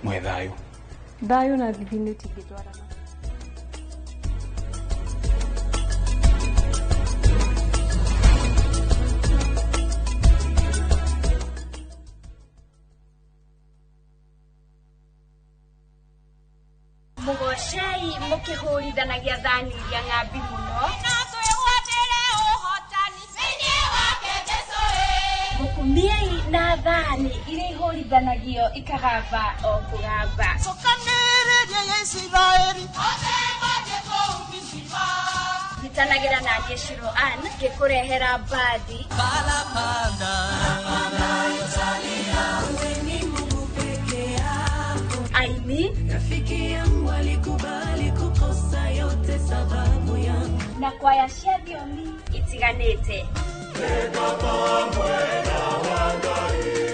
Mũhe thayũ. Thayũ na thithino itingĩtwarana. Mũgocei mũkĩhũrithanagia thani iria ng'ambi mũno. Mũkumiei na thani iria ihũrithanagio ikagamba o kũgamba. Nyitanagĩra na niĩ Shiro Ann ngĩkũrehera mbathi aini Rafiki yangu alikubali kukosa yote sababu yangu. Na kwaya cia thiomi itiganĩte.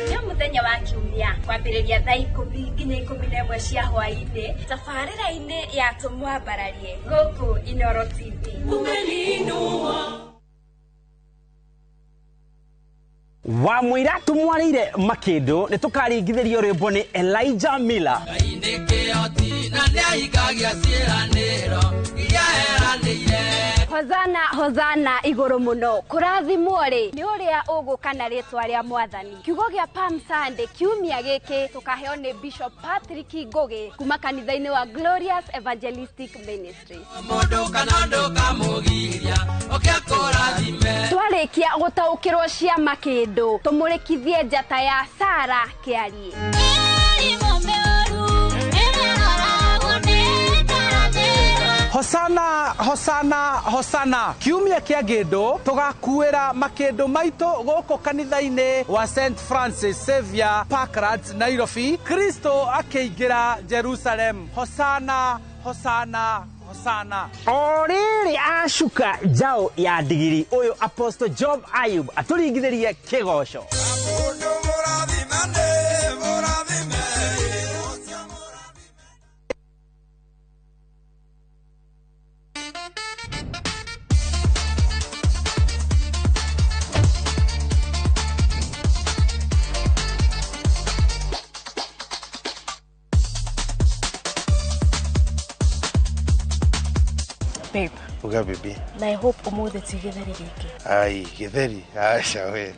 Nĩ mũthenya wa kiumia kwambĩrĩria thaa 10 nginya 11 cia hwaĩ-inĩ tabarĩra-inĩ ya Tũmwambararie gũkũ Inoro TV. Umeniinua. Wa mũira tũmwarĩire makĩndũ nĩ tũkaringithĩrio rwĩmbo nĩ Elijah Miller. Ngai nĩ kĩhoti na nĩahingagia ciĩranĩro iria eranĩire. Hosana hosana igũrũ mũno kũrathimwo rĩ nĩ ũrĩa ũgũka na rĩtwa rĩa mwathani. Kiugo gĩa Palm Sunday kiumia gĩkĩ tũkaheo nĩ Bishop Patrick Ngũgĩ kuma kanitha-inĩ wa Glorious Evangelistic Ministries. Mũndũ kana ũndũ kamũgiria ũke kũrathime. Twarĩkia gũtaũkĩrwo cia makĩndũ tũmũrĩkithie njata ya Sara Kĩarie. Hosana, hosana, hosana. Kiumia kĩa ngĩndũ tũgakuĩra makĩndũ maitũ gũkũ kanitha-inĩ wa St Francis Xavier Parklands Nairobi. Kristo akĩingĩra Jerusalem. Hosana, hosana, hosana. O rĩrĩ acuka njaũ ya ndigiri ũyũ Apostle Job Ayub atũringithĩrie kĩgoco. Babe, Uga bibi. Na I hope ũmũthĩ ti gĩtheri gĩkĩ. Ai, gĩtheri. Aca we.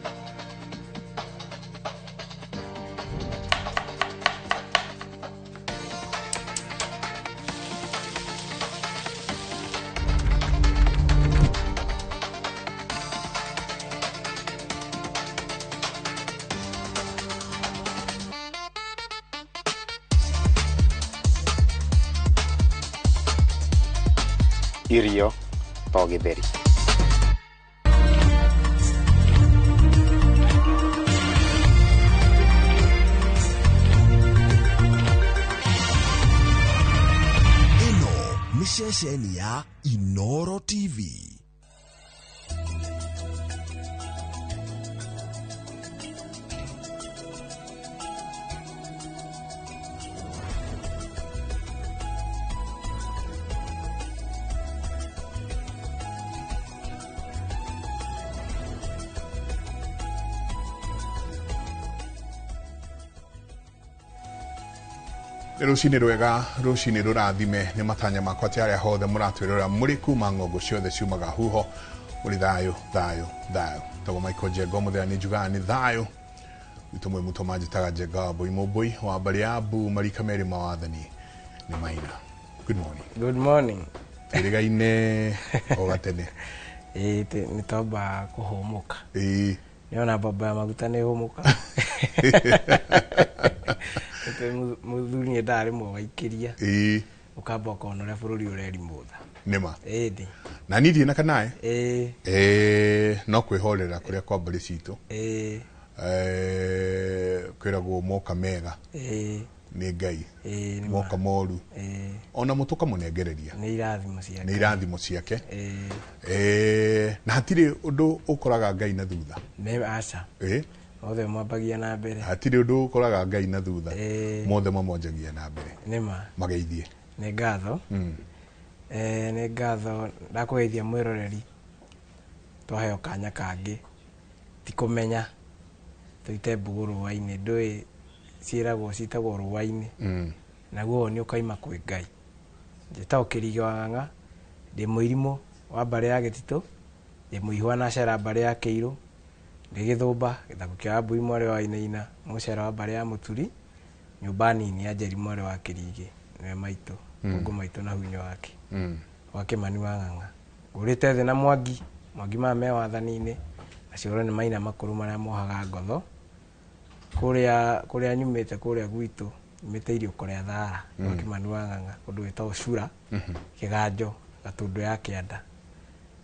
Irio to gĩtheri. Ĩno nĩ ceceni ya Inoro TV. Nĩ rũcinĩ rwega, rũcinĩ rũrathime. Nĩ matanya makwa atĩ arĩa hothe mũratwĩrora mũrĩ kuma ng'ongo ciothe ciumaga huho mũrĩ thayũ thayũ thayũ. Tagwo Michael Njenga mũthenya nĩ njugaga nĩ thayũ witũ mwĩ mũtũ manjĩtaga Njenga wa Mbũi Mũmbũi wa mbarĩ ya Mbu marika merĩ mawathani nĩ maina. Good morning. Good morning. Twĩrĩgaine o gatene. Ĩĩ nĩ twamba kũhũmũka. Ĩĩ. Nĩona mbamba ya maguta nĩ hũmũka. Mũthuri nĩ endaga rĩmwe ũgaikĩria. Ĩĩ. Ũkamba ũkona ũrĩa bũrũri ũrerimũtha. Nĩma. Ĩĩ. Na niĩ ndirĩ na kanaĩ. Ĩĩ. Ĩĩ, no kwĩhorera kũrĩa kwa mbarĩ citũ. Ĩĩ. Kwĩragwo moka mega. Ĩĩ. Nĩ Ngai. Ĩĩ, nĩ Moka ma. moru. Ĩĩ. Ona mo tũkamũnengereria. Nĩ irathimo ciake. Nĩ irathimo ciake. Ĩĩ. Ĩĩ, na hatirĩ ũndũ ũkoraga Ngai na thutha. Nĩ aca. Ĩĩ. Mothe mambagia na mbere. Hatirĩ ũndũ ũkoraga Ngai na thutha. Ĩĩ. Mothe mamwanjagia na mbere. Nĩ ma. Mageithie. Nĩ ngatho. Nĩ ngatho ndakũgeithia mwĩroreri. Twaheo kanya kangĩ. Ti kũmenya. Tũite mbũgũ rũa-inĩ. Ndũĩ Ciĩragwo ciĩtagwo rũa-inĩ. Naguo woni ũkaima kwĩ Ngai. Njĩtagwo Kĩrigĩ wa Ng'ang'a, ndĩ mũirimũ wa mbarĩ ya Gĩtitũ, ndĩ mũihwa na cera mbarĩ ya Kĩirũ, ndĩ Gĩthũmba, gĩthaku kĩa Wambui mwarĩ wa Wainaina, mũcera wa mbarĩ ya Mũturi, nyũmba nini ya Njeri mwarĩ wa Kĩrigĩ, nĩwe maitũ, mũngũ maitũ na hunyo wake. Wa Kĩmani wa Ng'ang'a. Ngũrĩte thĩ na Mwangi, Mwangi maya me wathani-inĩ, maciaro nĩ maina makũrũ marĩa mohaga ngotho. Kũrĩa kũrĩa nyumĩte kũrĩa gwitũ, nyumĩte iriũko rĩa Thara, gwa Kĩmani wa Ng'ang'a, kũndũ gwĩtagwo Cura, Kĩganjo, Gatũndũ ya Kĩanda.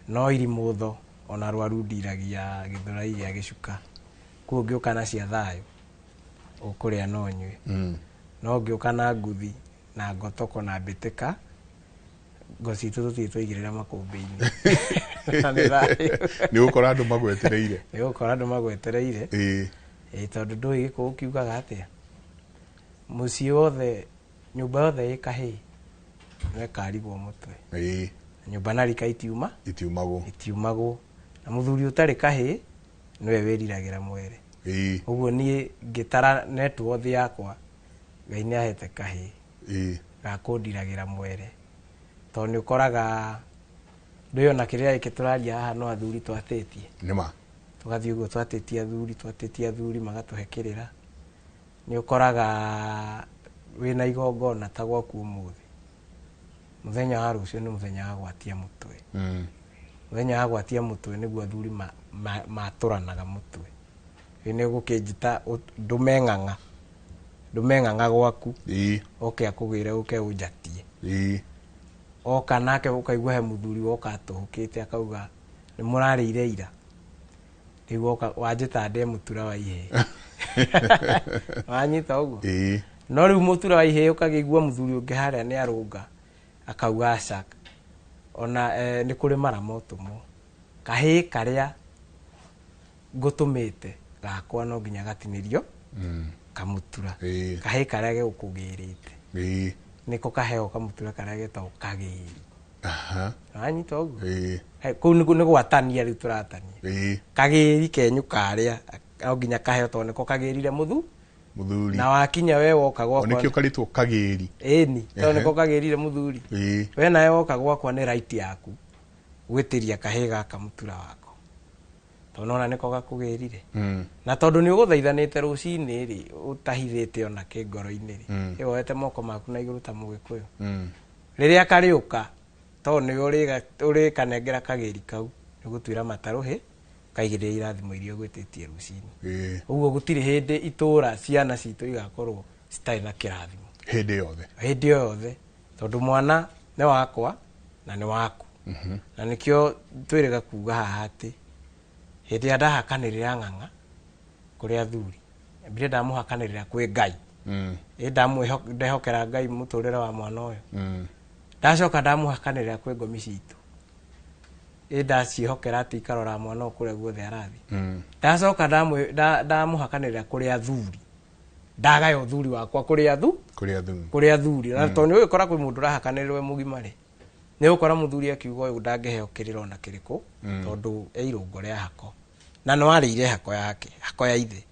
No irimũtho ona rwaru ndiragia gĩthũrai gĩa gĩcuka. Kuo ũngĩũka na cia thayũ, ũkũrĩa no ũnyue. No ũngĩũka na nguthi na ngotoko na mbĩtĩka, ngo citũ tũtirĩ twaigĩrĩra makũmbĩ-inĩ. Na nĩ thayũ. Nĩ gũkora andũ magwetereire. Nĩ gũkora andũ magwetereire. Ĩĩ, tondũ ndũĩ gĩkũyũ kiugaga atĩa, mũciĩ wothe, nyũmba yothe ĩ kahĩĩ no ĩkarigwo mũtwe. Nyũmba na rika itiuma Itiumagwo. Itiumagwo. Na mũthuri ũtarĩ kahĩĩ nĩwe wĩriragĩra mwere. Ũguo niĩ ngĩtara networth yakwa, Ngai nĩ ahete kahĩĩ ga kũndiragĩra mwere, tondũ nĩ ũkoraga ndũĩ ona kĩrĩa gĩkĩ tũraria haha no athuri twatĩtie. Nĩma. Tũgathiĩ ũguo twatĩtie athuri, twatĩtie athuri magatũhe kĩrĩra. Nĩ ũkoraga wĩna igongona ta gwaku ũmũthĩ, mũthenya wa rũciũ nĩ mũthenya wa gwatia mũtwe. Mũthenya wa gwatia mũtwe nĩguo athuri matũranaga mũtwe. Rĩu nĩ ũgũkĩnjĩta ndũme ng'ang'a, ndũme ng'ang'a gwaku, oke akũgĩre ũke ũnjatie. Oka nake ũkaigua he mũthuri woka atũhũkĩte akauga nĩ mũrarĩire ira, rĩu woka wanjĩta ndĩe mũtura wa ihĩĩ. Wanyita ũguo? No rĩu mũtura wa ihĩĩ ũkagĩigua mũthuri ũngĩ harĩa nĩ arũnga akauga aca, ona nĩ kũrĩ mara motũmwo, kahĩĩ karĩa ngũtũmĩte gakwa no nginya gatinĩrio kamũtura. Kahĩĩ karĩa gegũkũgĩrĩte nĩko kaheo kamũtura karĩa getagwo kagĩri. Wanyita ũguo? Kũu nĩ gwatania rĩu tũratania. Kagĩri kenyu karĩa no nginya kaheo tondũ nĩko kagĩrire mũthuri. Na wakinya we woka gwakwa. Nĩkĩo karĩtwo kagĩri. Ĩni, tondũ nĩko kagĩrire mũthuri. We nawe woka gwakwa nĩ right yaku gwĩtĩria kahĩĩ gaka mũtura wako, tondũ nona nĩko gakũgĩrire. Na tondũ nĩ ũgũthaithanĩte rũcinĩ rĩ, ũtahithĩte ona kĩ ngoro-inĩ rĩ, ĩ woete moko maku na igũrũ ta mũgĩkũyũ. Rĩrĩa karĩũka, tondũ nĩwe ũrĩkanengera kagĩri kau, nĩ gũtuĩra matarũhĩ, kaigĩrĩra irathimo iria ũgwĩtĩtie rũcinĩ. Ũguo gũtirĩ hĩndĩ itũra ciana citũ igakorwo citarĩ na kĩrathimo. Hĩndĩ yothe. Hĩndĩ yothe, tondũ mwana nĩ wakwa na nĩ waku. Na nĩkĩo twĩrĩga kuga haha atĩ hĩndĩ ĩrĩa ndahakanĩrĩra ng'ang'a kũrĩ athuri, mbire ndamũhakanĩrĩra kwĩ Ngai. Ĩ ndehokera Ngai mũtũrĩre wa mwana ũyũ. Ndacoka ndamũhakanĩrĩra kwĩ ngomi citũ. Ĩ ndaciĩhokera atĩ ikarora mwana ũyũ kũrĩa guothe arathiĩ. Ndacoka ndamũhakanĩrĩra kũrĩ athuri. Ndagaya ũthuri wakwa kũrĩ Kũrĩ athuri. Kũrĩ athuri. Na tondũ nĩ ũgĩkora kwĩ mũndũ ũrahakanĩrĩrwo e mũgima rĩ, nĩ ũgũkora mũthuri akiuga ũyũ ndangĩheo kĩrĩra ona kĩrĩkũ, tondũ e irũngo rĩa hako. Na no arĩire hako yake, hako ya ithe.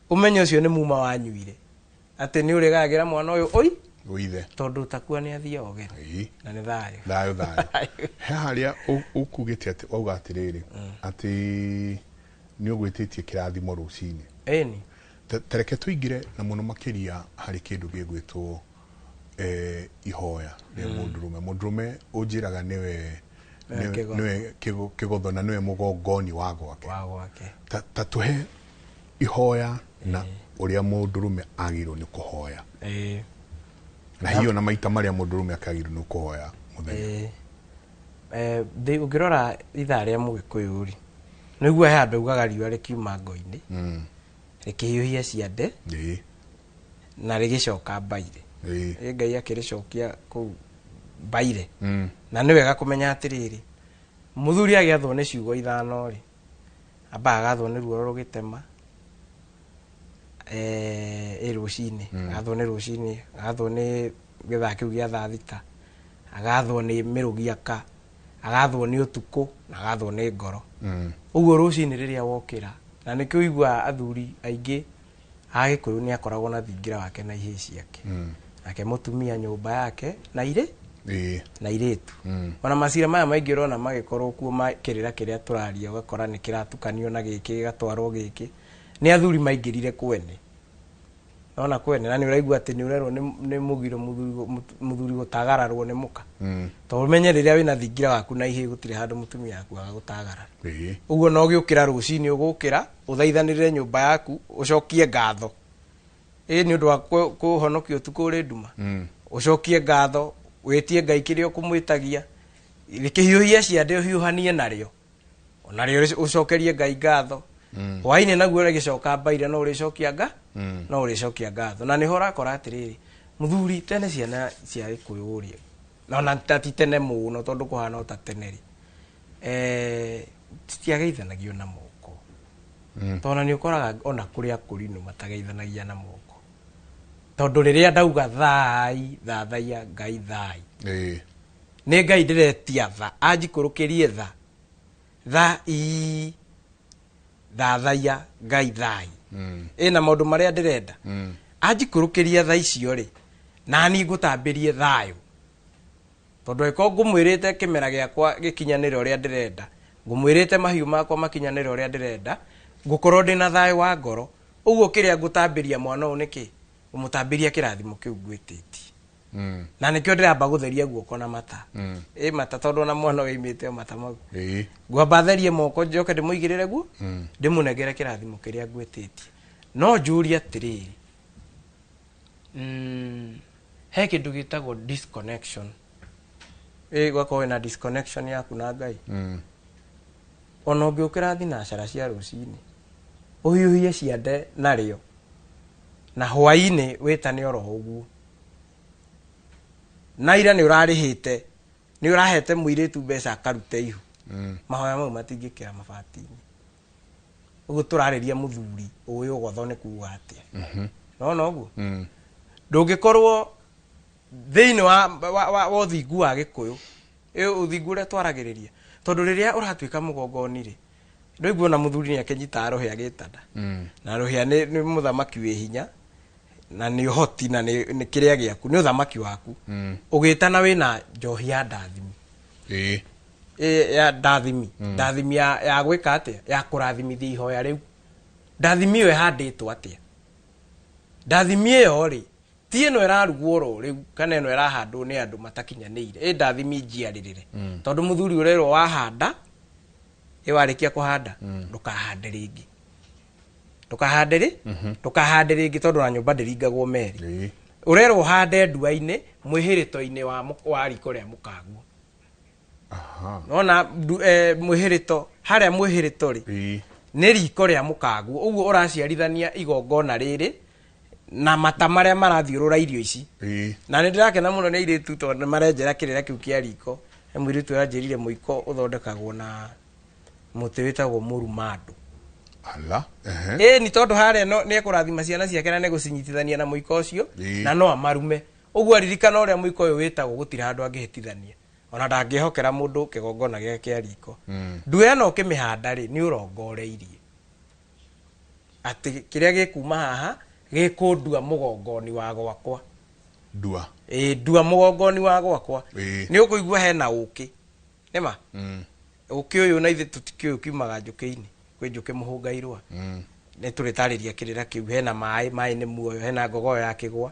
Ũmenyo ũcio nĩ muma wanyuire. Atĩ nĩ ũrĩgagĩra mwana ũyũ oi Ũithe. Tondũ ũtakua nĩ athiĩ ogere. Na nĩ thayũ. Thayũ, thayũ. He harĩa ũkugĩte atĩ wauga atĩrĩrĩ, atĩ nĩ ũgwĩtĩtie kĩrathimo rũcinĩ. Ĩni. Tareke tũingĩre na mũno makĩria harĩ kĩndũ gĩgwĩtwo ihoya rĩa mũndũrũme. Mũndũrũme ũnjĩraga nĩwe nĩwe kĩgotho na nĩwe mũgongoni wa gwake. Wa gwake. Ta tũhe ihoya na ũrĩa mũndũrũme agĩrĩirwo nĩ kũhoya. Na hiyo na maita marĩa mũndũrũme akagĩrĩirwo nĩ kũhoya mũthenya. Ũngĩrora ithaa rĩa mũgĩkũyũ rĩ, nĩguo he handũ augaga riũa rĩkiuma ngo-inĩ, rĩkĩhiũhia ciande, na rĩgĩcoka mbaire. Ĩ Ngai akĩrĩcokia kũu mbaire. Na nĩ wega kũmenya atĩrĩrĩ, mũthuri agĩathwo nĩ ciugo ithano rĩ, ambaga agathwo nĩ ruoro rũgĩtema, ĩ rũcinĩ, agathwo nĩ rũcinĩ, agathwo nĩ gĩthaa kĩu gĩa thaa thita, agathwo nĩ mĩrũgiaka, agathwo nĩ ũtukũ, na agathwo nĩ ngoro. Ũguo rũcinĩ rĩrĩa wokĩra, na nĩkĩo ũiguaga athuri aingĩ Agĩkũyũ nĩ akoragwo na thingira wake na ihĩĩ ciake, nake mũtumia nyũmba yake na irĩ na irĩtu. Ona macira maya maingĩ ũrona magĩkorwo kuo ma kĩrĩra kĩrĩa tũraria, ũgakora nĩ kĩratukanio na gĩkĩ gĩgatwarwo gĩkĩ, nĩ athuri maingĩrire kwene nona kwene, na nĩ ũraigua atĩ nĩ ũrerwo nĩ mũgiro mũthuri gũtagararwo nĩ mũka. Tondũ ũmenye rĩrĩa wĩna thingira waku na ihĩĩ, gũtirĩ handũ mũtumia waku agagũtagarara. Ũguo no ũgĩũkĩra rũcinĩ, ũgũkĩra ũthaithanĩrĩre nyũmba yaku, ũcokie ngatho ĩ nĩ ũndũ wa kũhonokia ũtukũ ũrĩ nduma. Ũcokie ngatho, wĩtie Ngai kĩrĩa ũkũmwĩtagia, rĩkĩhiũhia ciande ũhiũhanie narĩo, onarĩo ũcokerie Ngai ngatho. Hwainĩ naguo rĩgĩcoka mbaira, no ũrĩcokia nga no ũrĩcokia ngatho. Na nĩho ũrakora atĩrĩrĩ, mũthuri tene, ciana cia Gĩkũyũ rĩ, ona ta ti tene mũno, tondũ kũhana o ta tene rĩ, citiageithanagio na moko. Tondũ nĩ ũkoraga ona kũrĩ akũrinũ matageithanagia na moko, tondũ rĩrĩa ndauga thai, thathaiya Ngai thai, nĩ Ngai ndĩretia tha, anjikũrũkĩrie tha, tha ii, thathaiya Ngai thai. Ĩna maũndũ marĩa ndĩrenda anjikũrũkĩria tha icio rĩ, nani ngũtambĩrie thayũ, tondũ angĩkorwo ngũmwĩrĩte kĩmera gĩakwa gĩkinyanĩre ũrĩa ndĩrenda, ngũmwĩrĩte mahiũ makwa makinyanĩre ũrĩa ndĩrenda, ngũkorwo ndĩna thayũ wa ngoro. Ũguo kĩrĩa ngũtambĩria mwana ũyũ nĩkĩ? Ngũmũtambĩria kĩrathimo kĩu ngwĩtĩtie. Na nĩkĩo ndĩramba gũtheria guoko na mata. Ĩ mata, tondũ ona mwana ũyũ aimĩte o mata mau. Ngwamba therie moko, njoke ndĩmũigĩrĩre guo, ndĩmũnengere kĩrathimo kĩrĩa ngwĩtĩtie. No njũrie atĩrĩrĩ, he kĩndũ gĩtagwo disconnection. Ĩ ũgakorwo wĩna disconnection yaku na Ngai. Ona ũngĩũkĩra thinacara cia rũcinĩ, ũhiũhie ciande narĩo, na hwainĩ wĩtane oro ũguo, na ira nĩ ũrarĩhĩte, nĩ ũrahete mũirĩtu mbeca akarute ihu, mahoya mau matingĩkĩra mabati-inĩ. Ũguo tũrarĩria mũthuri ũĩ ũgotho nĩ kuga atĩa? Nona ũguo ndũngĩkorwo thĩinĩ wa ũthingu wa Gĩkũyũ, ĩ ũthingu ũrĩa twaragĩrĩria, tondũ rĩrĩa ũratuĩka mũgongoni rĩ, ndũigua ona mũthuri nĩ akĩnyitaga rũhĩa gĩtanda. Na rũhĩa nĩ mũthamaki wĩ hinya na nĩ ũhoti na nĩ kĩrĩa gĩaku, nĩ ũthamaki waku. Ũgĩtana wĩna njohi ya ndathimi. Ĩ, ya ndathimi. Ndathimi ya gwĩka atĩa? Ya kũrathimithia ihoya rĩu. Ndathimi ĩyo ĩhandĩtwo atĩa? Ndathimi ĩyo rĩ, ti ĩno ĩrarugwo oro rĩu kana ĩno ĩrahandwo nĩ andũ matakinyanĩire. Ĩ ndathimi njiarĩrĩre. Tondũ mũthuri ũrerwo wahanda, ĩ warĩkia kũhanda, ndũkahande rĩngĩ. Ndũkahande rĩ? Ndũkahande rĩngĩ, tondũ na nyũmba ndĩringagwo meri. Ũrerwo ũhande ndua-inĩ, mwĩhĩrĩto-inĩ wa riko rĩa mũkaguo. Nona mwĩhĩrĩto, harĩa mwĩhĩrĩto rĩ, nĩ riko rĩa mũkaguo. Ũguo ũraciarithania igongona rĩrĩ na mata marĩa marathiũrũra irio ici. Na nĩ ndĩrakena mũno nĩ airĩtu, tondũ nĩ marenjera kĩrĩra kĩu kĩa riko. He mũirĩtu ũranjĩrire mũiko ũthondekagwo na mũtĩ wĩtagwo mũrumandũ. Ala, ehe. Ĩ ni tondũ harĩa no nĩ ekũrathima ciana ciake na nĩ gũcinyitithania na mũiko ũcio. Na no amarume. Ũguo aririkana ũrĩa mũiko ũyũ wĩtagwo, gũtirĩ handũ angĩhĩtithania, ona ndangĩhokera mũndũ kĩgongona gĩake kĩa riko. Ndua ĩno ũkĩmĩhanda rĩ, nĩ ũrongoreirie atĩ kĩrĩa gĩkuma haha gĩkũndua mũgongoni wa gwakwa. Ndua. Ĩ ndua mũgongoni wa gwakwa. Nĩ ũkũigua hena ũkĩ, nĩma? Ũkĩ ũyũ na ithuĩ tũtikĩũĩ ũkiumaga njũkĩ-inĩ, kwĩ njũkĩ mũhũnga irũa. Nĩ tũrĩtarĩria kĩrĩra kĩu. Hena maĩ, maĩ nĩ muoyo, hena ngogoyo ya kĩgwa,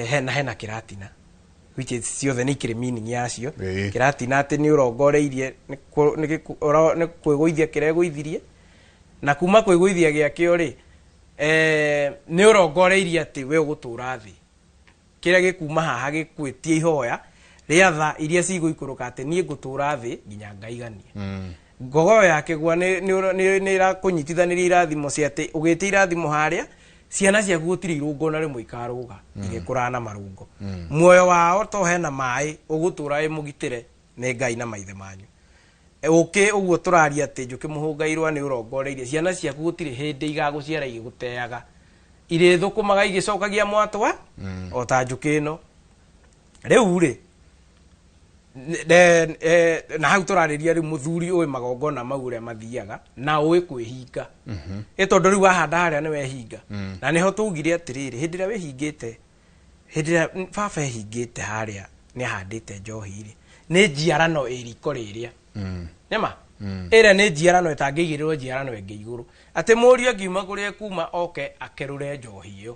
hena kĩratina, which is ciothe nĩ ikĩrĩ meaning yacio. Kĩratina atĩ nĩ ũrongoreirie nĩ kwĩgũithia kĩregũithirie, na kuma kwĩgũithia gĩakĩo rĩ, nĩ ũrongoreirie atĩ we ũgũtũra thĩ. Kĩrĩa gĩkuma haha gĩkwĩtie ihoya rĩa tha iria cigũikũrũka, atĩ niĩ ngũtũra thĩ nginya ngaigania. Ngogoyo ya kĩgwa nĩ ĩrakũnyitithanĩria irathimo cia atĩ ũgĩtia irathimo harĩa ciana ciaku gũtirĩ irũngo na rĩmwe ikarũga igĩkũraga na marũngo. Muoyo wao to hena maĩ ũgũtũra wĩ mũgitĩre nĩ Ngai na maithe manyu. Ũkĩ ũguo tũraria atĩ njũkĩ mũhũnga irũa nĩ ũrongoreirie ciana ciaku gũtirĩ hĩndĩ igagũciara igĩgũteaga, irĩthũkũmaga igĩcokagia mwatwa o ta njũkĩ ĩno. Rĩu rĩ, Na hau tũrarĩria rĩu mũthuri ũĩ magongona mau ũrĩa mathiaga na ũĩ kwĩhinga. Ĩ tondũ rĩu wahanda harĩa nĩ wehinga. Na nĩho tugire atĩrĩrĩ, hĩndĩ ĩrĩa wĩhingĩte, hĩndĩ ĩrĩa baba ehingĩte harĩa nĩ ahandĩte njohi rĩ, nĩ njiarano ĩ riko rĩrĩa. Nĩma ĩrĩa nĩ njiarano ĩtangĩigĩrĩrwo njiarano ĩngĩ igũrũ, atĩ mũriũ angiuma kũrĩa kuma oke akerũre njohi ĩyo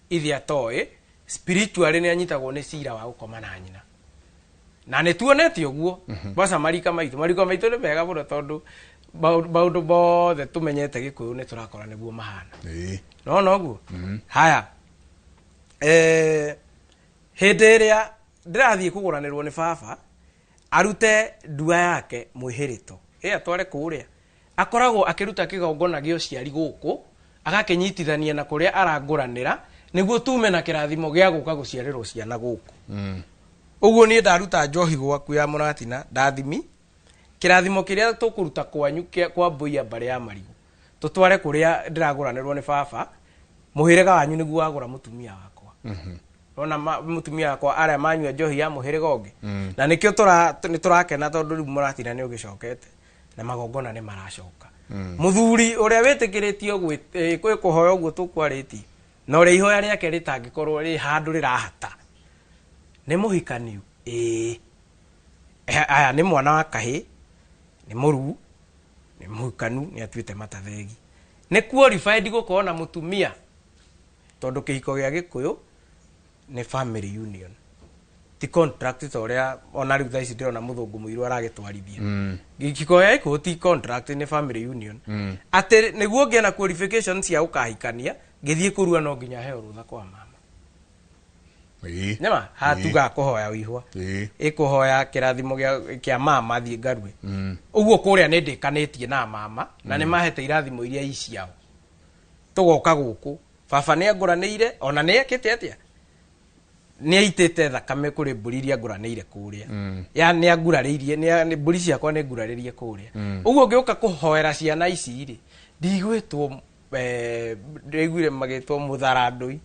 ithe atoĩ, spiritually nĩ anyitagwo nĩ cira wa gũkoma na nyina. Na nĩ tuonete ũguo kwanza marika maitũ, marika maitũ nĩ mega mũno tondũ maũndũ mothe tũmenyete Gĩkũyũ nĩ tũrakora nĩguo mahana. Nona ũguo. Haya, hĩndĩ ĩrĩa ndĩrathiĩ kũgũranĩrwo nĩ baba arute ndua yake mwĩhĩrĩto ĩ atware kũrĩa, akoragwo akĩruta kĩgongona gĩa ũciari gũkũ, agakĩnyitithania na kũrĩa arangũranĩra nĩguo tume na kĩrathimo gĩa gũka gũciarĩrwo ciana gũkũ. Ũguo niĩ ndaruta njohi gwaku ya mũratina ndathimi kĩrathimo kĩrĩa tũkũruta kwanyu kwa mbũi ya mbarĩ ya marigũ tũtware kũrĩa ndĩragũranĩrwo nĩ baba, mũhĩrĩga wanyu nĩguo wagũra mũtumia wakwa. Ona mũtumia wakwa arĩa manyua njohi ya mũhĩrĩga ũngĩ. Na nĩkĩo nĩ tũrakena tondũ rĩu mũratina nĩ ũgĩcokete na magongona nĩ maracoka. Mũthuri ũrĩa wĩtĩkĩrĩtio gwĩ kũhoya ũguo tũkwarĩtie, na ũrĩa ihoya rĩake rĩtangĩkorwo rĩ handũ rĩrahata, nĩ mũhikaniu. Ĩĩ. Aya nĩ mwana wa kahĩ, nĩ mũruu, nĩ mũhikanu, nĩ atuĩte matathegi. Nĩ qualified gũkorwo na mũtumia tondũ kĩhiko gĩa Gĩkũyũ nĩ family union, ti contract ta ũrĩa ona rĩu thaa ici ndĩrona mũthũngũ mũirũ aragĩtwarithia. Kĩhiko gĩa Gĩkũyũ ti contract, nĩ family union. Atĩ nĩguo ngĩe na qualifications cia gũkahikania, ngĩthiĩ kũrua no nginya heo rũtha kwa mama. Nĩma hatuga kũhoya ũihwa, ĩkũhoya kĩrathimo kĩa mama thiĩ ngarue. Ũguo kũrĩa nĩ ndĩkanĩtie na mama na nĩ mahete irathimo iria i ciao. Tũgoka gũkũ baba nĩ angũranĩire, ona nĩ ekĩte atĩa, nĩ aitĩte thakame kũrĩ mbũri iria ngũranĩire kũrĩa. Ya nĩ angurarĩirie, nĩ mbũri ciakwa nĩ ngurarĩrie kũrĩa. Ũguo ngĩũka kũhoera ciana ici rĩ, ndigwĩtwo, ndĩraiguire magĩtwo mũtharandũi.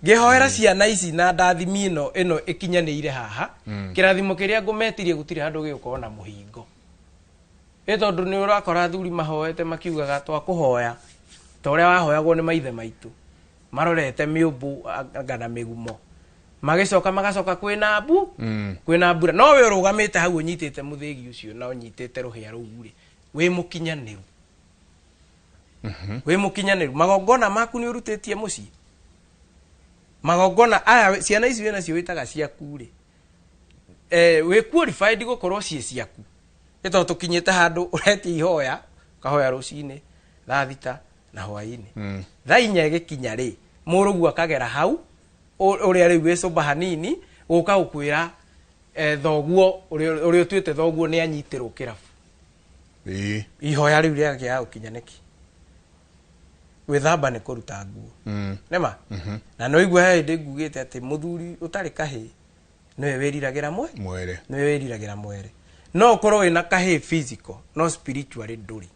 Ngĩhoera ciana ici na ndathimi ĩno ĩkinyanĩire haha, kĩrathimo kĩrĩa ngũmetirie gũtirĩ handũ gĩgũkorwo na mũhingo. Ĩ tondũ nĩ ũrakora athuri mahoete makiugaga twakũhoya ta ũrĩa wahoyagwo nĩ maithe maitũ, marorete mĩũmbũ anga na mĩgumo, magĩcoka magacoka kwĩna mbu, kwĩna mbura, no we ũrũgamĩte hau ũnyitĩte mũthĩgi ũcio na ũnyitĩte rũhĩa rũu rĩ, wĩ mũkinyanĩru. Wĩ mũkinyanĩru. Magongona maku nĩ ũrutĩtie mũciĩ. Magongona aya ciana ici wĩna cio wĩtaga ciaku rĩ, wĩ qualified gũkorwo ciĩ ciaku. Nĩ tondũ tũkinyĩte handũ ũretia ihoya, ũkahoya rũcinĩ thaa 6 na hwaĩ-inĩ. Thaa 4 ĩgĩkinya rĩ, mũrũguo akagera hau ũrĩa rĩu wĩ cũmba hanini gũka gũkwĩra, thoguo ũrĩa ũtuĩte thoguo nĩ anyitĩrwo kĩrabu. Ihoya rĩu rĩakĩaga gũkinya nĩkĩ? Gwĩthamba nĩ kũruta nguo. Nĩma? Na no igua he hĩndĩ ngugĩte atĩ mũthuri ũtarĩ kahĩĩ nĩwe wĩriragĩra mwere. Nĩwe wĩriragĩra mwere. No ũkorwo wĩna kahĩĩ physical, no spiritually ndũrĩ.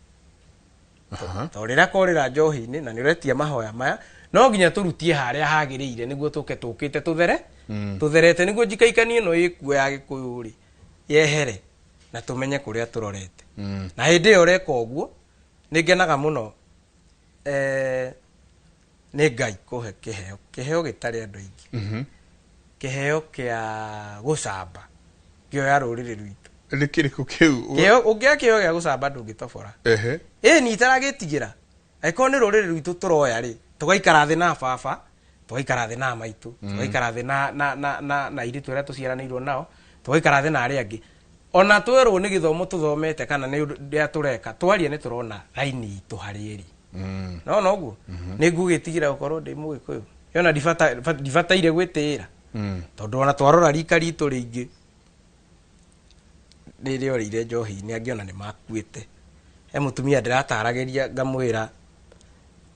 Tondũ rĩrĩa korĩra njohi-inĩ na nĩ ũretia mahoya maya, no nginya tũrutie harĩa hagĩrĩire nĩguo tũke tũkĩte tũthere, tũtherete nĩguo njikaikani ĩno ĩkuo ya Gĩkũyũ rĩ, yehere na tũmenye kũrĩa tũrorete. Na hĩndĩ ĩyo ũreka ũguo, nĩ ngenaga mũno, nĩ Ngai kũhe kĩheo, kĩheo gĩtarĩ andũ aingĩ. Kĩheo kĩa gũcamba, kĩoya rũrĩrĩ rwitũ. Nĩ kĩrĩkũ kĩu? Kĩheo, ũngĩoya kĩheo gĩa gũcamba ndũngĩtobora. Ĩ ni itaragĩtigĩra. Angĩkorwo nĩ rũrĩrĩ rwitũ tũroya rĩ, tũgaikara thĩ na baba, tũgaikara thĩ na maitũ, tũgaikara thĩ na airĩtu arĩa tũciaranĩirwo nao, tũgaikara thĩ na arĩa angĩ. Ona twerwo nĩ gĩthomo tũthomete kana nĩ ũndũ ũrĩa tũreka, twaria nĩ tũrona raini itũ harĩa ĩrĩ. No noguo, nĩ ngũgĩtigĩra gũkorwo ndĩ mũgĩkũyũ. Yona ndibataire gwĩtĩĩra. Tondũ ona twarora rika ritũ rĩingĩ, rĩrĩa orĩire njohi-inĩ, angĩ ona nĩ makuĩte. He mũtumia ndĩrataragĩria ngamwĩra,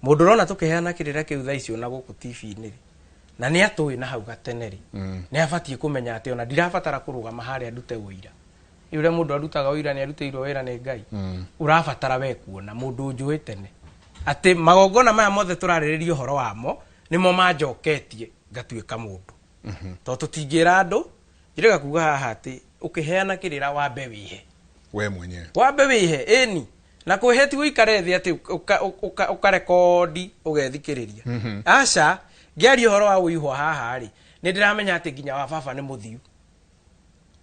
mũndũ ũrona tũkĩheana kĩrĩra kĩu thaa ici ona gũkũ T V-inĩ rĩ, na nĩ atũĩ na hau gatene rĩ, nĩ abatiĩ kũmenya atĩ ona ndirabatara kũrũgama harĩa ndute ũira. Rĩu ũrĩa mũndũ arutaga ũira nĩ arutĩirwo wĩra nĩ Ngai. Ũrabatara we kuona mũndũ ũnjũĩ tene atĩ magongona maya mothe tũrarĩrĩria ũhoro wamo nĩmo manjoketie ngatuĩka mũndũ. Tondũ tũtingĩra andũ, njĩrĩga kuga haha atĩ Ũkĩheana kĩrĩra, wambe wĩhe. We mwenyewe. Wambe wĩhe, ĩni na kwĩhe ti ũikare thĩ atĩ ũkarekondi ũgethikĩrĩria. Aca, ngĩaria ũhoro wa wĩihwa haha rĩ, nĩ ndĩramenya atĩ nginya wa baba nĩ mũthiu.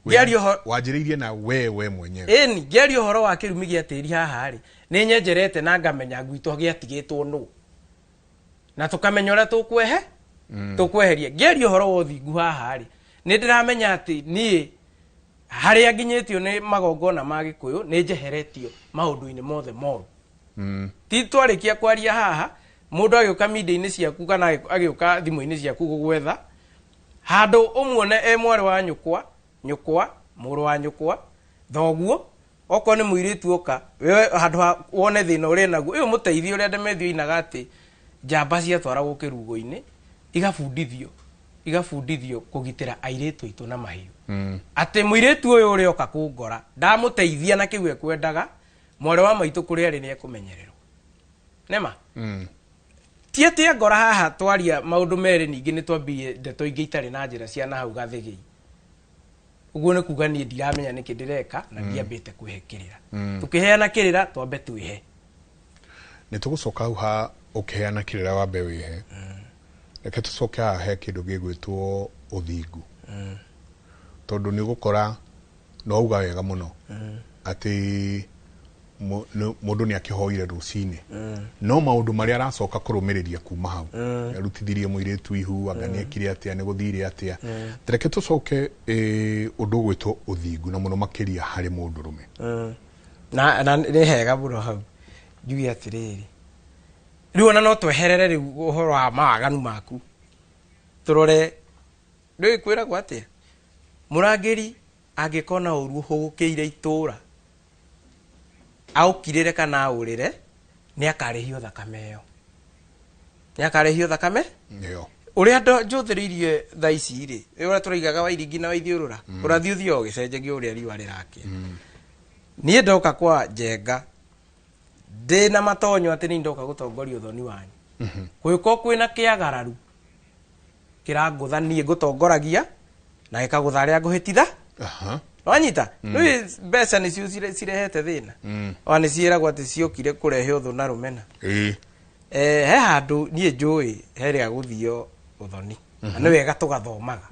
Ngĩaria ũhoro Wanjĩrĩirie na we mwenyewe. Ĩni, ngĩaria ũhoro wa kĩrumi gĩa tĩri haha rĩ, nĩ nyenjerete na ngamenya gwitũ gĩatigĩtwo nũ, na tũkamenya ũrĩa tũkwehe tũkweheria. Ngĩaria ũhoro wa ũthingu haha rĩ, nĩ ndĩramenya atĩ niĩ harĩa nginyĩtio nĩ magongona ma Gĩkũyũ, nĩ njeheretio maũndũ-inĩ mothe moru. Ti twarĩkia kwaria haha, mũndũ agĩũka mindia-inĩ ciaku kana agĩũka thimũ-inĩ ciaku gũgwetha handũ ũmuone e mwarĩ wa nyũkwa, nyũkwa, mũrũ wa nyũkwa, thoguo, okorwo nĩ mũirĩtu oka we handũ ha wone thĩna ũrĩa naguo ũyũ, mũteithie ũrĩa Ndemethio ainaga atĩ njamba ciatwaragwo kĩrugo-inĩ igabundithio igabundithio kũgitĩra airĩtu aitũ na mahiũ, atĩ mũirĩtu ũyũ ũrĩa oka kũngora ndamũteithia na kĩu ekwendaga, mwarĩ wa maitũ kũrĩa arĩ nĩ ekũmenyererwo nĩma. Ti atĩ angora haha twaria maũndũ merĩ, ningĩ nĩ twambirie ndeto ingĩ itarĩ na njĩra cia na hau gathĩgĩi. Ũguo nĩ kuga niĩ ndiramenya nĩkĩ ndĩreka na ndiambĩte kwĩhe kĩrĩra. Tũkĩheana kĩrĩra, twambe twĩhe. Nĩ tũgũcoka hau ha ũkĩheana kĩrĩra wambe wĩhe. Reke tũcoke haha he kĩndũ gĩgwĩtwo ũthingu, tondũ nĩ ũgũkora no auga wega mũno atĩ mũndũ nĩ akĩhoire rũcinĩ, no maũndũ marĩa aracoka kũrũmĩrĩria kuma hau, arutithirie mũirĩtu ihu, anga nĩ ekire atĩa, nĩ gũthire atĩa. Reke tũcoke ũndũ ũgwĩtwo ũthingu, na mũno makĩria harĩ mũndũrũme. Na nĩ hega mũno hau njuge atĩrĩrĩ, rĩu ona no tweherere rĩu ũhoro wa mawaganu maku, tũrore rĩu kwĩragwo atĩa mũrangĩri angĩkona ũru ũhũgũkĩire itũũra, aũkirĩre kana aũrĩre, nĩ akarĩhio thakame ĩyo, nĩ akarĩhio thakame ĩyo. Ũrĩa njũthĩrĩirie thaa ici rĩ, ũrĩa tũraigaga wa iringi na wa ithiũrũra, ũrathiĩ ũthiaga ũgĩcenjagia ũrĩa riũa rĩrakia. Niĩ ndoka kwa Njenga ndĩna matonyo atĩ nĩ ndoka gũtongoria ũthoni wanyu, kũgĩkorwo kwĩna kĩagararu kĩrangũtha niĩ ngũtongoragia na gĩkagũtha arĩa ngũhĩtitha. Wanyita? Rĩu mbeca nĩcio cirehete thĩna. Ona nĩ ciĩragwo atĩ ciokire kũrehe ũthũ na rũmena. He handũ niĩ njũĩ herĩa gũthio ũthoni, na nĩ wega tũgathomaga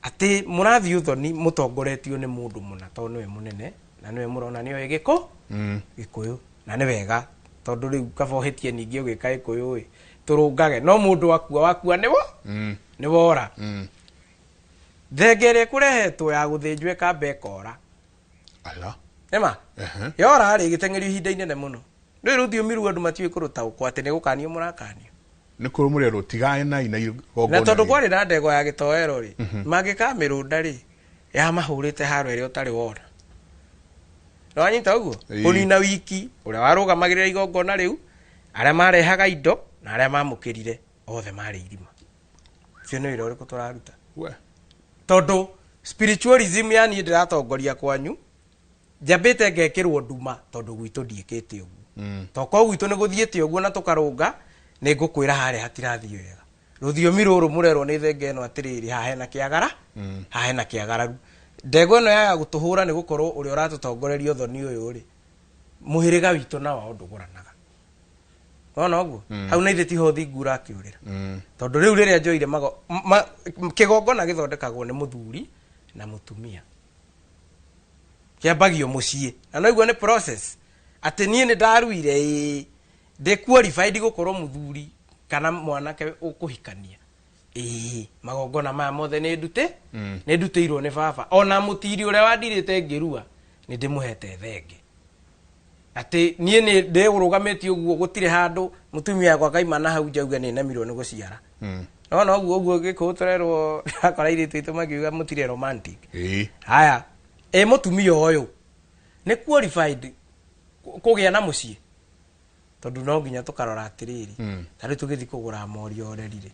atĩ mũrathiĩ ũthoni mũtongoretio nĩ mũndũ mũna, tondũ nĩwe mũnene na nĩwe mũrona nĩoĩ gĩkũ Gĩkũyũ, na nĩ wega tondũ rĩu kaba ũhĩtie ningĩ ũgĩka Gĩkũyũ ĩ tũrũngage, no mũndũ akua wakua nĩwo nĩ wora. Thenge ĩrĩa ĩkũrehetwo ya gũthĩnjwo ĩkamba ĩkora. Ala. Nĩma yora rĩ, ĩgĩteng'erio ihinda inene mũno. Rĩu rũthiomi rũu andũ matiũĩ kũrũtaũkwo atĩ nĩ gũkanio mũrakanio. Nĩ kũrĩ mũrerwo tiganai na igongona Na tondũ rĩrĩ. Kwarĩ na ndegwa ya gĩtoero rĩ, mangĩkamĩrũnda rĩ, yamahũrĩte haro ĩrĩa ũtarĩ wona. Nĩwanyita ũguo? Kũnina wiki ũrĩa warũgamagĩrĩra igongona rĩu, arĩa marehaga indo na arĩa mamũkĩrire othe marĩ irima. Ũcio nĩ wĩra ũrĩkũ tũraruta? We. Tondũ spiritualism ya niĩ ndĩratongoria kwanyu, njambĩte ngekĩrwo nduma tondũ gwitũ ndiĩkĩte ũguo. Tokorwo gwitũ nĩ gũthiĩte ũguo na tũkarũnga, nĩ ngũkwĩra harĩa hatirathiĩ wega. Rũthiomi rũrũ mũrerwo nĩ thenge ĩno atĩrĩrĩ, haha hena kĩagara, haha hena kĩagararu. Ndegwa ĩno yaga gũtũhũra nĩ gũkorwo ũrĩa ũratũtongoreria ũthoni ũyũ rĩ, mũhĩrĩga witũ na wao ndũgũranaga. Wona ũguo? Hau na ithe tiho thingu ũrakĩũrĩra. Tondũ rĩu rĩrĩa njoire mago, kĩgongona gĩthondekagwo nĩ mũthuri na mũtumia. Kĩambagio mũciĩ. Na no iguo nĩ process. Atĩ niĩ nĩ ndaruire ĩĩ, ndĩ qualified gũkorwo mũthuri kana mwanake ũkũhikania. Ĩĩ, magongona maya mothe nĩ ndute, nĩ ndutĩirwo nĩ baba. Ona mũtiri ũrĩa wandirĩte ngĩrua, nĩ ndĩmũhete thenge. Atĩ niĩ nĩ ndĩũrũgamĩtie ũguo, gũtirĩ handũ mũtumia wakwa akaima na hau nja auge nĩ nemirwo nĩ gũciara. Nona ũguo ũguo Gĩkũyũ tũrerwo, akora airĩtu aitũ makiuga mũtirĩ romantic. Haya, ĩ mũtumia ũyũ nĩ qualified kũgĩa na mũciĩ? Tondũ no nginya tũkarora atĩrĩrĩ, ta rĩu tũgĩthiĩ kũgũra mori oreri rĩ,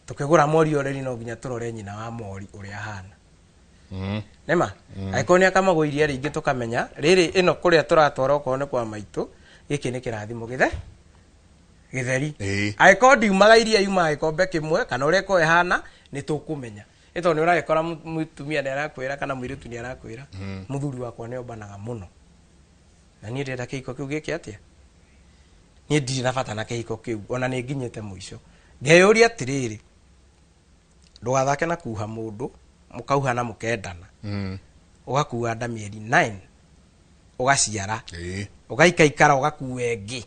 tũkĩgũra mori oreri no nginya tũrore nyina wa mori ũrĩa ahana. Nĩma? Angĩkorwo nĩ akamagwo iria rĩingĩ, tũkamenya rĩrĩ ĩno kũrĩa tũratwara okorwo nĩ kwa maitũ, gĩkĩ nĩ kĩrathimo gĩthe gĩtheri. Angĩkorwo ndiumaga iria, yumaga gĩkombe kĩmwe kana ũrĩa ĩkorwo ĩhana, nĩ tũkũmenya. Ĩ tondũ nĩ ũragĩkora mũtumia nĩ arakwĩra kana mũirĩtu nĩ arakwĩra, mũthuri wakwa nĩ ombanaga mũno na niĩ ndĩrenda kĩhiko kĩu gĩke atĩa, niĩ ndirĩ na bata na kĩhiko kĩu, ona nĩ nginyĩte mũico. Ngeyũria atĩrĩrĩ, ndũgathake na kuha mũndũ, mũkauha na mũkendana, ũgakua nda mĩeri 9, ũgaciara, ũgaikaikara, ũgakua ĩngĩ.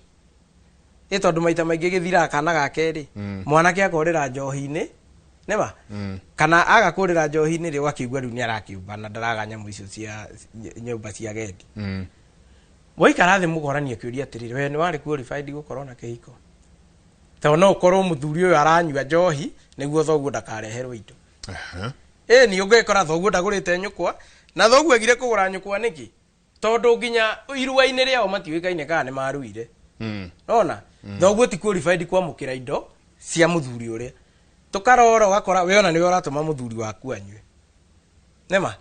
Ĩ tondũ maita maingĩ gĩthiraga kana ga kerĩ, mwanake akorĩra njohi-inĩ, nĩma kana aga kũrĩra njohi-inĩ rĩ, ũgakĩigua rĩu nĩ arakĩũmbana, ndaraga nyamũ icio cia nyũmba cia gendi. Waikara thĩ mũkorania kĩũria atĩrĩrĩ, we nĩ warĩ qualified gũkorwo na kĩhiko? Tondũ no ũkorwo mũthuri ũyũ aranyua njohi nĩguo thoguo ndakareherwo indo. Ĩ ni ũngĩkora thoguo ndagũrĩte nyũkwa, na thoguo agire kũgũra nyũkwa nĩkĩ? Tondũ nginya irua-inĩ rĩao matiũĩkaine kana nĩ maruire. Nona thoguo ti qualified kwamũkĩra indo cia mũthuri ũrĩa. Tũkarora ũgakora we ona nĩwe ũratũma mũthuri waku anyue, nĩma?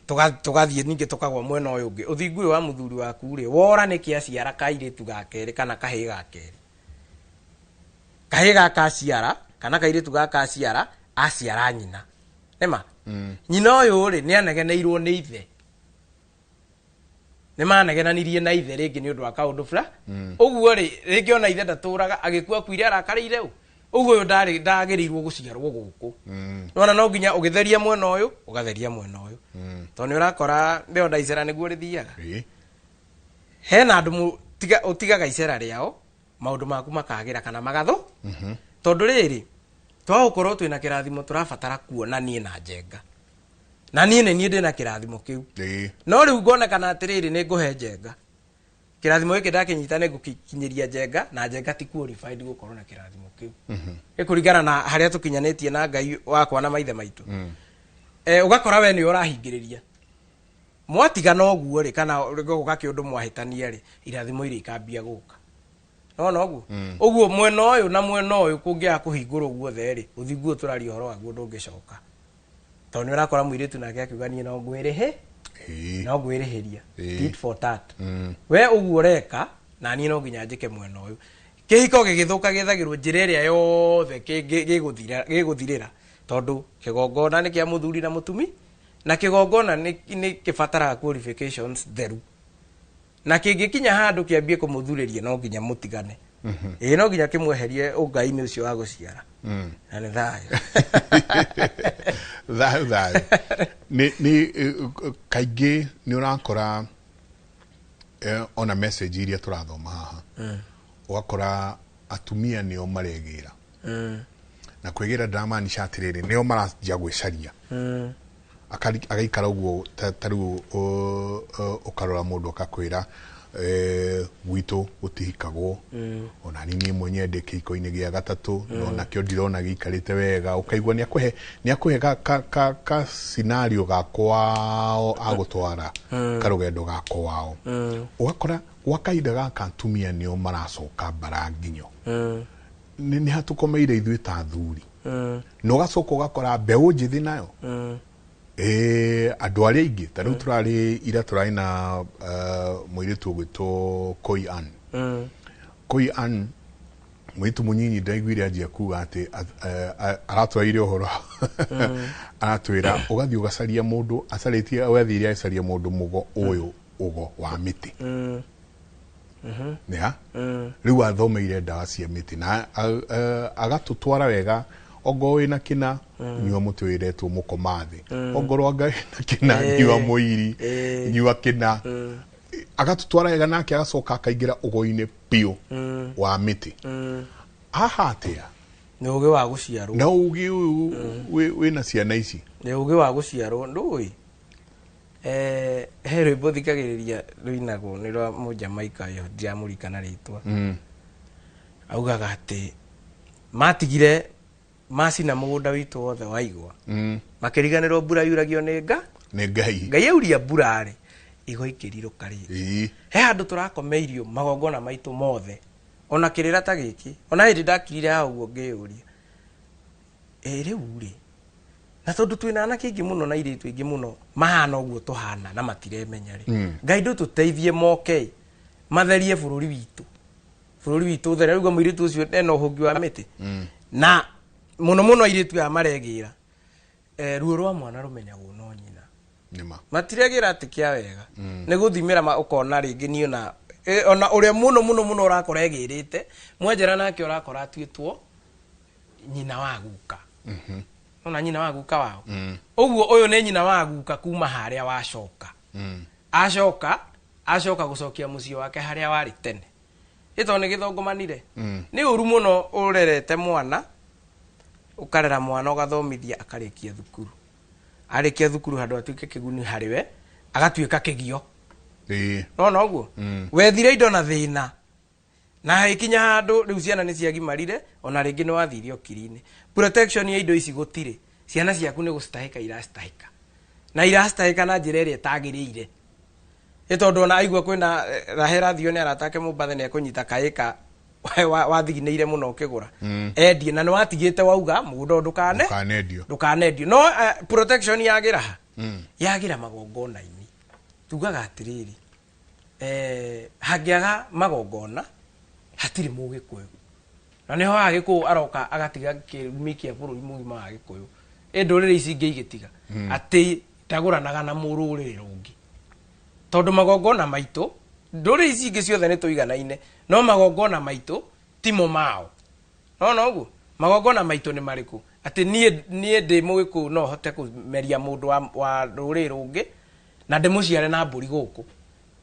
Tũgathiĩ ningĩ tũkagwa mwena ũyũ ũngĩ, ũthingu ũyũ wa mũthuri waku rĩ, wora nĩkĩ aciara kairĩtu ga kerĩ kana kahĩĩ ga kerĩ? Kahĩĩ gaka aciara kana kairĩtu gaka aciara, aciara nyina, nĩma? Nyina ũyũ rĩ, nĩ anegeneirwo nĩ ithe, nĩ manegenanirie na ithe rĩngĩ nĩ ũndũ wa kaũndũ bura ũguo rĩ, rĩngĩ ona ithe ndatũraga, agĩkua akuire arakarĩire ũ ũguo, ũyũ ndarĩ ndagĩrĩirwo gũciarwo gũkũ. Nona no nginya ũgĩtheria mwena ũyũ, ũgatheria mwena ũyũ, tondũ nĩ ũrakora ndĩrona icera nĩguo rĩthiaga. Hena andũ ũtigaga icera rĩao, maũndũ maku makagĩra kana magathũ, tondũ rĩrĩ twagũkorwo twĩna kĩrathimo tũrabatara kuona niĩ na Njenga, na niĩ nĩ niĩ ndĩna kĩrathimo kĩu. No rĩu ngonekana atĩrĩrĩ, nĩ ngũhe Njenga kĩrathimo gĩkĩ, ndakinyita nĩ ngũkinyĩria Njenga, na Njenga ti qualified gũkorwo na kĩrathimo kĩu. Ĩkũringana na harĩa tũkinyanĩtie na Ngai wakwa na maithe maitũ. Ũgakora we nĩwe ũrahingĩrĩria. Mwatigana ũguo rĩ, kana gũka kĩũndũ mwahĩtania rĩ, irathimo iria ikambia gũka, nona ũguo ũguo mwena ũyũ na mwena ũyũ kũngĩaga kũhingũrwo guothe rĩ, ũthingu ũyũ tũraria ũhoro waguo ndũngĩcoka, tondũ nĩ ũrakora mũirĩtu nake akiuga, niĩ no ngwĩrĩhĩ, no ngwĩrĩhĩria, tit for tat. We ũguo ũreka na niĩ no nginya njĩke mwena ũyũ. Kĩhiko gĩgĩthũka gĩethagĩrwo njĩra ĩrĩa yothe gĩgũthirĩra, tondũ kĩgongona nĩ kĩa mũthuri na mũtumi, na kĩgongona nĩ kĩbataraga qualifications theru, na kĩngĩkinya handũ kĩambie kũmũthurĩria, no nginya mũtigane. Ĩĩ, no nginya kĩmweherie ũngai-inĩ ũcio wa gũciara. Na nĩ thayũ. Thayũ thayũ. Nĩ kaingĩ nĩ ũrakora ona message iria tũrathoma haha, ũgakora atumia nĩo maregĩra, na kwĩgĩra ndĩramaanisha atĩrĩrĩ, nĩo maranjia gwĩcaria. Agaikara ũguo ta rĩu ũkarora mũndũ akakwĩra, gwitũ gũtihikagwo, ona niĩ mwenyewe ndĩ kĩhiko-inĩ gĩa gatatũ, no nakĩo ndirona gĩikarĩte wega. Ũkaigua nĩ akũhe ka scenario ga kwao, agũtwara karũgendo ga kwao. Ũgakora gwa kahinda gaka atumia nĩo maracoka mbara nginyo. Nĩ hatũkomeire ithuĩ ta athuri, na ũgacoka ũgakora mbeũ njĩthĩ nayo, andũ arĩa aingĩ ta rĩu tũrarĩ ira, tũrarĩ na mũirĩtu ũgwĩtwo Koi Ann. Koi Ann, mũirĩtu mũnyinyi, ndaiguire anjia kuga atĩ aratwarire ũhoro, aratwĩra ũgathiĩ ũgacaria mũndũ acarĩtie, ũgathiĩ agĩcaria mũndũ mũgo ũyũ, ũgo wa mĩtĩ. Nĩa rĩu athomeire ndawa cia mĩtĩ na agatũtwara wega, ongorwo wĩna kĩna, nyua mũtĩ wĩretwo mũkomathĩ, ongorwo anga wĩna kĩna, nyua mũiri, nyua kĩna. Agatũtwara wega, nake agacoka akaingĩra ũgo-inĩ biũ wa mĩtĩ. Haha atĩa? Nĩ ũgĩ wa gũciarwo. Na ũgĩ ũyũ wĩna ciana ici. Nĩ ũgĩ wa gũciarwo, ndũĩ he rwĩmbo thikagĩrĩria rũinagwo nĩ rwa mũjamaika ũyũ, ndiramũririkana rĩtwa. Augaga atĩ matigire macina mũgũnda witũ wothe wa igwa, makĩriganĩrwo mbura yuragio nĩ nga nĩ Ngai. Ngai auria mbura rĩ, igwa ikĩrirũka rĩngĩ. He handũ tũrakomeirio magongona maitũ mothe, ona kĩrĩra ta gĩkĩ, ona hĩndĩ ndakirire haha ũguo ngĩyũria, ĩ rĩu rĩ, na tondũ twĩna anake aingĩ mũno na airĩtu aingĩ mũno mahana ũguo tũhana na matiremenya rĩ, Ngai ndũtũteithie moke matherie bũrũri witũ, bũrũri witũ ũthere. Rĩu mũirĩtu ũcio ena ũhũngi wa mĩtĩ, na mũno mũno airĩtu aya maregĩra. Ruo rwa mwana rũmenyagwo no nyina. Nĩma. Matiregĩra atĩ kĩa wega nĩ gũthimĩra ũkona rĩngĩ niĩ ona ona ũrĩa mũno mũno mũno ũrakora egĩrĩte mwenjera nake ũrakora atuĩtwo nyina wa guka. Ona nyina wa guka wao. Ũguo ũyũ nĩ nyina wa guka kuma harĩa wacoka. Acoka acoka gũcokia mũciĩ wake harĩa warĩ tene. Ĩto nĩ gĩthongomanire. Nĩ ũru mũno ũrerete mwana, ũkarera mwana ũgathomithia akarĩkia thukuru. Arĩkia thukuru handũ atuĩke kĩguni harĩ we, agatuĩka kĩgio. Nona ũguo? Wethire indo na thĩna. Na hagĩkinya handũ rĩu ciana nĩ ciagimarire, ona rĩngĩ nĩ wathire ũkiri-inĩ. Protection ya indo ici gũtirĩ. Ciana ciaku nĩ gũcitahĩka iracitahĩka. Na iracitahĩka na njĩra ĩrĩa ĩtagĩrĩire. Nĩ tondũ ona aigua kwĩna raha ĩrathio nĩ arata ake Mombatha nĩ ekũnyita kaĩka wathiginĩire mũno ũkĩgũra. Endie na nĩ watigĩte wauga mũgũnda ũyũ ndũkane Ndũkanendio. Ndũkanendio. No protection yagĩra ha? Yagĩra magongona-inĩ. Tugaga atĩrĩrĩ, hangĩaga magongona hatirĩ mũgĩkũyũ. Na nĩho Agĩkũyũ aroka agatiga kĩrumi kĩa bũrũri mũgima wa Agĩkũyũ. Ĩ ndũrĩrĩ ici ingĩ igĩtiga. Atĩ ndagũranaga na mũrũrĩrĩ rũngĩ. Tondũ magongona maitũ, ndũrĩrĩ ici ingĩ ciothe nĩ tũiganaine, no magongona maitũ timo mao. Nona ũguo? Magongona maitũ nĩ marĩkũ? Atĩ niĩ ndĩ mũgĩkũyũ no hote kũmeria mũndũ wa rũrĩrĩ rũngĩ na ndĩmũciare na mbũri gũkũ.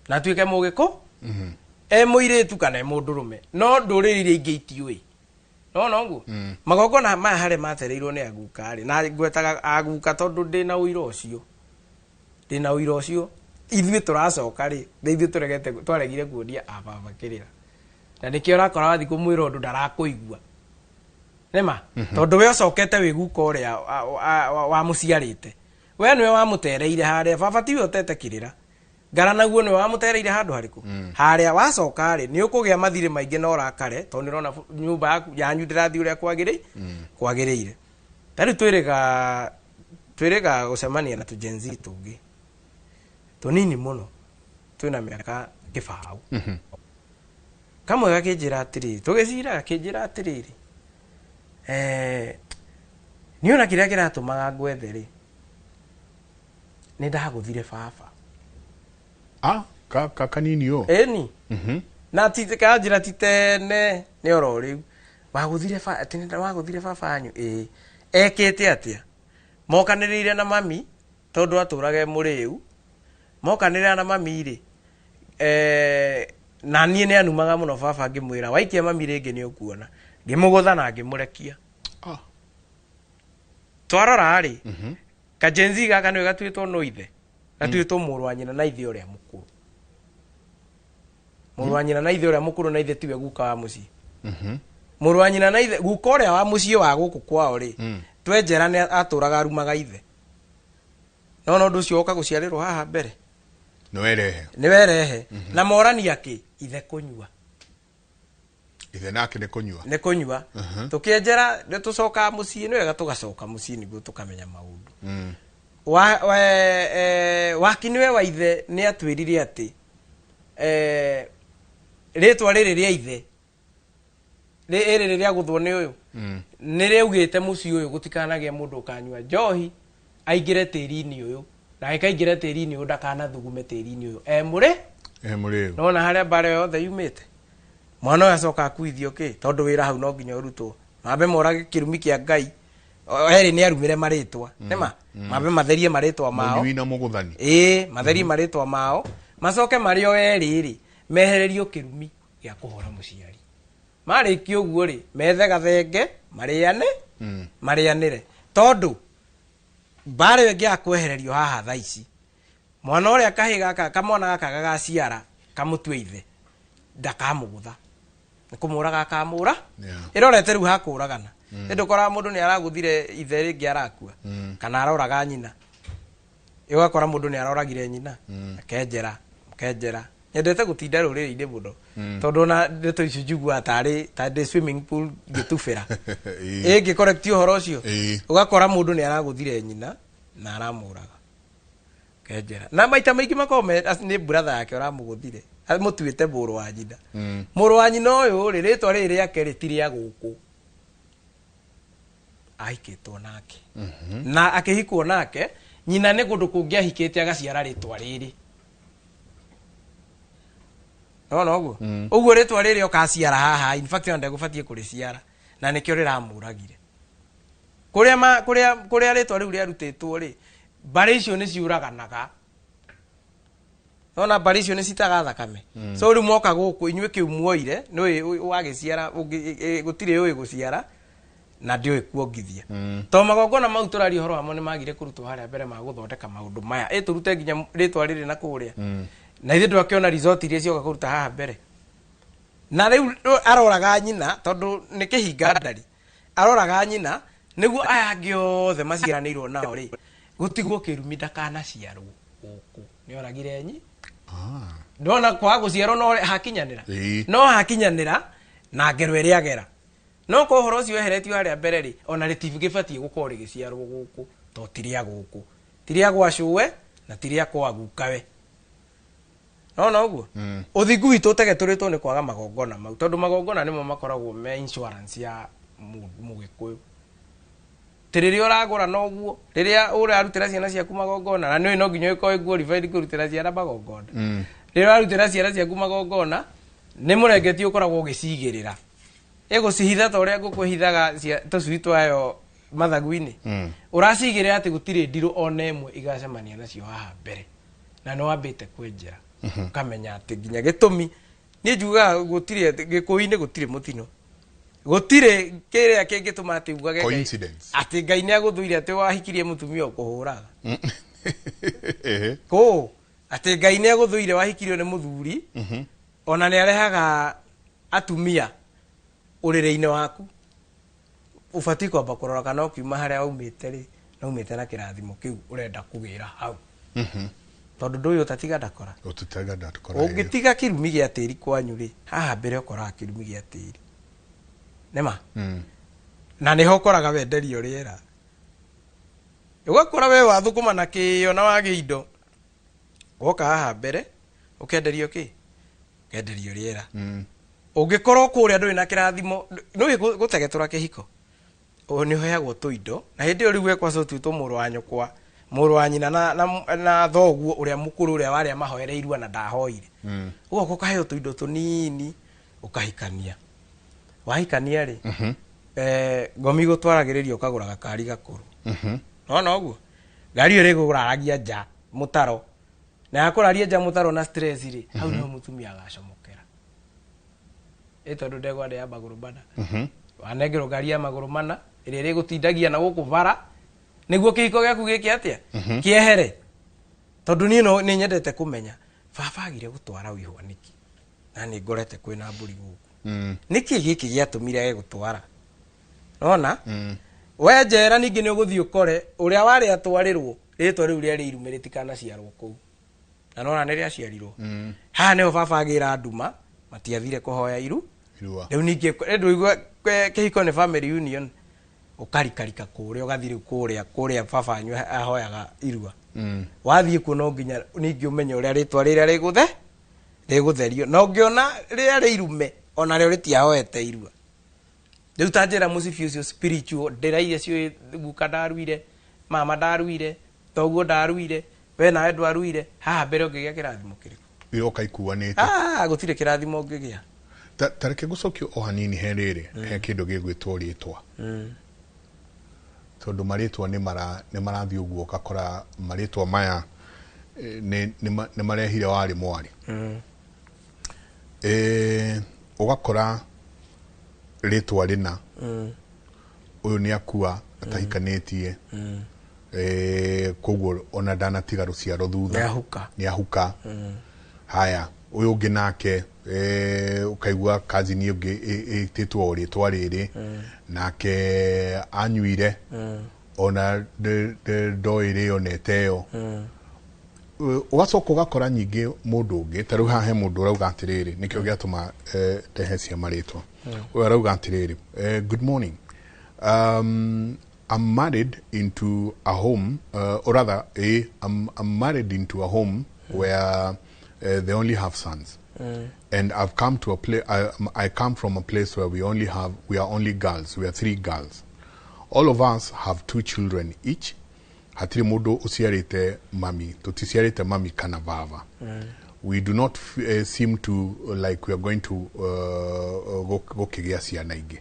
Na atuĩke mũgĩkũ? E mũirĩtu kana e mũndũrũme. No ndũrĩrĩ iria ingĩ itiũĩ. Nona ũguo? Magongona maya harĩa matereirwo nĩ aguka rĩ, na ngwetaga aguka tondũ ndĩna ũira ũcio. Ndĩna ũira ũcio. Ithuĩ tũracoka rĩ, nĩ ithuĩ tũregete, twaregire kuonia ababa kĩrĩra. Na nĩkĩo ũrakora wathiĩ kũmwĩra ũndũ ndarakũigua. Nĩma? Tondũ we ũcokete wĩ guka ũrĩa wamũciarĩte. We nĩwe wamũtereire harĩa, baba tiwe ũtete kĩrĩra. Ngara naguo nĩwe wamũtereire handũ harĩkũ? Harĩa wacoka rĩ, nĩ ũkũgĩa mathirĩ maingĩ na ũrakare, tondũ nĩ ũrona nyũmba yaku yanyu ndĩrathiĩ ũrĩa kwagĩrĩire. Ta rĩu twĩrĩga gũcemania na tũ Gen Z tũngĩ. Tũnini mũno. Twĩna mĩaka kĩbaũ. Kamwe gakĩnjĩra atĩrĩrĩ, tũgĩcira gakĩnjĩra atĩrĩrĩ, niĩ ona kĩrĩa kĩratũmaga ngwethe rĩ, nĩ ndagũthire baba. Kanini ũũ? Ĩni. Na kanjĩra ti tene, nĩ oro rĩu. Wagũthire atĩ nĩ wagũthire baba wanyu? Ĩĩ. Ekĩte atĩa? Mokanĩrĩire na mami, tondũ atũraga e mũrĩu. Mokanĩrĩra na mami rĩ, na niĩ nĩ anumaga mũno baba ngĩmwĩra, waikia mami rĩngĩ nĩ ũkuona. Ngĩmũgũtha na ngĩmũrekia. Twarora rĩ, ka Gen Z gaka nĩwe gatuĩtwo no ithe. Gatuĩtwo mũrũ wa nyina na ithe ũrĩa mũkũrũ. Mũrũ wa nyina na ithe ũrĩa mũkũrũ na ithe tiwe guka wa mũciĩ. Mũrũ wa nyina na ithe, guka ũrĩa wa mũciĩ wa gũkũ kwao rĩ, twenjera nĩ atũraga arumaga ithe. No no ũndũ ũcio woka gũciarĩrwo haha mbere. Nĩ werehe. Nĩ werehe. Na morania kĩ? Ithe kũnyua. Ithe nake nĩ kũnyua. Nĩ kũnyua. Tũkĩenjera, nĩ tũcokaga mũciĩ, nĩ wega tũgacoka mũciĩ nĩguo tũkamenya maũndũ. Waki nĩwe wa ithe nĩ atwĩrire atĩ, rĩtwa rĩrĩ rĩa ithe, rĩrĩ rĩa gũthwo nĩ ũyũ. Nĩ rĩaugĩte mũciĩ ũyũ gũtikanagĩe mũndũ ũkanyua njohi, aingĩre tĩri-inĩ ũyũ. Na angĩkaingĩra tĩri-inĩ ũyũ ndakanathugume tĩri-inĩ ũyũ. E mũrĩ? E mũrĩu. Nona harĩa mbara yothe yumĩte. Mwana ũyũ acoka akuithio kĩ? Tondũ wĩra hau no nginya ũrutwo. Mambe morage kĩrumi kĩa Ngai. Erĩ nĩ arumĩre marĩtwa. Nĩma? Mambe matherie marĩtwa mao. Mũnyui na mũgũthani. Ĩĩ, matherie marĩtwa mao. Macoke marĩ o erĩ rĩ, mehererio kĩrumi gĩa kũhũra mũciari. Marĩkia ũguo rĩ, methe gathenge, marĩane, marĩanĩre. Tondũ mbara ĩyo ĩngĩaga kwehererio haha thaa ici, mwana ũrĩa kahĩ gaka, kamwana gaka gagaciara, kamũtue ithe, ndakamũgũtha. Nĩ kũmũraga akamũra. Ĩrorete rĩu hakũragana. Ĩndĩ ũkoraga mũndũ nĩ aragũthire ithe rĩngĩ arakua, kana aroraga nyina. Ũgakora mũndũ nĩ aroragire nyina, akenjera, akenjera. Nyendete gũtinda rũrĩrĩ-inĩ mũno. Tondũ ona ndeto ici njiguaga tarĩ ndĩ swimming pool ngĩtubĩra. Ĩngĩ correct ũhoro ũcio. Ũgakora mũndũ nĩ aragũthire nyina na aramũraga. Kenjera. Na maita maingĩ makoragwo me, nĩ brother yake ũramũgũthire. Amũtuĩte mũrũ wa nyina. Mũrũ wa nyina ũyũ rĩ, rĩtwa rĩrĩ rĩake rĩ ti rĩa gũkũ. Ahikĩtwo nake na akĩhikwo nake nyina nĩ kũndũ kũngĩ ahikĩte agaciara rĩtwa rĩrĩ. Nona ũguo? Ũguo rĩtwa rĩrĩ okaciara haha, in fact ona ndegũbatiĩ kũrĩciara, na nĩkĩo rĩramũragire. Kũrĩa kũrĩa kũrĩa rĩtwa rĩu rĩarutĩtwo rĩ, mbarĩ icio nĩ ciũraganaga. Nona mbarĩ icio nĩ citaga thakame. So rĩu moka gũkũ inyuĩ kĩu muoire nĩũĩ wagĩciara gũtirĩ ũĩ gũciara na ndĩũĩ kuongithia. To magongona mau tũraria ũhoro wamo nĩ magire kũrutwo harĩa mbere ma gũthondeka maũndũ maya. Ĩ tũrute nginya rĩtwa rĩrĩ na kũrĩa. Na ithuĩ ndwakĩona result iria cioka kũruta haha mbere. Na rĩu aroraga nyina tondũ nĩ kĩhinga ndari. Aroraga nyina nĩguo aya angĩ othe maciaranĩirwo nao rĩ, gũtigwo kĩrumi ndakanaciarwo gũkũ. Nĩ oragire nyi. Ndona kwaga gũciarwo no hakinyanĩra. No hakinyanĩra na ngero ĩrĩa agera. No ko ũhoro ũcio weheretio harĩa mbere rĩ, ona rĩtigĩbatiĩ gũkorwo rĩgĩciarwo gũkũ, to ti rĩa gũkũ. Ti rĩa gwa cũwe na ti rĩa kwa gukawe. Nona ũguo? Ũthingu witũ ũtegetũrĩtwo nĩ kwaga magongona mau, tondũ magongona nĩmo makoragwo me insurance ya mũgĩkũyũ. Ti rĩrĩa ũragũra noguo, rĩrĩa ũrarutĩra ciana ciaku magongona, na nĩũĩ no nginya ũgĩkorwo wĩ qualified kũrutĩra ciana magongona. Rĩrĩa ũrarutĩra ciana ciaku magongona, nĩ mũrengeti ũkoragwo ũgĩcigĩrĩra. Ĩgũcihitha ta ũrĩa ngũkũ ĩhithaga tũcui twayo mathagu-inĩ. Ũracigĩrĩra atĩ gũtirĩ ndirũ ona ĩmwe igacemania nacio haha mbere. Na nĩ wambĩte kwenjera. Ũkamenya atĩ nginya gĩtũmi, niĩ njugaga gũtirĩ gĩkũyũ-inĩ gũtirĩ mũtino. Gũtirĩ kĩrĩa kĩngĩtũma atĩ ugage Ngai- Coincidence. atĩ Ngai nĩ agũthũire atĩ wahikirie mũtumia ũkũhũraga. Kũ atĩ Ngai nĩ agũthũire wahikirio nĩ mũthuri, ona nĩ arehaga atumia ũrĩrĩ-inĩ waku. Ũbatiĩ kwamba kũrora kana ũkiuma harĩa waumĩte rĩ, na umĩte na kĩrathimo kĩu ũrenda kũgĩra hau. Tondũ ndũĩ ũtatiga ndakora. Ũtatiga ndakora. Ũngĩtiga kĩrumi gĩa tĩri kwanyu rĩ, haha mbere ũkoraga kĩrumi gĩa tĩri. Nĩma? Na nĩho ũkoraga wenderio rĩera. Ũgakora we wathũkũma na kĩo na wagĩa indo. Woka haha mbere, ũkenderio kĩ? Ũkenderio rĩera. Ũngĩkorwo kũrĩa ndũrĩ na kĩrathimo, nĩũĩ gũtegetũra kĩhiko. Nĩ ũheagwo tũindo, na hĩndĩ ĩyo rĩu wekwa ũtuĩtwo mũrũ wa nyũkwa, mũrũ wa nyina na thoguo ũrĩa mũkũrũ ũrĩa warĩa mahoereirwo na ndahoire. Ũgoka ũkaheo tũindo tũnini, ũkahikania. Wahikania rĩ, ngomi gũtwaragĩrĩria ũkagũra gakari gakũrũ. Nona ũguo? Ngari ĩyo ĩrĩgũraragia nja mũtaro. Na yakũraria nja mũtaro na stress rĩ, hau nĩho mũtumia agacomokera. Ĩ tondũ ndegwa ndĩ ya magũrũ mana. Wanengerwo ngari ya magũrũ mana ĩrĩa ĩrĩgũtindagia na gũkũ bara nĩguo kĩhiko gĩaku gĩke atĩa? Kĩehere. Tondũ niĩ no nĩ nyendete kũmenya baba agire gũtwara wĩhwa nĩkĩ? Na nĩ ngorete kwĩna mbũri gũkũ. Nĩkĩ gĩkĩ gĩatũmire age gũtwara? Nona? We njera ningĩ nĩ ũgũthiĩ ũkore ũrĩa warĩ atwarĩrwo rĩtwa rĩu rĩarĩ irume rĩtikanaciarwo kũu. Na nona nĩ rĩaciarirwo. Haha nĩho baba agĩra nduma matiathire kũhoya iru. Rĩu ningĩ ndũigua kĩhiko nĩ family union. Ũkarikarika kũrĩa ũgathiĩ rĩu kũrĩa kũrĩa baba wanyu ahoyaga irua. Wathiĩ kuo no nginya ningĩ ũmenye ũrĩa rĩtwa rĩrĩa rĩgũtherio. Na ũngĩona rĩarĩ irume ona rĩo rĩtiahoete irua. Rĩu ta njĩra mũcibi ũcio spiritual ndĩra iria ciũĩ guka ndaruire, mama ndaruire, thoguo ndaruire, we nawe ndwaruire, haha mbere ũngĩgĩa kĩrathimo kĩrĩkũ? Iroka ikuanĩte. Gũtirĩ kĩrathimo ũngĩgĩa. Ta reke ngũcokie o hanini he rĩrĩ, he kĩndũ gĩgwĩtwo rĩtwa. Tondũ marĩtwa nĩ marathiĩ ũguo ũgakora marĩtwa maya nĩ marehire warĩ mwarĩ. Ũgakora rĩtwa rĩna, ũyũ nĩ akua atahikanĩtie, koguo ona ndanatiga rũciaro thutha. Nĩ ahuka. Haya, ũyũ ũngĩ nake ũkaigua cousin ũngĩ ĩtĩtwo o rĩtwa rĩrĩ, nake anyuire ona ndoĩ rĩonete ĩyo. Ũgacoka ũgakora nyingĩ mũndũ ũngĩ ta rĩu haha he mũndũ ũrauga atĩrĩrĩ, nĩkĩo gĩatũma ndehe cia marĩtwa. Ũyũ arauga atĩrĩrĩ, good morning. I'm married into a home, or rather, I'm married into a home where they only have sons. And I've come to a place, I come from a place where we are only girls. We are 3 girls. All of us have two children each. Hatirĩ mũndũ ũciarĩte mami, tũticiarĩte mami kana baba. We do not seem to like we are going to gũkĩgĩa ciana ingĩ.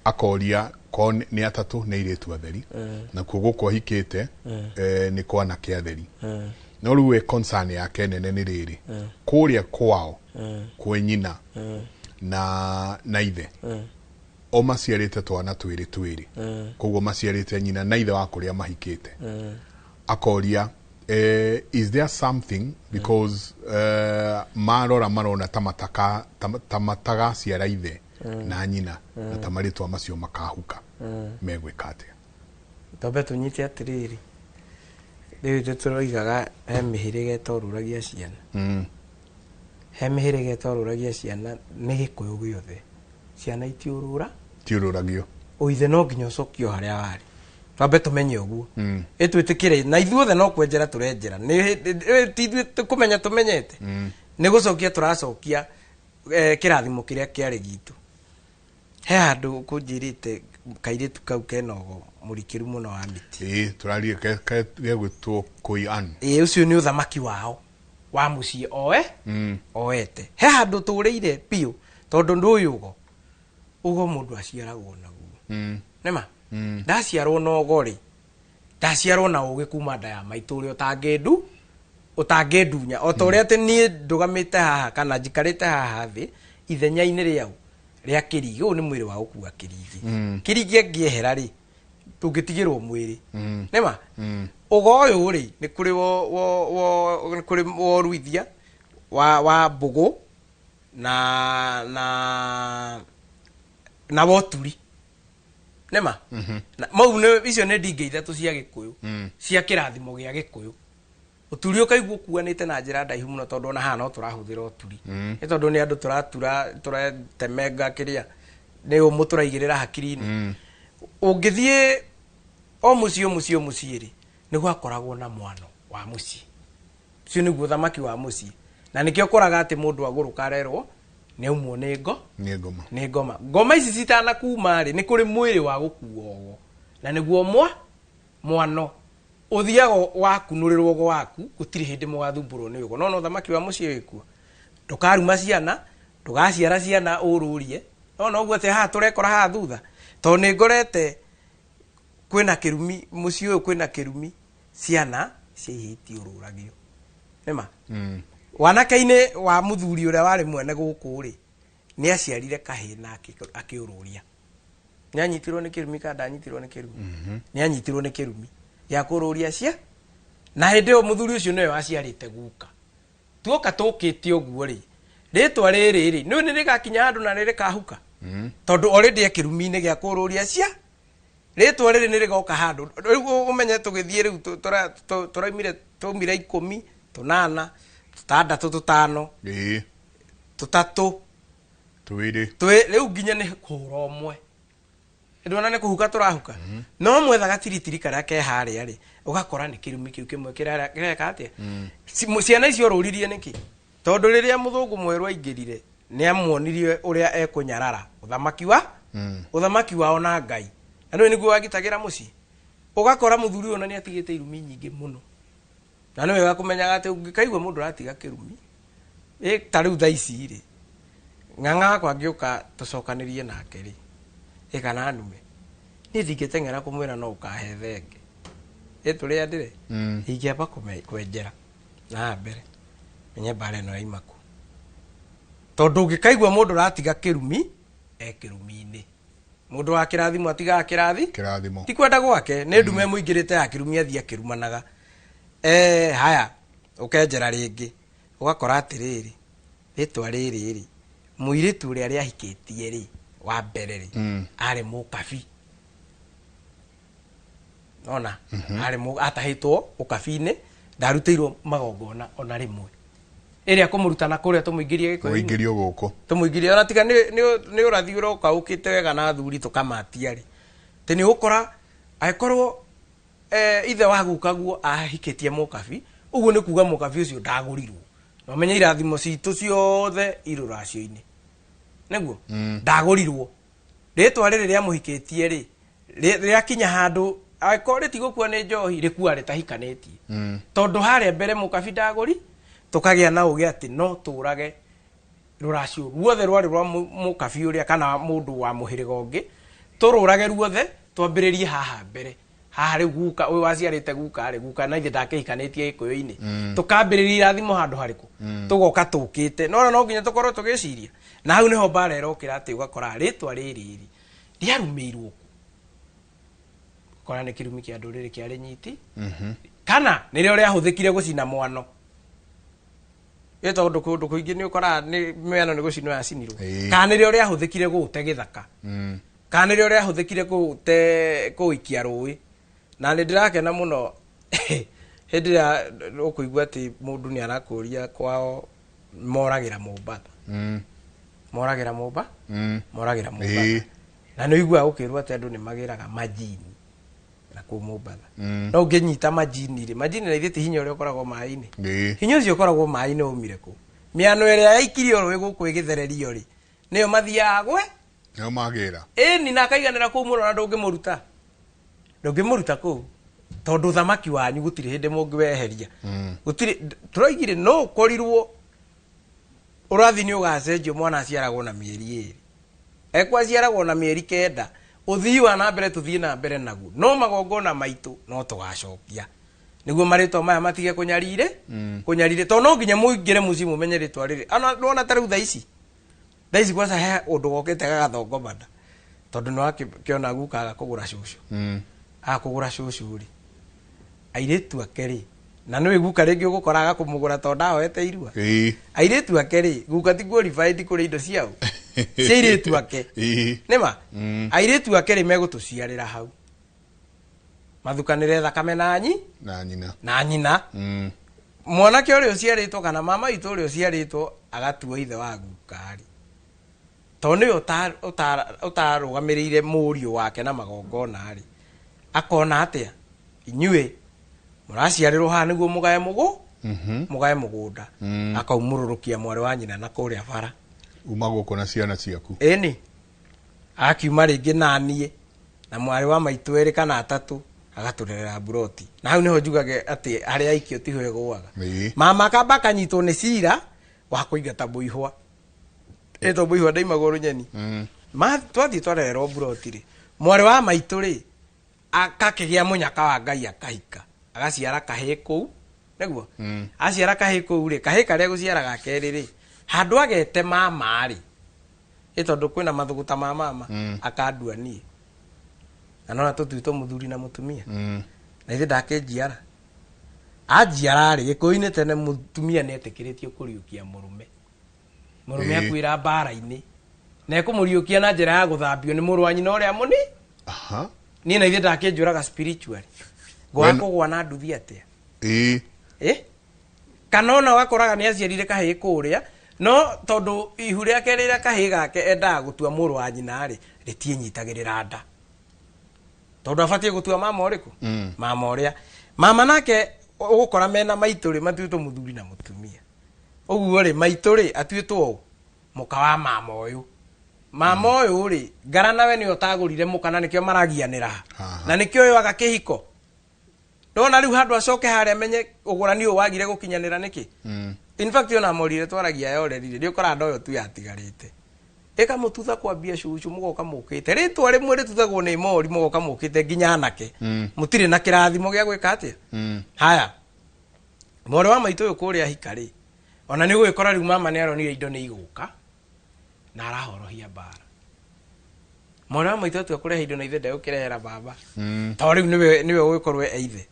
Akoria ko nĩ atatũ nĩ airĩtu atheri, nakuo gũkũ ahikĩte nĩ kwa anake atheri. No rĩu we concern yake nene nĩ rĩrĩ, kũrĩa kwao kwĩ nyina na ithe o maciarĩte twana twĩrĩ twĩrĩ, koguo maciarĩte nyina na ithe wa kũrĩa mahikĩte. Akoria is there something, because marora marona ta mataka ta matagaciara ithe na nyina na ta marĩtwa macio makahuka, megwĩka atĩa? Twambe tũnyite atĩrĩrĩ, rĩu ithuĩ tũroigaga he mĩhĩrĩga ĩtorũragia ciana. He mĩhĩrĩga ĩtorũragia ciana nĩ Gĩkũyũ gĩothe. Ciana itiũrũra, tiũrũragio. Ũithe no nginya ũcokio harĩa warĩ. Twambe tũmenye ũguo. Ĩtwĩtĩkĩre na ithuothe no kwenjera tũrenjera. Nĩ ti ithuĩ kũmenya tũmenyete. Nĩ gũcokia tũracokia kĩrathimo kĩrĩa kĩarĩ gitũ. He handũ kũnjĩrĩte kairĩtu kau kena ũgo mũrikĩru mũno wa mĩtĩ. Ĩĩ, tũrarie gegwĩtwo Koi Ann. Ĩĩ, ũcio nĩ ũthamaki wao wa mũciĩ oe oete. He handũ tũrĩire biũ tondũ ndũyũ ũgo. Ũgo mũndũ aciaragwo naguo. Nĩma? Ndaciarwo na ũgo rĩ, ndaciarwo na ũgĩ kuma nda ya maitũ ũrĩa ũtangĩndunya. O ta ũrĩa atĩ niĩ ndũgamĩte haha kana njikarĩte haha thĩ ithenya-inĩ rĩau rĩa kĩrigi. Ũyũ nĩ mwĩrĩ wa gũkua kĩrigi. Kĩrigi angĩehera rĩ, tũngĩtigĩrwo mwĩrĩ. Nĩma? Ũgo ũyũ rĩ, nĩ kũrĩ nĩ kũrĩ woruithia wa mbũgũ na woturi. Nĩma? Mau nĩ icio nĩ ndingĩ ithatũ cia Gĩkũyũ, cia kĩrathimo gĩa Gĩkũyũ. Ũturi ũkaigua ũkuanĩte na njĩra ndaihu mũno tondũ ona haha no tũrahũthĩra ũturi. Nĩ tondũ nĩ andũ tũratura, tũratemenga kĩrĩa, nĩ ũmũ tũraigĩrĩra hakiri-inĩ. Ũngĩthiĩ o mũciĩ o mũciĩ o mũciĩ rĩ, nĩ gwakoragwo na mwano wa mũciĩ. Ũcio nĩguo ũthamaki wa mũciĩ. Na nĩkĩo ũkoraga atĩ mũndũ agũrũka arerwo nĩ aumwo nĩ ngo, nĩ ngoma. Nĩ ngoma. Ngoma ici citanakuma rĩ, nĩ kũrĩ mwĩrĩ wa gũkua ũgo. Na nĩguo mwano ũthiaga wakunũrĩrwo ũgo waku, gũtirĩ hĩndĩ mũgathumbũrwo nĩ ũgo. No no ũthamaki wa mũciĩ wĩkuo. Ndũkaruma ciana, ndũgaciara ciana ũrũrie. No no ũguo atĩ haha tũrekora haha thutha. Tondũ nĩ ngorete kwĩna kĩrumi, mũciĩ ũyũ kwĩna kĩrumi, ciana ciaihĩtie ũrũragio. Nĩma? Wanake-inĩ wa mũthuri ũrĩa warĩ mwene gũkũ rĩ, nĩ aciarire kahĩĩ na akĩũrũria. Nĩ anyitirwo nĩ kĩrumi kana ndanyitirwo nĩ kĩrumi? Nĩ anyitirwo nĩ kĩrumi gĩa kũrũria cia. Na hĩndĩ ĩyo mũthuri ũcio nĩwe waciarĩte guka. Tuoka tũkĩte ũguo rĩ, rĩtwa rĩrĩ rĩ, nĩ rĩgakinya handũ na rĩrĩkahuka. Tondũ already e kĩrumi-inĩ gĩa kũrũria cia. Rĩtwa rĩrĩ nĩ rĩgoka handũ. Rĩu ũmenye tũgĩthiĩ rĩu tũraumire, twaumire 10, 8, 6, 5, 3, 2. Rĩu nginya nĩ kũhũra ũmwe. Ndona nĩ kũhuka tũrahuka. No mwethaga tiritiri karĩa ke harĩa rĩ, ũgakora nĩ kĩrumi kĩu kĩmwe kĩreka atĩa? Ciana icio rũririe nĩkĩ? Tondũ rĩrĩa mũthũngũ mwerũ aingĩrire, nĩ amuonirie ũrĩa ekũnyarara ũthamaki wa ũthamaki wao na Ngai. Na nĩwe nĩguo wagitagĩra mũciĩ. Ũgakora mũthuri ũyũ na nĩ atigĩte irumi nyingĩ mũno. Na nĩ wega kũmenyaga atĩ ũngĩkaigua mũndũ aratiga kĩrumi, ta rĩu thaa ici rĩ, ng'ang'a wakwa angĩũka tũcokanĩrie nake rĩ, kana anume, niĩ ndingĩteng'era kũmwĩra no ũkahe thenge. Tũrĩanĩre? Ingĩamba kwenjera na haha mbere, menye mbara ĩno yaima kũ. Tondũ ũngĩkaigua mũndũ ũratiga kĩrumi, e kĩrumi-inĩ. Mũndũ wa kĩrathimo atigaga kĩrathi? Kĩrathimo. Ti kwenda gwake, nĩ ndume mũingĩrĩte ya kĩrumi athiĩ akĩrumanaga. Haya, ũkenjera rĩngĩ, ũgakora atĩrĩrĩ, rĩtwa rĩrĩ rĩ, mũirĩtu ũrĩa rĩahikĩtie rĩ, wa mbere rĩ, arĩ mũkabi. Ona, arĩ atahĩtwo ũkabi-inĩ, ndarutĩirwo magongona ona rĩmwe. Ĩrĩa kũmũruta na kũrĩa tũmũingĩrie gĩkũyũ-inĩ. Mũingĩrio gũkũ. Tũmũingĩrie, ona tiga nĩ ũrathi ũroka ũkĩte wega na athuri tũkamatia rĩ. Atĩ nĩ ũgũkora, angĩkorwo ithe wa gukaguo ahikĩtie mũkabi, ũguo nĩ kuga mũkabi ũcio ndagũrirwo. Na ũmenye irathimo citũ ciothe irũracio-inĩ. Nĩguo? Ndagũrirwo. Rĩtwa rĩrĩ rĩamũhikĩtie rĩ, Rĩakinya handũ angĩkorwo rĩtigũkua nĩ njohi rĩkua rĩtahikanĩtie. Tondũ harĩa mbere mũkabi ndagũri tũkagĩa na ũgĩ atĩ no tũrage rũracio ruothe rwarĩ rwa mũkabi ũrĩa kana mũndũ wa mũhĩrĩga ũngĩ, tũrũrage ruothe twambĩrĩrie haha mbere haha rĩu guka ũyũ waciarĩte guka rĩ, guka na ithe ndakĩhikanĩtie gĩkũyũ-inĩ. Tũkambĩrĩria irathimo handũ harĩkũ? Tũgoka tũkĩte nona no nginya tũkorwo tũgĩciria na hau nĩho mbara ĩrokĩra atĩ ũgakora rĩtwa rĩrĩ rĩ rĩarumĩirwo kũ, kora nĩ kĩrumi kĩa ndũrĩrĩ kĩarĩ nyiti kana nĩrĩo rĩahũthĩkire gũcina mwano, ĩ tondũ kũndũ kũingĩ nĩ ũkoraga nĩ mĩano nĩ gũcinwo yacinirwo. Kana nĩrĩo rĩahũthĩkire gũũte gĩthaka. Kana nĩrĩo rĩahũthĩkire kũũte kũikia rũĩ. Na nĩ ndĩrakena mũno hĩndĩ ĩrĩa ũkũigua atĩ mũndũ nĩ arakũria kwao moragĩra Mombatha. Moragĩra Momba. Moragĩra Mombatha. Na nĩ ũiguaga gũkĩrwo atĩ andũ nĩ magĩraga majini na kũu Mombatha. No ũngĩnyita majini rĩ, majini na ithuĩ ti hinya ũrĩa ũkoragwo maĩ-inĩ. Hinya ũcio ũkoragwo maĩ-inĩ waumire kũ? Mĩano ĩrĩa yaikirio rũĩ gũkũ ĩgĩthererio rĩ, nĩyo mathiaga gwe. Nĩo magĩra. Ĩni na akaiganĩra kũu mũno na ndũngĩmũruta. Ndũngĩmũruta kũu tondũ thamaki wanyu gũtirĩ hĩndĩ mũngĩweheria. Gũtirĩ tũroigire no ũkorirwo ũrathi nĩ ũgacenjio mwana aciaragwo na mĩeri 2. Ekwo aciaragwo na mĩeri 9, ũthii wa na mbere tũthiĩ na mbere naguo, no magongona maitũ no tũgacokia nĩguo marĩtwa maya matige kũnyarire. Kũnyarire tondũ no nginya mũingĩre mũciĩ mũmenye rĩtwa rĩrĩ. Ona ndwona ta rĩu thaa ici kwanza he ũndũ wokĩte gagathongomana tondũ nĩ wakĩona guka aga kũgũra cũcũ. Aga kũgũra cũcũ rĩ, airĩtu ake rĩ, na nĩũĩ guka rĩngĩ ũgũkora aga kũmũgũra tondũ ndahoete irua. Airĩtu ake rĩ, guka ti qualified kũrĩa indo ciao cia airĩtu ake. Nĩma. Airĩtu ake rĩ, megũtũciarĩra hau mathukanĩre thakame na nyi Na nyina. Na nyina. Mwanake ũrĩa ũciarĩtwo kana mama witũ ũrĩa ũciarĩtwo agatuo ithe wa guka rĩ, tondũ nĩwe ũtarũgamĩrĩire mũriũ wake na magongona rĩ, akona atĩa inyuĩ mũraciarĩrwo haha nĩguo mũgae mũgũ mũgae mũgũnda. Akaumũrũrũkia mwarĩ wa nyina na kũrĩa bara. Uma gũkũ na ciana ciaku. Ĩni akiuma rĩngĩ naniĩ na mwarĩ wa maitũ erĩ kana atatũ agatũrerera mburoti, na hau nĩho njugage atĩ harĩa aikio tiho ĩgũaga. Mama akamba akanyitwo nĩ cira wa kũingata mũihwa, ĩtwo mũihwa ndaimagwo rũnyeni. Ma twathiĩ twarererwo mburoti rĩ, mwarĩ wa maitũ rĩ akakĩgĩa mũnyaka wa Ngai, akahika, agaciara kahĩĩ kũu nĩguo. Aciara kahĩĩ kũu rĩ, kahĩĩ karĩa gũciara ga kerĩ rĩ, handũ agete mama rĩ, ĩ tondũ kwĩna mathũgũta ma mama. Akandua niĩ na nona tũtuĩtwo mũthuri na mũtumia. Na ithe ndakĩnjiara, anjiara rĩ, gĩkũyũ-inĩ tene mũtumia nĩ etĩkĩrĩtio kũriũkia mũrũme. Mũrũme akuĩra mbara-inĩ na ekũmũriũkia na njĩra ya gũthambio nĩ mũrũ wa nyina ũrĩa mũni. Niĩ na ithe ndakĩnjũraga spiritually ngwaga kũgwa na nduthi atĩa? Eh? Kana ona ũgakoraga nĩ aciarire kahĩĩ kũrĩa, no tondũ ihu rĩake rĩrĩa kahĩĩ gake endaga gũtua mũrũ wa nyina rĩ, rĩtiĩnyitagĩrĩra nda tondũ abatiĩ gũtua mama ũrĩkũ? Mama ũrĩa mama nake ũgũkora mena maitũ rĩ, matuĩtwo mũthuri na mũtumia ũguo rĩ, maitũ rĩ atuĩtwo ũ mũka wa mama ũyũ. Mama ũyũ rĩ, ngara nawe nĩwe ũtagũrire mũka, na nĩkĩo maragianĩra na nĩkĩo ũyũ aga kĩhiko. Ndona rĩu handũ acoke harĩa amenye ũgũrani ũyũ wagire gũkinyanĩra nĩkĩ. In fact, ona morire twaragia ya ũreri rĩ, ũkoraga ndoyo tu yatigarĩte ĩkamũtutha kwambia cucu, mũgoka mũkĩte rĩtwa rĩmwe rĩtuthagwo nĩ mori, mũgoka mũkĩte nginya anake. Mũtirĩ na kĩrathimo gĩa gwĩka atĩa. Haya, mwarĩ wa maitũ ũyũ kũrĩa hika rĩ, ona nĩ ũgũgĩkora rĩu mama nĩ aronire indo nĩ igũka na arahorohia mbara. Mwarĩ wa maitũ atua kũrehe indo na ithe ndegũkĩrehera baba, tondũ rĩu nĩwe ũgũgĩkorwo e ithe.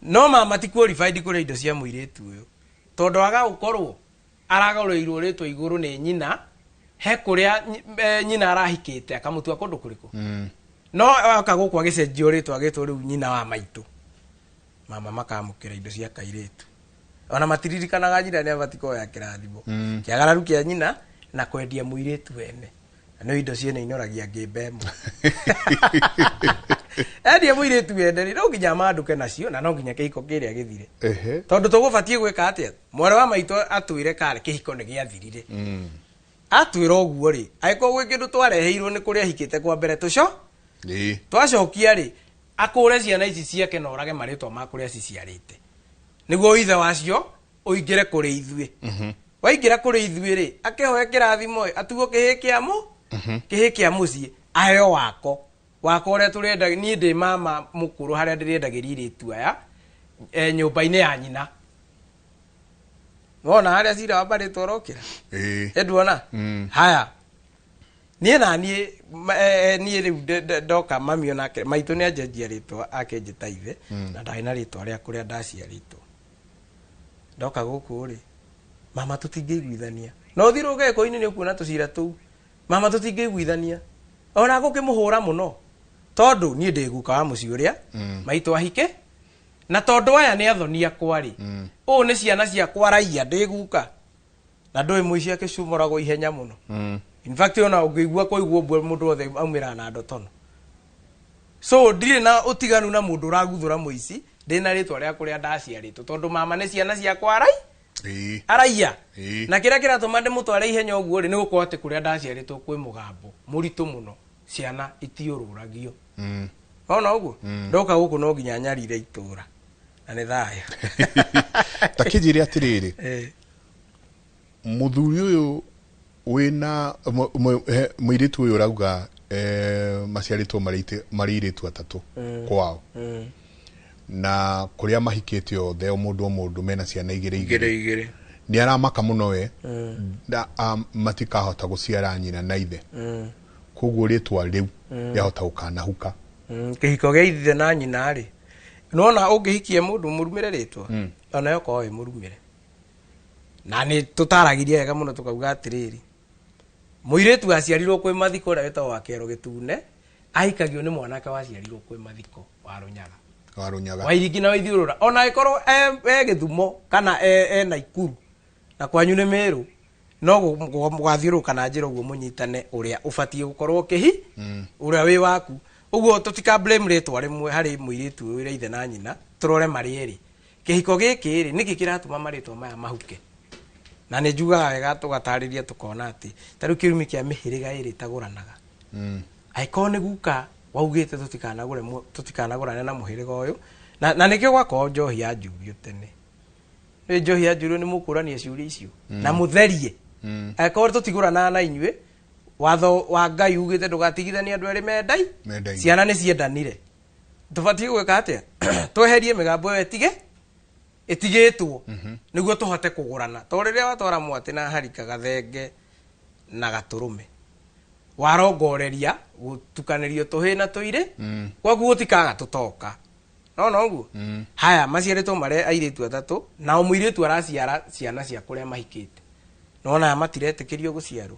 No mama ti qualified kũrĩa indo cia mũirĩtu ũyũ tondũ aga gũkorwo aragũrĩirwo rĩtwa igũrũ nĩ nyina, he kũrĩa nyina arahikĩte akamũtua kũndũ kũrĩkũ. No oka gũkũ agĩcenjio rĩtwa agĩtwo rĩu nyina wa maitũ, mama makamũkĩra indo cia kairĩtu, ona matiririkanaga nyina nĩ abatiĩ kuoya kĩrathimo. Kĩagararu kĩa nyina na kwendia mũirĩtu wene, na nĩ indo ciene inoragia ngĩmba ĩmwe. Endia mũirĩtu wene rĩ, no nginya mandũke nacio na no nginya kĩhiko kĩrĩa gĩthire. Tondũ tũgũbatiĩ gwĩka atĩa? Mwarĩ wa maitũ atwĩre karĩ kĩhiko nĩ gĩathirire. Atwĩra ũguo rĩ, angĩkorwo gwĩ kĩndũ twareheirwo nĩ kũrĩa ahikĩte kwa mbere, tũco Twacokia rĩ, akũre ciana ici ciake na orage marĩtwa ma kũrĩa ciciarĩte, nĩguo ithe wacio ũingĩre kũrĩ ithuĩ. Waingĩra kũrĩ ithuĩ rĩ, akĩhoe kĩrathimo ĩ, atuo kĩhĩ kĩa mũ kĩhĩ kĩa mũciĩ, aheo wako wako ũrĩa tũrenda. Niĩ ndĩ mama mũkũrũ harĩa ndĩrendagĩria irĩtu aya nyũmba-inĩ ya nyina. Wona harĩa cira wa mbarĩtwo ũrokĩra? Ĩnduona? Haya, niĩ na niĩ niĩ rĩu ndoka mami onake maitũ nĩ anjenjia rĩtwa, akĩnjĩta ithe. Na ndarĩ na rĩtwa rĩa kũrĩa ndaciarĩtwo. Ndoka gũkũ rĩ, mama tũtingĩiguithania, na ũthiĩ rũgeko-inĩ nĩ ũkuona tũcira tũu. Mama tũtingĩiguithania, ona gũkĩmũhũra mũno, tondũ niĩ ndĩ guka wa mũciĩ ũrĩa maitũ ahike, na tondũ aya nĩ athoni akwa rĩ, ũũ nĩ ciana ciakwa raiya, ndĩ guka na ndũĩ mũici akĩcumũragwo ihenya mũno. In fact, ona ũngĩigua kũigua ũguo, mũndũ wothe aumĩraga na ndotono, so ndirĩ na ũtiganu na mũndũ ũraguthũra mũici. Ndĩ na rĩtwa rĩa kũrĩa ndaciarĩtwo, tondũ mama nĩ ciana ciakwa arai araiya. Na kĩrĩa kĩratũma ndĩmũtware ihenya ũguo rĩ, nĩ gũkorwo atĩ kũrĩa ndaciarĩtwo kwĩ mũgambo mũritũ mũno, ciana itiũrũragio. Ona ũguo ndoka gũkũ no nginya nyarire itũra, na nĩ thayũ. Ta kĩnjĩre atĩrĩrĩ, mũthuri ũyũ wĩna mũirĩtu ũyũ ũrauga maciarĩtwo marĩ airĩtu atatũ kwao, na kũrĩa mahikĩte othe, o mũndũ o mũndũ mena ciana igĩrĩ igĩrĩ. Igĩrĩ. Nĩ aramaka mũno we matikahota gũciara nyina na ithe, koguo rĩtwa rĩu rĩahota gũkanahuka. Kĩhiko gĩa ithe na nyina rĩ, nona ũngĩhikia mũndũ mũrumĩre rĩtwa, ona okorwo wĩ mũrumĩre, na nĩ tũtaragĩria wega mũno, tũkauga atĩrĩrĩ, mũirĩtu aciarirwo kwĩ mathiko ũrĩa wĩtagwo wa kĩero gĩtune ahikagio nĩ mwanake waciarirwo kwĩ mathiko wa Rũnyaga. Wa Rũnyaga. Wa Iringi na Waithiũrũra, ona ĩkorwo e Gĩthumo kana e Naikuru na kwanyu nĩ Mĩrũ, no mũgathiũrũrũka na njĩra ũguo mũnyitane ũrĩa ũbatiĩ gũkorwo kĩhi ũrĩa wĩ waku. Ũguo tũtika blame rĩtwa rĩmwe harĩ mũirĩtu ũyũ wĩra ithe na nyina, tũrore marĩ erĩ kĩhiko gĩkĩ rĩ, nĩkĩ kĩratũma marĩtwa maya mahuke. Na nĩ njugaga wega tũgatarĩria, tũkona atĩ ta rĩu kĩrumi kĩa mĩhĩrĩga ĩrĩ ĩtagũranaga, angĩkorwo nĩ guka waugĩte tũtikanagũre tũtikanagũrane na mũhĩrĩga ũyũ, na nĩkĩo gwakorwo njohi ya njurio tene. Nĩ njohi ya njurio, nĩ mũkũrania ciũria icio na mũtherie. Angĩkorwo tũtigũranaga na inyuĩ, watho wa Ngai ugĩte ndũgatigithanie andũ erĩ mendai. Mendaine. Ciana nĩ ciendanire, tũbatiĩ gwĩka atĩa? Tweherie mĩgambo ĩyo ĩtige ĩtigĩtwo nĩguo tũhote kũgũrana, tondũ rĩrĩa watwara mwatĩ na harika, gathenge na gatũrũme, warongoreria gũtukanĩrio tũhĩ na tũirĩ, gwaku gũtikaga tũtoka no noguo. Haya, maciarĩtwo marĩ airĩtu atatũ, nao mũirĩtu araciara ciana cia kũrĩa mahikĩte, nona aya matiretĩkĩrio gũciarwo.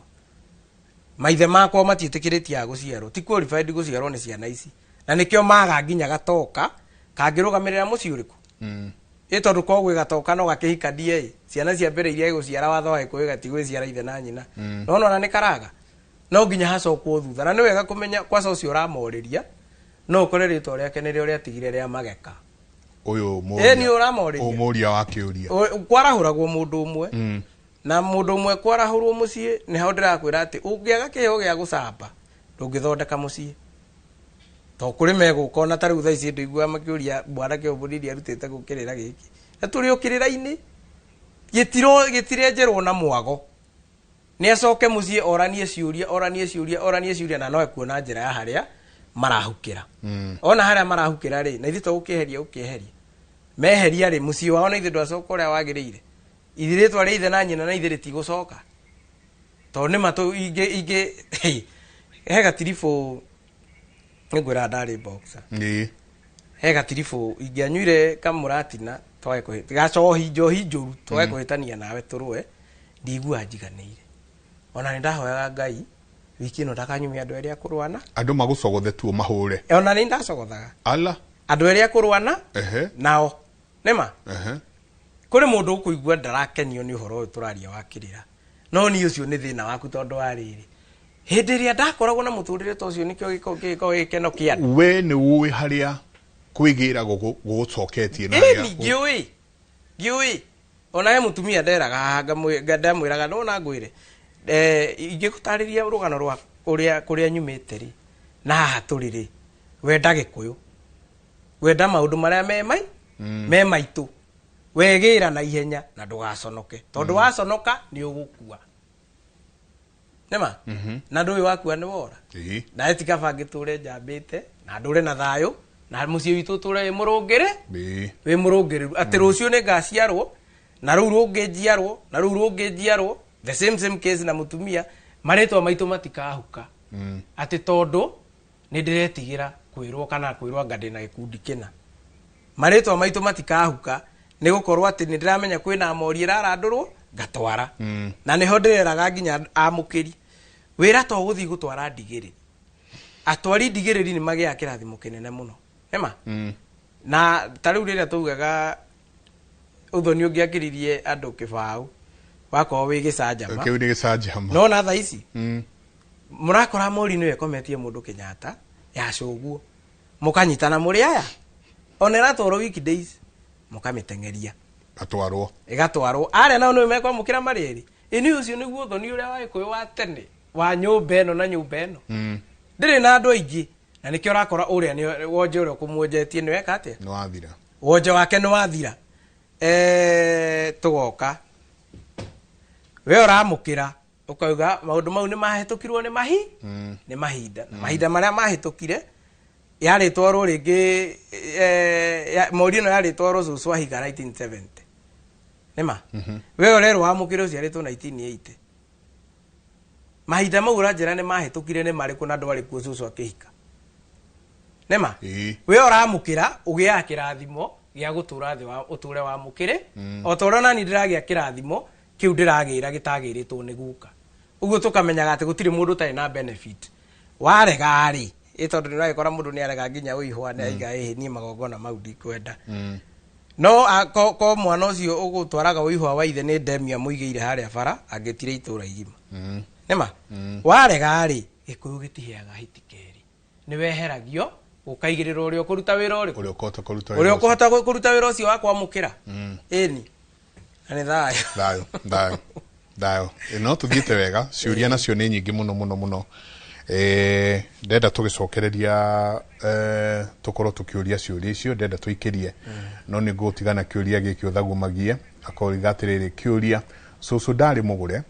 Maithe makwa matiĩtĩkĩrĩtie aya gũciarwo, ti qualified gũciarwo nĩ ciana ici, na nĩkĩo maga nginya gatoka kangĩrũgamĩrĩra mũciĩ ũrĩkũ. Ĩ tondũ korwo gwĩ gatoka no gakĩhikanie ĩ ciana cia mbere iria gũciara, watho wa gĩkũyũ gatigwĩciara ithe na nyina. No nona nĩ karaga, no nginya hacokwo thutha, na nĩ wega kũmenya kwaca ũcio ũramorĩria, no ũkore rĩtwa rĩake nĩrĩo rĩatigire rĩa mageka. Ũyũ Ĩ nĩ ũramorĩria. Mũria wa kĩũria. Kwarahũragwo mũndũ ũmwe na mũndũ ũmwe kwarahũrwo mũciĩ, nĩho ndĩrakwĩra atĩ ũngĩaga kĩheo gĩa gũcamba ndũngĩthondeka mũciĩ, to kũrĩ megũka. Ona ta rĩu thaa ici ndĩiguaga makĩũria mwanake ũyũ mũnini arutĩte gũkĩrĩra gĩkĩ, na tũrĩ o kĩrĩra-inĩ gĩtirenjerwo na mwago. Nĩ acoke mũciĩ oranie ciũria, oranie ciũria, oranie ciũria, na no ekuona njĩra ya harĩa marahukĩra. Ona harĩa marahukĩra rĩ, na ithuĩ to gũkĩeheria, gũkĩeheria meheria rĩ, mũciĩ wao na ithuĩ ndwacoka ũrĩa wagĩrĩire. Ithi rĩtwa rĩa ithe na nyina na ithe rĩtigũcoka, tondũ nĩ matũ ingĩ ingĩ he gatiribũ nĩngwĩra ndarĩ boxer. He gatiribũ ingĩanyuire kamũratina, twage kũhĩ gacohi, njohi njũru, twage kũhĩtania nawe tũrũe, ndiguaga njiganĩire. Ona nĩ ndahoyaga Ngai wiki ĩno ndakanyumia andũ erĩ a kũrũana. Andũ magũcogothe tu mahũre? Ona nĩ ndacogothaga andũ erĩ a kũrũana nao nĩma. Kũrĩ mũndũ ũkũigua ndarakenio nĩ ũhoro ũyũ tũraria wa kĩrĩra, no niĩ ũcio nĩ thĩna waku, tondũ wa rĩrĩ, hĩndĩ ĩrĩa ndakoragwo na mũtũrĩre ta ũcio, nĩkĩo gĩkoragwo gĩkeno kĩa andũ. We nĩ ũĩ harĩa kwĩgĩra gũgũcoketie na ĩni ngĩũĩ, ngĩũĩ. Ona he mũtumia nderaga haha, ndamwĩraga nona ngwĩre, ingĩgũtarĩria rũgano rwa ũrĩa kũrĩa nyumĩte rĩ, Na haha tũrĩ rĩ, wenda Gĩkũyũ, wenda maũndũ marĩa me mai me maitũ, wegĩra na ihenya na ndũgaconoke, tondũ waconoka nĩ ũgũkua. Nĩma na ndũĩ wakua nĩ wora. Nawe ti kaba ngĩtũre njambĩte na ndũre na thayũ na mũciĩ witũ ũtũre wĩ mũrũngĩrĩ, wĩ mũrũngĩrĩru, atĩ rũciũ nĩ ngaciarwo na rũu rũngĩ njiarwo na rũu rũngĩ njiarwo, the same same case na mũtumia, marĩtwa maitũ matikahuka atĩ tondũ nĩ ndĩretigĩra kwĩrwo kana kwĩrwo anga ndĩna gĩkundi kĩna. Marĩtwa maitũ matikahuka nĩ gũkorwo atĩ nĩ ndĩramenya kwĩna mori ĩrarandũrwo ngatwara, na nĩho ndĩreraga nginya amũkĩri wĩra to gũthiĩ gũtwara ndigĩrĩri. Atwari ndigĩrĩri nĩ magĩaga kĩrathimo kĩnene mũno, nĩma na ta rĩu rĩrĩa taugaga ũthoni ũngĩakĩririe andũ kĩbaũ wakorwo wĩ gĩcanjama. Kĩu nĩ gĩcanjama. No na thaa ici mũrakora mori nĩyo ĩkometie mũndũ Kenyatta ya cũguo, mũkanyitana mũrĩ aya ona ĩratwarwo weekdays mũkamĩteng'eria. Atwarwo. Ĩgatwarwo arĩa nao nĩo mekwamũkĩra marĩ erĩ. Ĩni ũcio nĩguo ũthoni ũrĩa wa Gĩkũyũ wa tene wa nyũmba ĩno na nyũmba ĩno. Ndĩrĩ na andũ aingĩ na nĩkĩo ũrakora ũrĩa nĩ wonje ũrĩa ũkũmuonjetie nĩ weka atĩa? Nĩ wathira. Wonje wake nĩ wathira. Tũgoka we ũramũkĩra ũkauga maũndũ mau nĩ mahĩtũkirwo nĩ mahi nĩ mahinda. Na mahinda marĩa mahĩtũkire yarĩtwarwo rĩngĩ, mori ĩno yarĩtwarwo cũcũ ahiga 1970. Nĩma we ũrerwo wamũkĩre ũciarĩtwo 1980. Mahinda mau ũranjĩra nĩ mahĩtũkire nĩ marĩkũ na ndwarĩ kuo cũcũ akĩhika? Nĩma we ũramũkĩra ũgĩaga kĩrathimo gĩa gũtũra thĩ wa ũtũre wamũkĩre, o ta ũrĩa nani ndĩragĩa kĩrathimo kĩu ndĩragĩra gĩtagĩrĩtwo nĩ guka. Ũguo tũkamenyaga atĩ gũtirĩ mũndũ ũtarĩ na benefit. Warega rĩ, ĩ tondũ nĩ ũragĩkora mũndũ nĩ arega nginya ũihwa nĩ aiga ĩhĩ niĩ magongona mau ndikwenda. No ko mwana ũcio ũgũtwaraga ũihwa wa ithe nĩ ndemia mũigĩire harĩa bara angĩtire itũra igima. Nĩma warega rĩ, Gĩkũyũ gĩtiheaga hiti kerĩ, nĩ weheragio ũkaigĩrĩrwo ũrĩa ũkũruta wĩra ũrĩkũ, ũrĩa ũkũhota kũruta ũrĩa ũkũhota kũruta wĩra ũcio wa kwamũkĩra. Ĩni na nĩ thayũ. Thayũ, thayũ, thayũ. No tũthiĩte wega, ciũria nacio nĩ nyingĩ mũno mũno mũno. Ndenda tũgĩcokereria tũkorwo tũkĩũria ciũria icio, ndenda tũikĩrie, no nĩ ngũtigana kĩũria gĩkĩ ũthagumagie akoiga atĩrĩrĩ, kĩũria cũcũ ndarĩ mũgũre,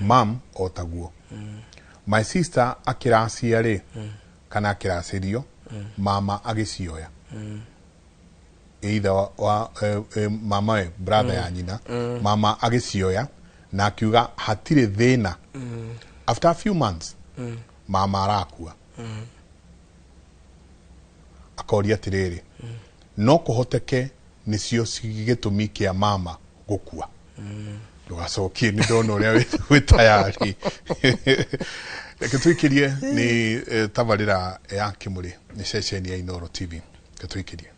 mam o taguo, my sister akĩracia rĩ kana akĩracĩrio, mama agĩcioya, either wa mama we brother ya nyina, mama agĩcioya na akiuga hatirĩ thĩna. After a few months mama arakua. Akoria atĩrĩrĩ, no kũhoteke nĩcio gĩtũmi kĩa mama gũkua? Ndũgacokie, nĩ ndona ũrĩa wĩ tayari. Reke tũikĩrie nĩ tabarĩra ya Kĩmũrĩ, nĩ ceceni ya Inooro TV. Reke tũikĩrie.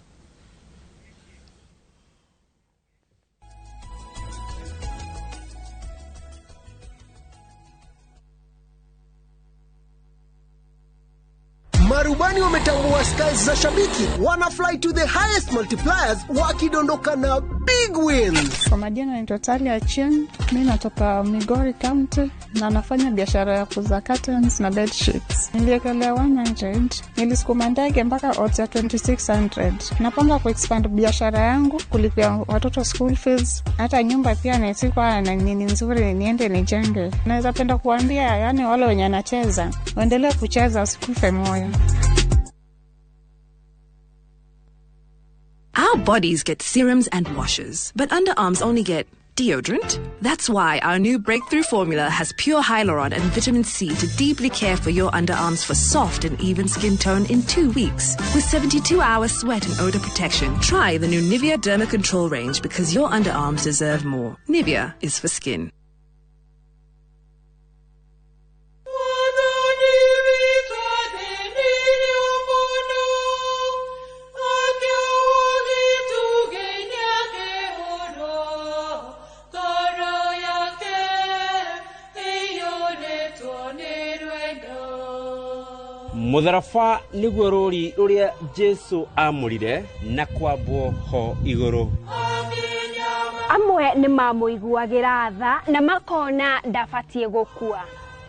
Marubani wametambua skies za shabiki, wana fly to the highest multipliers wakidondoka na big wins. Kwa majina naitwa Talia Achieng, mimi natoka Migori County na nafanya biashara ya kuuza curtains na bed sheets. Niliekelea 100, nilisukuma ndege mpaka odds ya 2600. Napanga kuexpand biashara yangu, kulipia watoto school fees, hata nyumba pia nisikuwa na nini nzuri niende nijenge. Naweza penda kuambia yani wale wenye wanacheza, waendelee kucheza usikufe moyo. Our bodies get serums and washes, but underarms only get deodorant. That's why our new breakthrough formula has pure hyaluron and vitamin C to deeply care for your underarms for soft and even skin tone in 2 weeks. With 72-hour sweat and odor protection, try the new Nivea Derma Control range because your underarms deserve more. Nivea is for skin. Mũtharaba nĩguo rũri rũrĩa Jesu amũrire na kwambwo ho igũrũ. Amwe nĩ mamũiguagĩra tha na makona ndabatiĩ gũkua.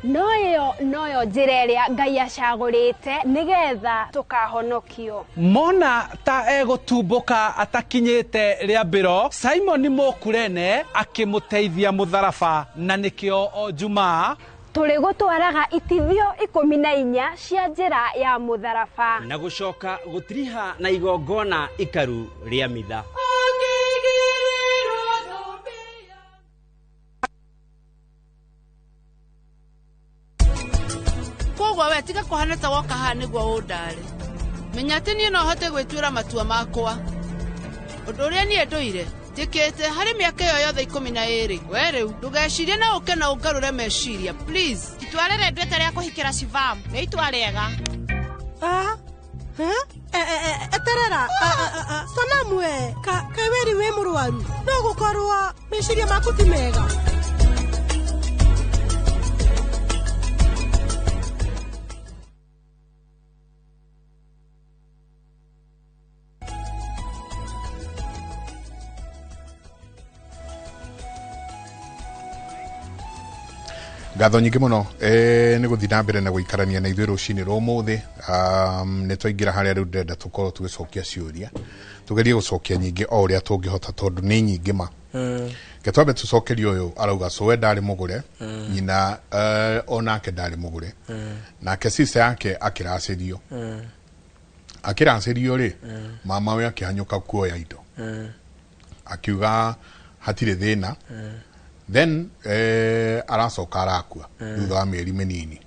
No ĩyo noyo njĩra ĩrĩa Ngai acagũrĩte nĩgetha tũkahonokio. Mona ta egũtumbũka atakinyĩte rĩambĩro, Simon Mũkurene akĩmũteithia mũtharaba, na nĩkĩo o Jumaa tũrĩgũtwaraga itithio 14 cia njĩra ya mũtharaba na gũcoka gũtiriha na igongona ikaru rĩa mitha. Koguo we tiga kũhana ta woka haha nĩguo ũndare. Menya atĩ niĩ no hote gwĩtuĩra matua makwa. Ũndũ ũrĩa niĩ ndũire njĩkĩte harĩ mĩaka ĩyo yothe 12. We rĩu ndũgecirie na ũke na ũngarũre meciria please. Itua rĩrĩ nduĩte rĩa kũhikĩra Shivam nĩ itua rĩega. Eterera Sanamu we kaĩ weri wĩ mũrwaru no gũkorwo meciria maku ti mega. Ngatho nyingĩ mũno nĩ gũthiĩ na mbere na gũikarania na ithuĩ rũcinĩ rwa ũmũthĩ. Nĩ twaingĩra harĩa rĩu ndĩrenda tũkorwo tũgĩcokia ciũria, tũgerie gũcokia nyingĩ o ũrĩa tũngĩhota tondũ nĩ nyingĩ ma. Reke twambe tũcokerie ũyũ arauga cũwe ndarĩ mũgũre, nyina onake ndarĩ mũgũre, nake sister yake akĩracĩrio. Akĩracĩrio rĩ, mama we akĩhanyũka kuoya indo, akiuga hatirĩ thĩna. Then aracoka arakua thutha wa mĩeri mĩnini.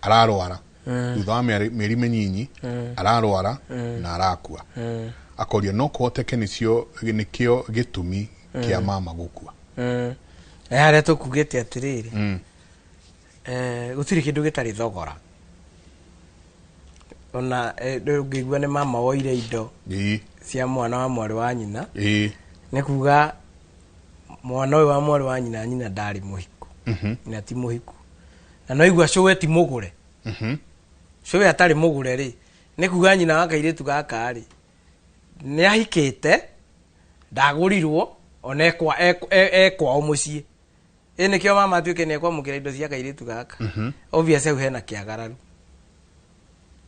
Ararwara thutha wa mĩeri mĩnyinyi, ararwara na arakua. Akoria no kũhoteke nĩcio nĩkĩo gĩtũmi kĩa mama gũkua. Harĩa tũkugĩte atĩrĩrĩ, gũtirĩ kĩndũ gĩtarĩ thogora. Ona ũngĩigua nĩ mama woire indo cia mwana wa mwarĩ wa nyina, nĩ kuga mwana ũyũ wa mwarĩ wa nyina, nyina ndarĩ mũhiku. Nyina ti mũhiku. Na no igua cũwe ti mũgũre. Cũwe atarĩ mũgũre rĩ, nĩ kuga nyina wa kairĩtu gaka rĩ, nĩ ahikĩte, ndagũrirwo, ona ekwao mũciĩ. Ĩ nĩkĩo mama atuĩke nĩ ekwamũkĩra indo cia kairĩtu gaka. Obviously hau hena kĩagararu.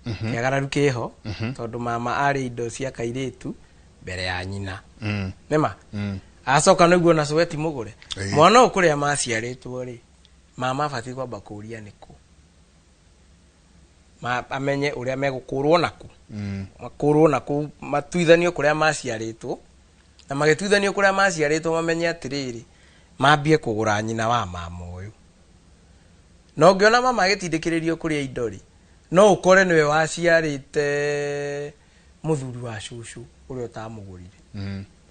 Kĩagararu kĩho, tondũ mama arĩ indo cia kairĩtu mbere ya nyina. Nĩma? Acoka nĩguo na cũwe ti mũgũre. Mwana ũyũ kũrĩa maciarĩtwo rĩ, mama abatiĩ kwamba kũũria nĩkũ. Amenye ũrĩa megũkũrwo naku. Makũrwo naku, matuithanio kũrĩa maciarĩtwo. Na magĩtuithanio kũrĩa maciarĩtwo mamenye atĩrĩrĩ, mambie kũgũra nyina wa mama ũyũ. Na ũngĩona mama agĩtindĩkĩrĩrio kũrĩa indo rĩ, no ũkore nĩwe waciarĩte mũthuri wa cũcũ ũrĩa ũtamũgũrire.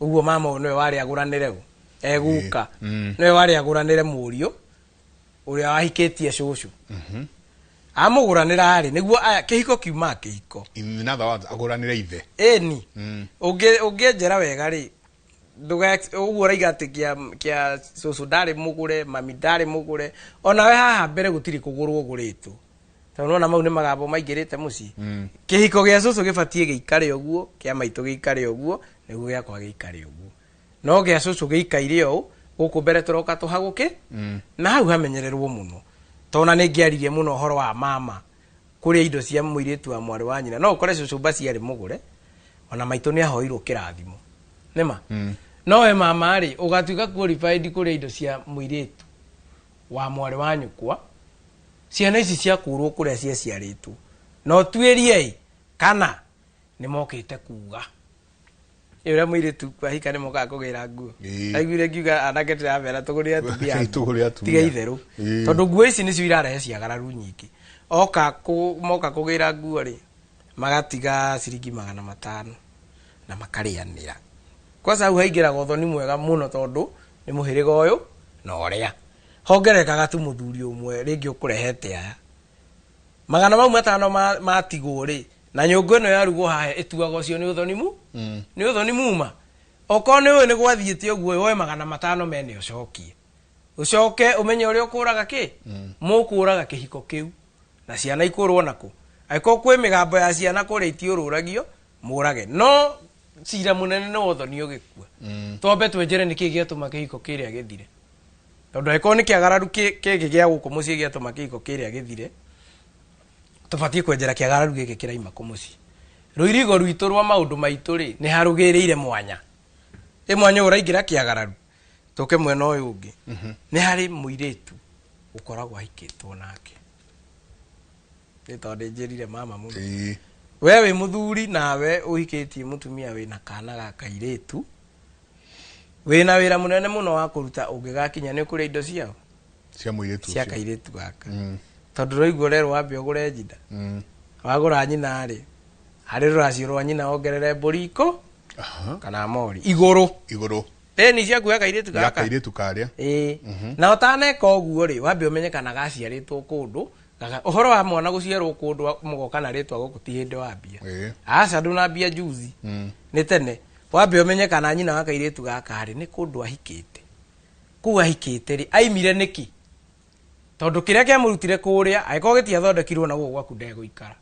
Ũguo mama ũyũ nĩwe warĩ agũranĩre ũ, eguka. Nĩwe warĩ agũranĩre mũriũ ũrĩa wahikĩtie cũcũ. Amũgũranĩra rĩ, nĩguo aya kĩhiko kiumaga kĩhiko. In other words, agũranĩre ithe. Ĩni. Ũngĩenjera wega rĩ, ũguo ũraiga atĩ kĩa cũcũ ndarĩ mũgũre, mami ndarĩ mũgũre, onawe haha mbere gũtirĩ kũgũrwo ũgũrĩtwo. Tondũ nĩwona mau nĩ magambo maingĩrĩte mũciĩ. Kĩhiko gĩa cũcũ gĩbatiĩ gĩikare ũguo, kĩa maitũ gĩikare ũguo, nĩguo gĩakwa gĩikare ũguo. No gĩa cũcũ gĩikaire ũũ, gũkũ mbere tũroka tũhagũke, na hau hamenyererwo mũno. Tondũ nĩ ngĩaririe mũno ũhoro wa mama kũrĩa indo cia mũirĩtu wa mwarĩ wa nyina. No ũkore cũcũ mbaci arĩ mũgũre, ona maitũ nĩ ahoirwo kĩrathimo. Nĩma? No we mama rĩ, ũgatuĩka qualified kũrĩa indo cia mũirĩtu wa mwarĩ wa nyũkwa, ciana ici ciakũrwo kũrĩa ciaciarĩtwo. Na ũtuĩrie ĩ, kana nĩ mokĩte kuga. Ĩ ũrĩa mũirĩtu ahika nĩ mokaga kũgĩra nguo. Ndaiguire ngiuga anake tũramera tũgũrĩre atumia nguo. Tũgũrĩre atumia. Tiga itherũ. Tondũ nguo ici nĩcio irarehe ciagararu nyingĩ. Oka moka kũgĩra nguo rĩ, magatiga ciringi 500 na makarĩanĩra. Kwanza hau haingĩraga ũthoni mwega mũno tondũ nĩ mũhĩrĩga ũyũ na ũrĩa. Hongererekaga tu mũthuri ũmwe rĩngĩ ũkũrehete aya. 500 matigwo rĩ, na nyũngũ ĩno yarugwo haha ĩtuagwo ũcio nĩ ũthoni mu? Nĩ ũthoni muma. Okorwo nĩ ũĩ nĩ gwathiĩte ũguo, woe 500 mene ũcokie. Ũcoke ũmenye ũrĩa ũkũraga kĩ? Mũkũraga kĩhiko kĩu. Na ciana ikũrwo nakũ? Angĩkorwo kwĩ mĩgambo ya ciana kũrĩa itiũrũragio, mũrage. No cira mũnene nĩ wa ũthoni ũgĩkua. Twambe twenjere nĩkĩ gĩatũma kĩhiko kĩrĩa gĩthire. Tondũ angĩkorwo nĩ kĩagararu kĩngĩ gĩa gũkũ mũciĩ gĩatũma kĩhiko kĩrĩa gĩthire, tũbatiĩ kwenjera kĩagararu gĩkĩ kĩraima kũ mũciĩ. Rũirigo rwitũ rwa maũndũ maitũ rĩ, nĩ harũgĩrĩire mwanya. Ĩ mwanya ũyũ ũraingĩra kĩagararu, tũke mwena ũyũ ũngĩ. Nĩ harĩ mũirĩtu ũkoragwo ahikĩtwo nake. Nĩ tondũ njĩrire mama mũno. We wĩ mũthuri nawe ũhikĩtie mũtumia wĩna kana ga kairĩtu, wĩna wĩra mũnene mũno wa kũruta ũngĩgakinya nĩ ũkũrĩa indo ciao cia mũirĩtu cia ũcio. Kairĩtu gaka. Tondũ ũraigua ũrerwo wambe ũgũre nyina. Wagũra nyina rĩ, harĩ rũracio rwa nyina wongerere mbũri ikũ kana mori igũrũ. Igũrũ. Ĩni ciaku ya kairĩtu ya gaka. Kairĩtu karĩa. Ĩĩ. Na ũtaneka ũguo rĩ, wambe ũmenye kana gaciarĩtwo kũndũ ũhoro wa mwana gũciarwo kũndũ mũgoka na rĩtwa gũkũ ti hĩndĩ wambia. Aca, ndũnambia juzi, nĩ tene. Wambe ũmenye kana nyina wa kairĩtu gaka rĩ, nĩ kũndũ ahikĩte. Kũu ahikĩte rĩ, aimire nĩkĩ? Tondũ kĩrĩa kĩamũrutire kũrĩa angĩkorwo gĩtiathondekirwo na gũkũ gwaku ndegũikara.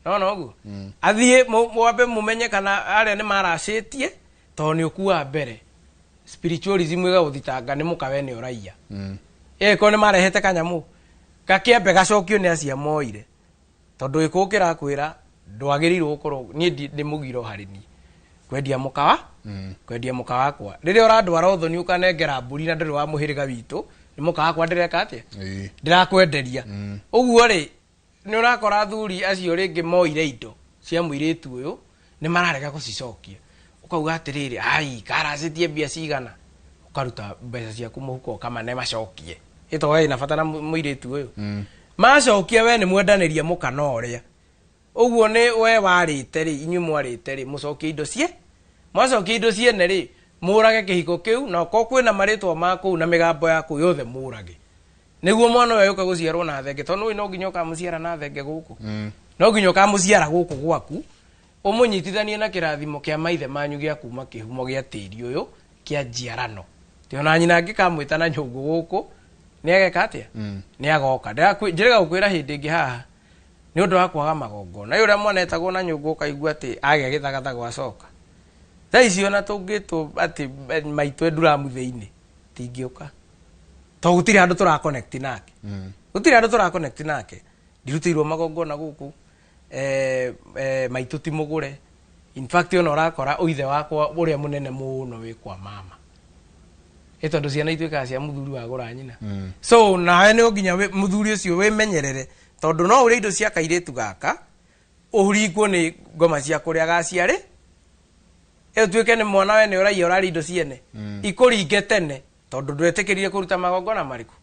Nona ũguo athiĩ mwambe mũmenye kana arĩa nĩ maracĩtie, tondũ nĩ ũkuaga mbere spiritualism ĩgagũthitanga nĩ mũkawe nĩ ũraiya. Ĩkorwo nĩ marehete kanyamũ gakĩambe gacokio nĩ acia moire, tondũ gĩkũũ kĩrakwĩra ndwagĩrĩirwo gũkorwo niĩ nĩ mũgiro harĩ niĩ kwendia mũkawa, kwendia mũka wakwa. Rĩrĩa ũrandwara ũthoni ũkanengera mbũri na ndũrĩ wa mũhĩrĩga witũ, nĩ mũka wakwa ndĩreka atĩa? Ndĩrakwenderia. Ũguo rĩ, nĩ ũrakora athuri acio rĩngĩ moire indo cia mũirĩtu ũyũ nĩ mararega gũcicokia. Ũkauga atĩrĩrĩ, ai karacĩtie mbia cigana, ũkaruta mbeca ciaku mũhuko ũkamane macokie, ĩtoĩ ĩna bata na mũirĩtu ũyũ. Macokia, we nĩ mwendanĩria mũka na ũrĩa ũguo nĩ we warĩte rĩ, inyuĩ mwarĩte rĩ, mũcokie indo cie, mwacokia indo ciene rĩ, mũrage kĩhiko kĩu, na okorwo kwĩna marĩtwa ma kũu na mĩgambo ya kũu yothe mũrage, nĩguo mwana ũyũ agĩũka gũciarwo na thenge, tondũ nĩũĩ no nginya ũkamũciara na thenge gũkũ. No nginya ũkamũciara gũkũ gwaku, ũmũnyitithanie na kĩrathimo kĩa maithe manyu gĩa kuma kĩhumo gĩa tĩri ũyũ kĩa njiarano. Ti ona nyina angĩkamwĩta na nyũngũ gũkũ, nĩ ageka atĩa? Nĩ agoka. Njĩrĩga gũkwĩra hĩndĩ ĩngĩ haha nĩ ũndũ wa kwaga magongona. Ĩ ũrĩa mwana etagwo na nyũngũ, ũkaigua atĩ agĩa gĩthagathago acoka. Thaa ici ona tũngĩtwo atĩ maitũ enduramu thĩinĩ, tingĩũka, tondũ gũtirĩ handũ tũra connect nake. Gũtirĩ handũ tũra connect nake. Ndirutĩirwo magongona gũkũ, maitũ ti mũgũre. In fact, ona ũrakora ũithe wakwa ũrĩa mũnene mũno wĩ kwa mama, ĩ tondũ ciana ituĩkaga cia mũthuri wagũra nyina. So nawe nĩ nginya mũthuri ũcio wĩmenyerere, tondũ no ũrĩa indo cia kairĩtu gaka ũringwo nĩ ngoma cia kũrĩa gaciarĩ, ĩtuĩke nĩ mwana we nĩ ũraiya, ũrarĩa indo ciene, ikũringe tene, tondũ ndwetĩkĩrire kũruta magongona marĩkũ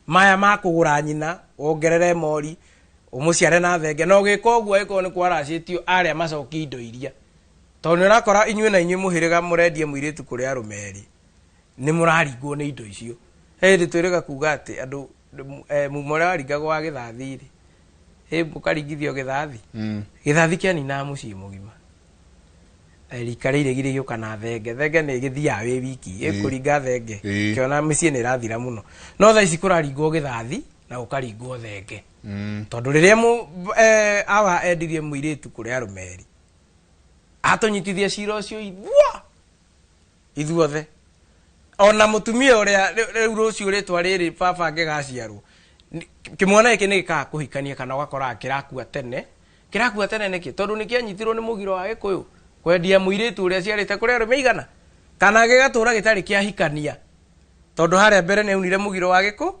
maya ma kũgũra nyina, wongerere mori, ũmũciare na thenge. Na ũgĩka ũguo, angĩkorwo nĩ kwaracĩtio, arĩa macokie indo iria, tondũ nĩ ũrakora inyuĩ na inyuĩ mũhĩrĩga mũrendie mũirĩtu kũrĩ arũme erĩ, nĩ mũraringwo nĩ indo icio. He hĩndĩ twĩrĩga kuga atĩ andũ mumo ũrĩa waringagwo wa gĩthathi rĩ, ĩ mũkaringithio gĩthathi, gĩthathi kĩaninaga mũciĩ mũgima. Rika rĩrĩ rĩgĩũka na thenge, thenge nĩ ĩgĩthiaga wĩ wiki ĩkũringa thenge. Kĩona mĩciĩ nĩ ĩrathira mũno, no thaa ici kũraringwo gĩthathi na gũkaringwo thenge, tondũ rĩrĩa awa endirie mũirĩtu kũrĩ arũme erĩ, atũnyitithia cira ũcio ithuothe, ona mũtumia ũrĩa rĩu rũciũ rĩtwa rĩrĩ baba angĩgaciarwo, kĩmwana gĩkĩ nĩ gĩkaga kũhikania, kana ũgakora kĩrakua tene. Kĩrakua tene nĩkĩ? Tondũ nĩ kĩanyitirwo nĩ mũgiro wa gĩkũyũ kwendia mũirĩtu ũrĩa aciarĩte kũrĩ arũme igana, kana gĩgatũra gĩtarĩ kĩahikania, tondũ harĩa mbere nĩ aunire mũgiro wa gĩkũ.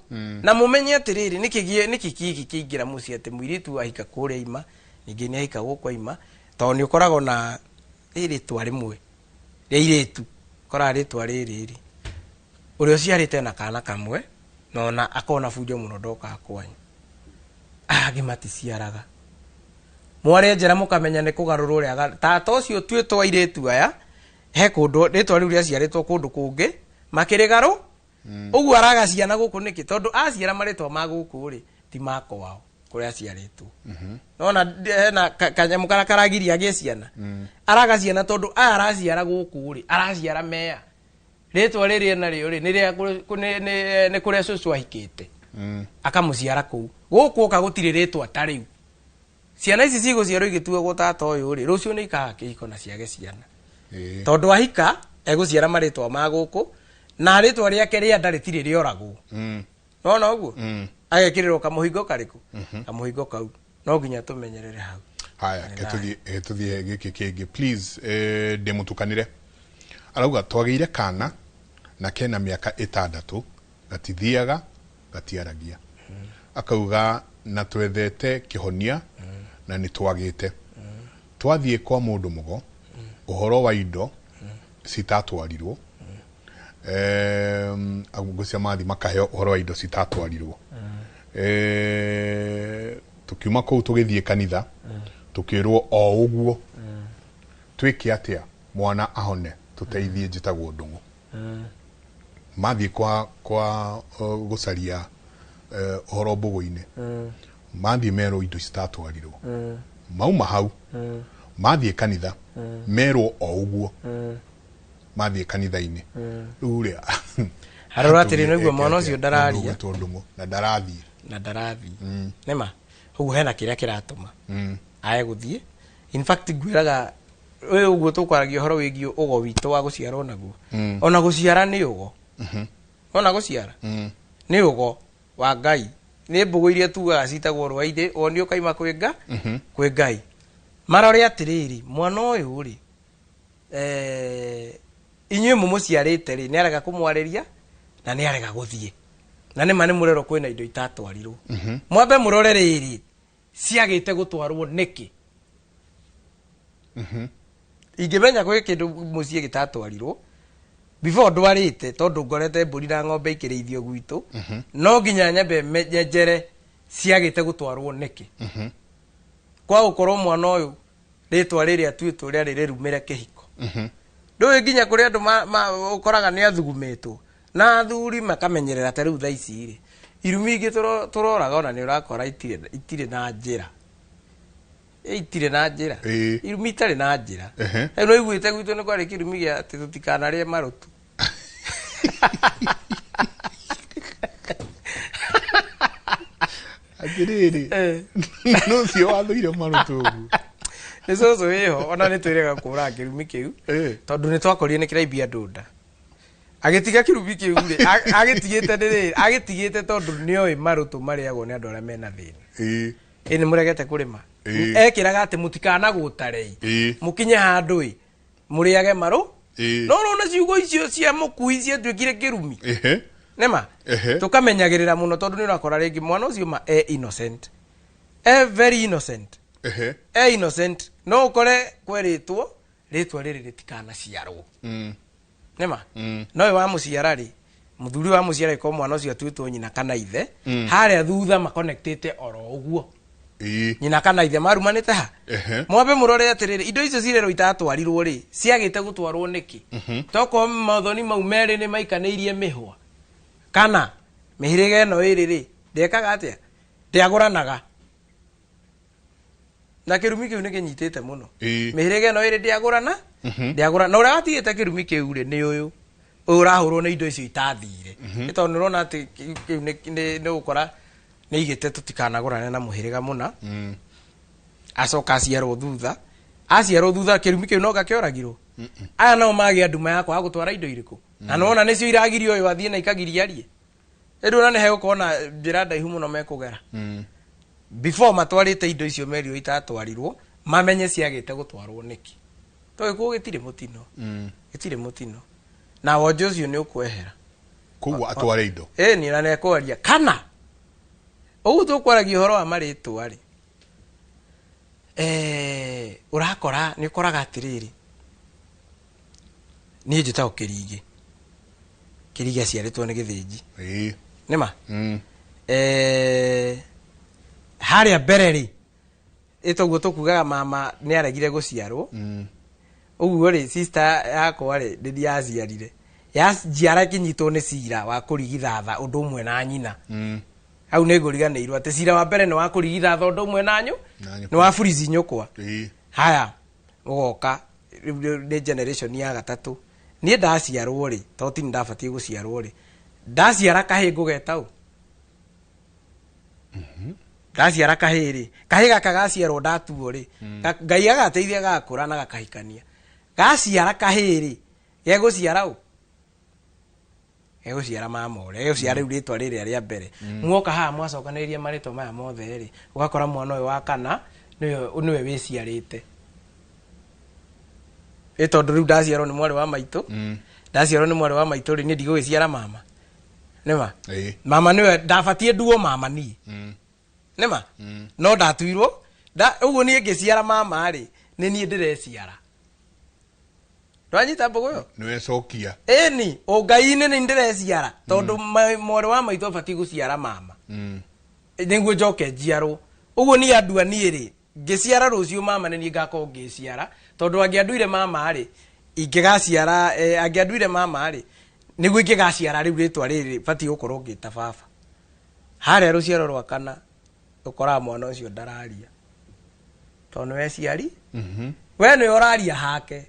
Na mũmenye atĩrĩrĩ, nĩkĩ nĩkĩ kĩgĩ kĩingĩra mũciĩ atĩ mũirĩtu ahika kũrĩa ima, ningĩ nĩ ahika gũkũ aima? Tondũ nĩ ũkoragwo na rĩtwa rĩmwe rĩa irĩtu, ũkoraga rĩtwa rĩrĩ rĩ ũrĩa ũciarĩte na kana kamwe, na ona akona bunjo mũno ndokaga kwanyu, angĩ maticiaraga. Mwarenjera mũkamenya nĩ kũgarũrwo ũrĩa tata ũcio tuĩtwo airĩtu aya he kũndũ rĩtwa rĩu rĩaciarĩtwo kũndũ kũngĩ makĩrĩgarũ ũguo araga ciana gũkũ nĩkĩ? Tondũ aciara marĩtwa ma gũkũ rĩ, ti ma kwao kũrĩa aciarĩtwo. Nona hena kanyamũ karĩa karagiria agĩe ciana, araga ciana tondũ aya araciara gũkũ rĩ, araciara meya rĩtwa rĩrĩ enarĩo rĩ, nĩ rĩa nĩ kũrĩa cũcũ ahikĩte, akamũciara kũu. Gũkũ oka gũtirĩ rĩtwa ta rĩu. Ciana ici cigũciarwo igĩtuagwo tata ũyũ rĩ, rũciũ nĩ ikaga kĩhiko na ciage ciana, tondũ ahika egũciara marĩtwa ma gũkũ Na rĩtwa rĩake rĩa nda rĩtirĩ rĩoragwo. Nona ũguo? Agekĩrĩrwo kamũhingo karĩkũ? Kamũhingo kau. No nginya tũmenyerere hau. Haya, ke tuthiĩ gĩkĩ kĩngĩ, please. Ndĩmũtukanĩre, arauga twagĩire kana na kena mĩaka 6, gatithiaga, gatiaragia. Akauga na twethete kĩhonia na nĩ twagĩte. Twathiĩ kwa mũndũ mũgo ũhoro wa indo citatwarirwo, ngũcia mathi makaheo ũhoro wa indo citatwarirwo. Tukiuma kũu tũgĩthiĩ kanitha, tukĩrwo o ũguo. Twĩke atĩa mwana ahone? Tũteithie, njĩtagwo Ndũng'ũ. Mathiĩ kwa gũcaria ũhoro mbũgũ-inĩ, mathiĩ merwo indo citatwarirwo. Mauma hau mathiĩ kanitha, merwo o ũguo. Mathiĩ kanitha-inĩ rĩu rĩ, Arora atĩrĩ, nĩguo mwana ũcio ndararia. Ũgwĩtwo Ndũng'ũ na ndarathiĩ. Na ndarathiĩ. Nĩma ũguo hena kĩrĩa kĩratũma ae gũthiĩ. In fact, ngwĩraga ũyũ ũguo tũkwaragia ũhoro wĩgiĩ ũgo witũ wa gũciarwo naguo. Ona gũciara nĩ ũgo. Ona gũciara nĩ ũgo wa Ngai, nĩ mbũgũ iria tugaga citagwo rwaithĩ, woni ũkaima kwĩ nga kwĩ Ngai. Marore atĩrĩrĩ, mwana ũyũ rĩ, inyuĩ mũmũciarĩte rĩ, nĩ arega kũmwarĩria na nĩ arega gũthiĩ, na nĩma nĩ mũrerwo kwĩna indo itatwarirwo. Mwambe mũrore rĩrĩ, ciagĩte gũtwarwo nĩkĩ? Ingĩmenya gwĩ kĩndũ mũciĩ gĩtatwarirwo before ndwarĩte, tondũ ngorete mbũri na ng'ombe ikĩrĩithio gwitũ, no nginya nyambe nyenjere ciagĩte gũtwarwo nĩkĩ. Kwa gũkorwo mwana ũyũ rĩtwa rĩrĩa atuĩtwo rĩarĩ rĩrumĩre kĩhiko, ndũĩ nginya kũrĩ andũ ũkoraga nĩ athugumĩtwo na athuri makamenyerera. Ta rĩu thaa ici rĩ, irumi ingĩ tũroraga ona nĩ ũrakora itirĩ na njĩra. Itirĩ na njĩra, irumi itarĩ na njĩra. Rĩu no iguĩte gwitũ nĩ kwarĩ kĩrumi gĩa atĩ tũtikanarĩe marũtu. Atĩrĩrĩ, no ũcio wathũire marũtũ ũguo? Nĩ cũcũ wĩho, ona nĩ twĩrĩga kũraga kĩrumi kĩu, tondũ nĩ twakorire nĩ kĩraibia andũ nda. Agĩtiga kĩrumi kĩu rĩ, agĩtigĩte nĩ rĩrĩ, agĩtigĩte tondũ nĩoĩ marũtũ marĩagwo nĩ andũ arĩa mena thĩna. Ĩ nĩ mũregete kũrĩma. Ekĩraga atĩ mũtikanagũtare, mũkinye handũ ĩ mũrĩage marũ. No ũrona ciugo icio cia mũkui ciatuĩkire kĩrumi. Nĩma tũkamenyagĩrĩra mũno, tondũ nĩ ũrakora rĩngĩ mwana ũcio ma e innocent, e very innocent, e innocent, no ũkore kwerĩtwo rĩtwa rĩrĩ rĩtikanaciarwo. Nĩma no ũyũ wa mũciara rĩ, mũthuri wa mũciara, ĩkorwo mwana ũcio atuĩtwo nyina kana ithe, harĩa thutha makonectĩte oro ũguo, nyina kana ithe marumanĩte ha. Mwambe mũrore atĩrĩrĩ, indo icio cirerwo itatwarirwo rĩ, ciagĩte gũtwarwo nĩkĩ? Tokorwo mathoni mau merĩ nĩ maikanĩirie mĩhwa, kana mĩhĩrĩga ĩno ĩrĩ rĩ, ndĩekaga atĩa, ndĩagũranaga, na kĩrumi kĩu nĩ kĩnyitĩte mũno. Mĩhĩrĩga ĩno ĩrĩ ndĩagũrana, ndĩagũrana. Na ũrĩa watigĩte kĩrumi kĩu rĩ, nĩ ũyũ ũyũ ũrahũrwo nĩ indo icio itathire. Nĩ tondũ nĩ ũrona atĩ kĩu nĩ ũgũkora nĩ igĩte tũtikanagũrane na mũhĩrĩga mũna. Acoka aciarwo thutha, aciarwo thutha kĩrumi kĩu no gakĩoragirwo. Aya nao magĩa nduma ya kwaga gũtwara indo irĩkũ, na nĩwona nĩcio iragiria ũyũ athiĩ na ikagiria arie. Rĩu ona nĩ hegũkorwo na njĩra ndaihu mũno mekũgera before matwarĩte indo icio merirwo itatwarirwo, mamenye ciagĩte gũtwarwo nĩkĩ, tondũ gĩkuũ gĩtirĩ mũtino. Gĩtirĩ mũtino, na wonje ũcio nĩ ũkwehera. Koguo atware indo. Ĩni, na nĩekwaria kana ũguo tũkwaragia ũhoro wa marĩtwa rĩ, ũrakora nĩ ũkoraga atĩrĩrĩ, niĩ njĩtagwo Kĩrigĩ. Kĩrigĩ aciarĩtwo nĩ Gĩthĩnji. Nĩma harĩa mbere rĩ, ĩtoguo tũkugaga mama nĩ aregire gũciarwo. Ũguo rĩ, sister yakwa rĩ, nĩ yaciarire yanjiara, ĩkĩnyitwo nĩ cira wa kũrigithatha ũndũ ũmwe na nyina. Hau nĩ ngũriganĩirwo atĩ cira wa mbere nĩ wa kũrigithatha ũndũ ũmwe na nyũ Na nyũkwa. Nĩ wa burici nyũkwa. Haya, ũgoka rĩu nĩ generation ya gatatũ. Niĩ ndaciarwo rĩ, to ti ndabatiĩ gũciarwo rĩ, ndaciara kahĩ ngũgeta ũ? Ndaciara kahĩ rĩ, kahĩ gaka gaciarwo ndatuo rĩ, Ngai agateithia gagakũra na gakahikania, gaciara kahĩ rĩ, gegũciara ũ? Gegũciara mama ũrĩa gegũciara rĩu rĩtwa rĩrĩa rĩa mbere. Muoka haha mwacokanĩrĩria marĩtwa maya mothe rĩ, ũgakora mwana ũyũ wa kana nĩwe wĩciarĩte. Ĩ tondũ rĩu ndaciarwo nĩ mwarĩ wa maitũ, ndaciarwo nĩ mwarĩ wa maitũ rĩ, niĩ ndigũgĩciara mama. Nĩma? Ĩĩ. Mama nĩwe ndabatiĩ nduo mama niĩ. Nĩma? No ndatuirwo ũguo niĩ ngĩciara mama rĩ, nĩ niĩ ndĩreciara. Ndwanyita mbũgũ ĩyo? Nĩwecokia. Ĩni, ũngai-inĩ nĩ ndĩreciara tondũ mwarĩ wa maitũ abatiĩ gũciara mama. Nĩguo njoke njiarwo. Ũguo niĩ andua niĩ rĩ, ngĩciara rũciũ mama nĩ niĩ ngakorwo ngĩciara tondũ angĩanduire mama rĩ, ingĩgaciara angĩanduire mama rĩ, nĩguo ingĩgaciara rĩu rĩtwa rĩrĩ batiĩ gũkorwo ngĩta baba. Harĩa rũciaro rwa kana ũkoraga mwana ũcio ndararia tondũ nĩwe ciari, we nĩwe ũraria hake.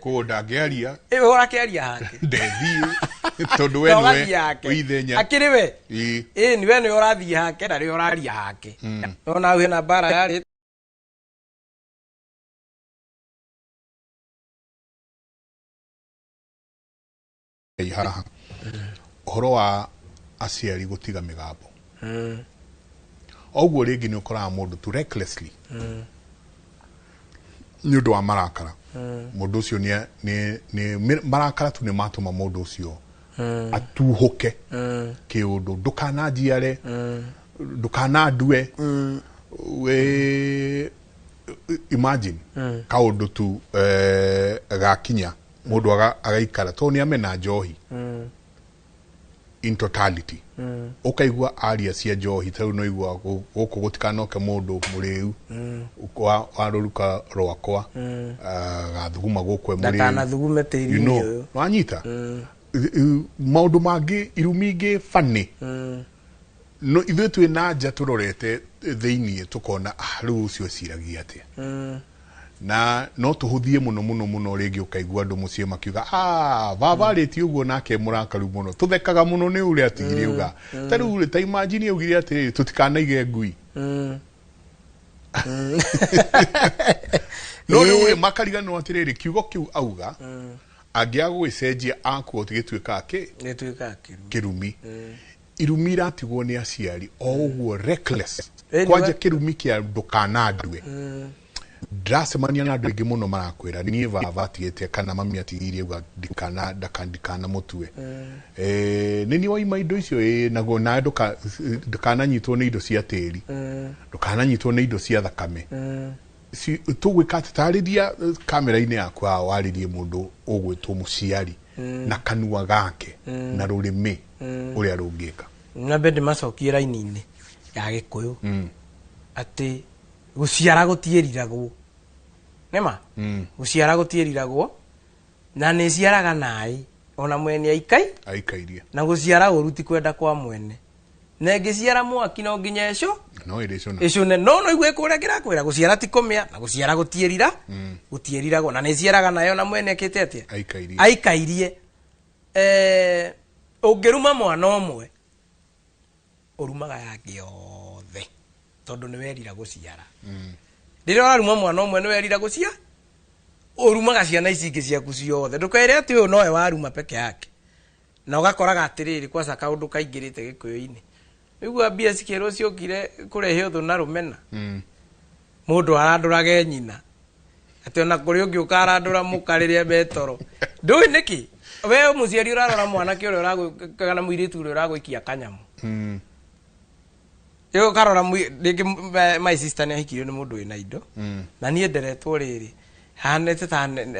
Koguo ndangĩaria. Ĩ, we ũrakĩaria hake. Ndethiĩ tondũ we Na nĩwe ũgathiĩ hake. wĩ ithenya. Akĩrĩ we. Ĩĩ. Ĩ, ni we nĩwe ũrathiĩ hake na nĩwe ũraria hake. Nona hau hena mbara yarĩ. Haha ũhoro wa aciari gũtiga mĩgambo, oguo rĩngĩ nĩ ũkoraga mũndũ tu recklessly nĩ ũndũ wa marakara, mũndũ ũcio nĩ marakara tu nĩ matũma mũndũ ũcio atuhũke kĩũndũ, ndũkananjiare, ndũkanandue. We imagine kaũndũ tu gakinya mũndũ agaikara tondũ nĩ amena njohi in totality, ũkaigua aria cia njohi ta rĩu no igua gũkũ gũtikanoke mũndũ mũrĩu wa rũruka rwakwa, gathuguma gũkũ e mũrĩu. Ndakanathugume You tĩri-inĩ know, ũyũ. wanyita maũndũ mangĩ, irumi ingĩ bani no ithuĩ twĩ na nja tũrorete thĩiniĩ tũkona, ah, rĩu ũcio eciragia atĩa? Na no tũhũthie mũno mũno mũno. Rĩngĩ ũkaigua andũ mũciĩ makiuga, ah, baba arĩtie ũguo nake mũrakaru mũno, tũthekaga mũno nĩ ũrĩa atigire uga. Ta rĩu rĩ, ta imagine augire atĩrĩrĩ, tũtikanaige ngui. No rĩu rĩ, makariganĩrwo atĩrĩrĩ, kiugo kĩu auga angĩaga gũgĩcenjia akuo gĩtuĩkaga kĩ? Gĩtuĩkaga kĩrumi. Kĩrumi. Irumi iratigwo nĩ aciari o ũguo reckless. Ĩni Kwanja kĩrumi kĩa ndũkanandue, ndĩracemania na andũ aingĩ mũno marakwĩra, niĩ baba atigĩte kana mami atigĩire uga ndikana ndikana mũtue. Nĩ niĩ waima indo icio. Ĩ, naguo nawe ndũkananyitwo nĩ indo cia tĩri, ndũkananyitwo nĩ indo cia thakame. Tũgwĩka atĩ tarĩria kamera-inĩ yaku haha, warĩrie mũndũ ũgwĩtwo mũciari na kanua gake na rũrĩmĩ ũrĩa rũngĩka. Nyambe ndĩmacokie raini-inĩ ya Gĩkũyũ atĩ gũciara gũtiĩriragwo. Nĩma? Gũciara gũtiĩriragwo na nĩ ĩciaraga naĩ ona mwene aikai aikairie. Na gũciara ũru ti kwenda kwa mwene, na ĩngĩciara mwaki no nginya ĩco no ĩrĩcũna. Ĩcũne. No igue kũrĩa kĩrakwĩra gũciara ti kũmĩa na gũciara gũtiĩrira, gũtiĩriragwo na nĩ ĩciaraga nayo na mwene ekĩte atĩa? Aikairie. Aikairie. Ũngĩruma mwana ũmwe, ũrumaga yangĩ yothe tondũ nĩ werira gũciara. Rĩrĩa ũraruma mwana ũmwe nĩ werira gũcia, ũrumaga ciana ici ingĩ ciaku ciothe. Ndũkere atĩ ũyũ nowe waruma peke yake. Na ũgakoraga atĩrĩrĩ, kwaca kaũndũ kaingĩrĩte Gĩkũyũ-inĩ, nĩguo mbia cikĩrwo ciokire kũrehe ũthũ na rũmena. Mũndũ arandũrage nyina atĩ ona kũrĩ ũngĩ ũkarandũra mũka rĩrĩa metoro, ndũĩ nĩkĩ. We mũciari ũrarora mwanake ũrĩa kana mũirĩtu ũrĩa ũragũikia kanyamũ. Ĩyo ũkarora rĩngĩ my sister nĩ ahikirio nĩ mũndũ wĩna indo. Na niĩ nderetwo rĩrĩ hanete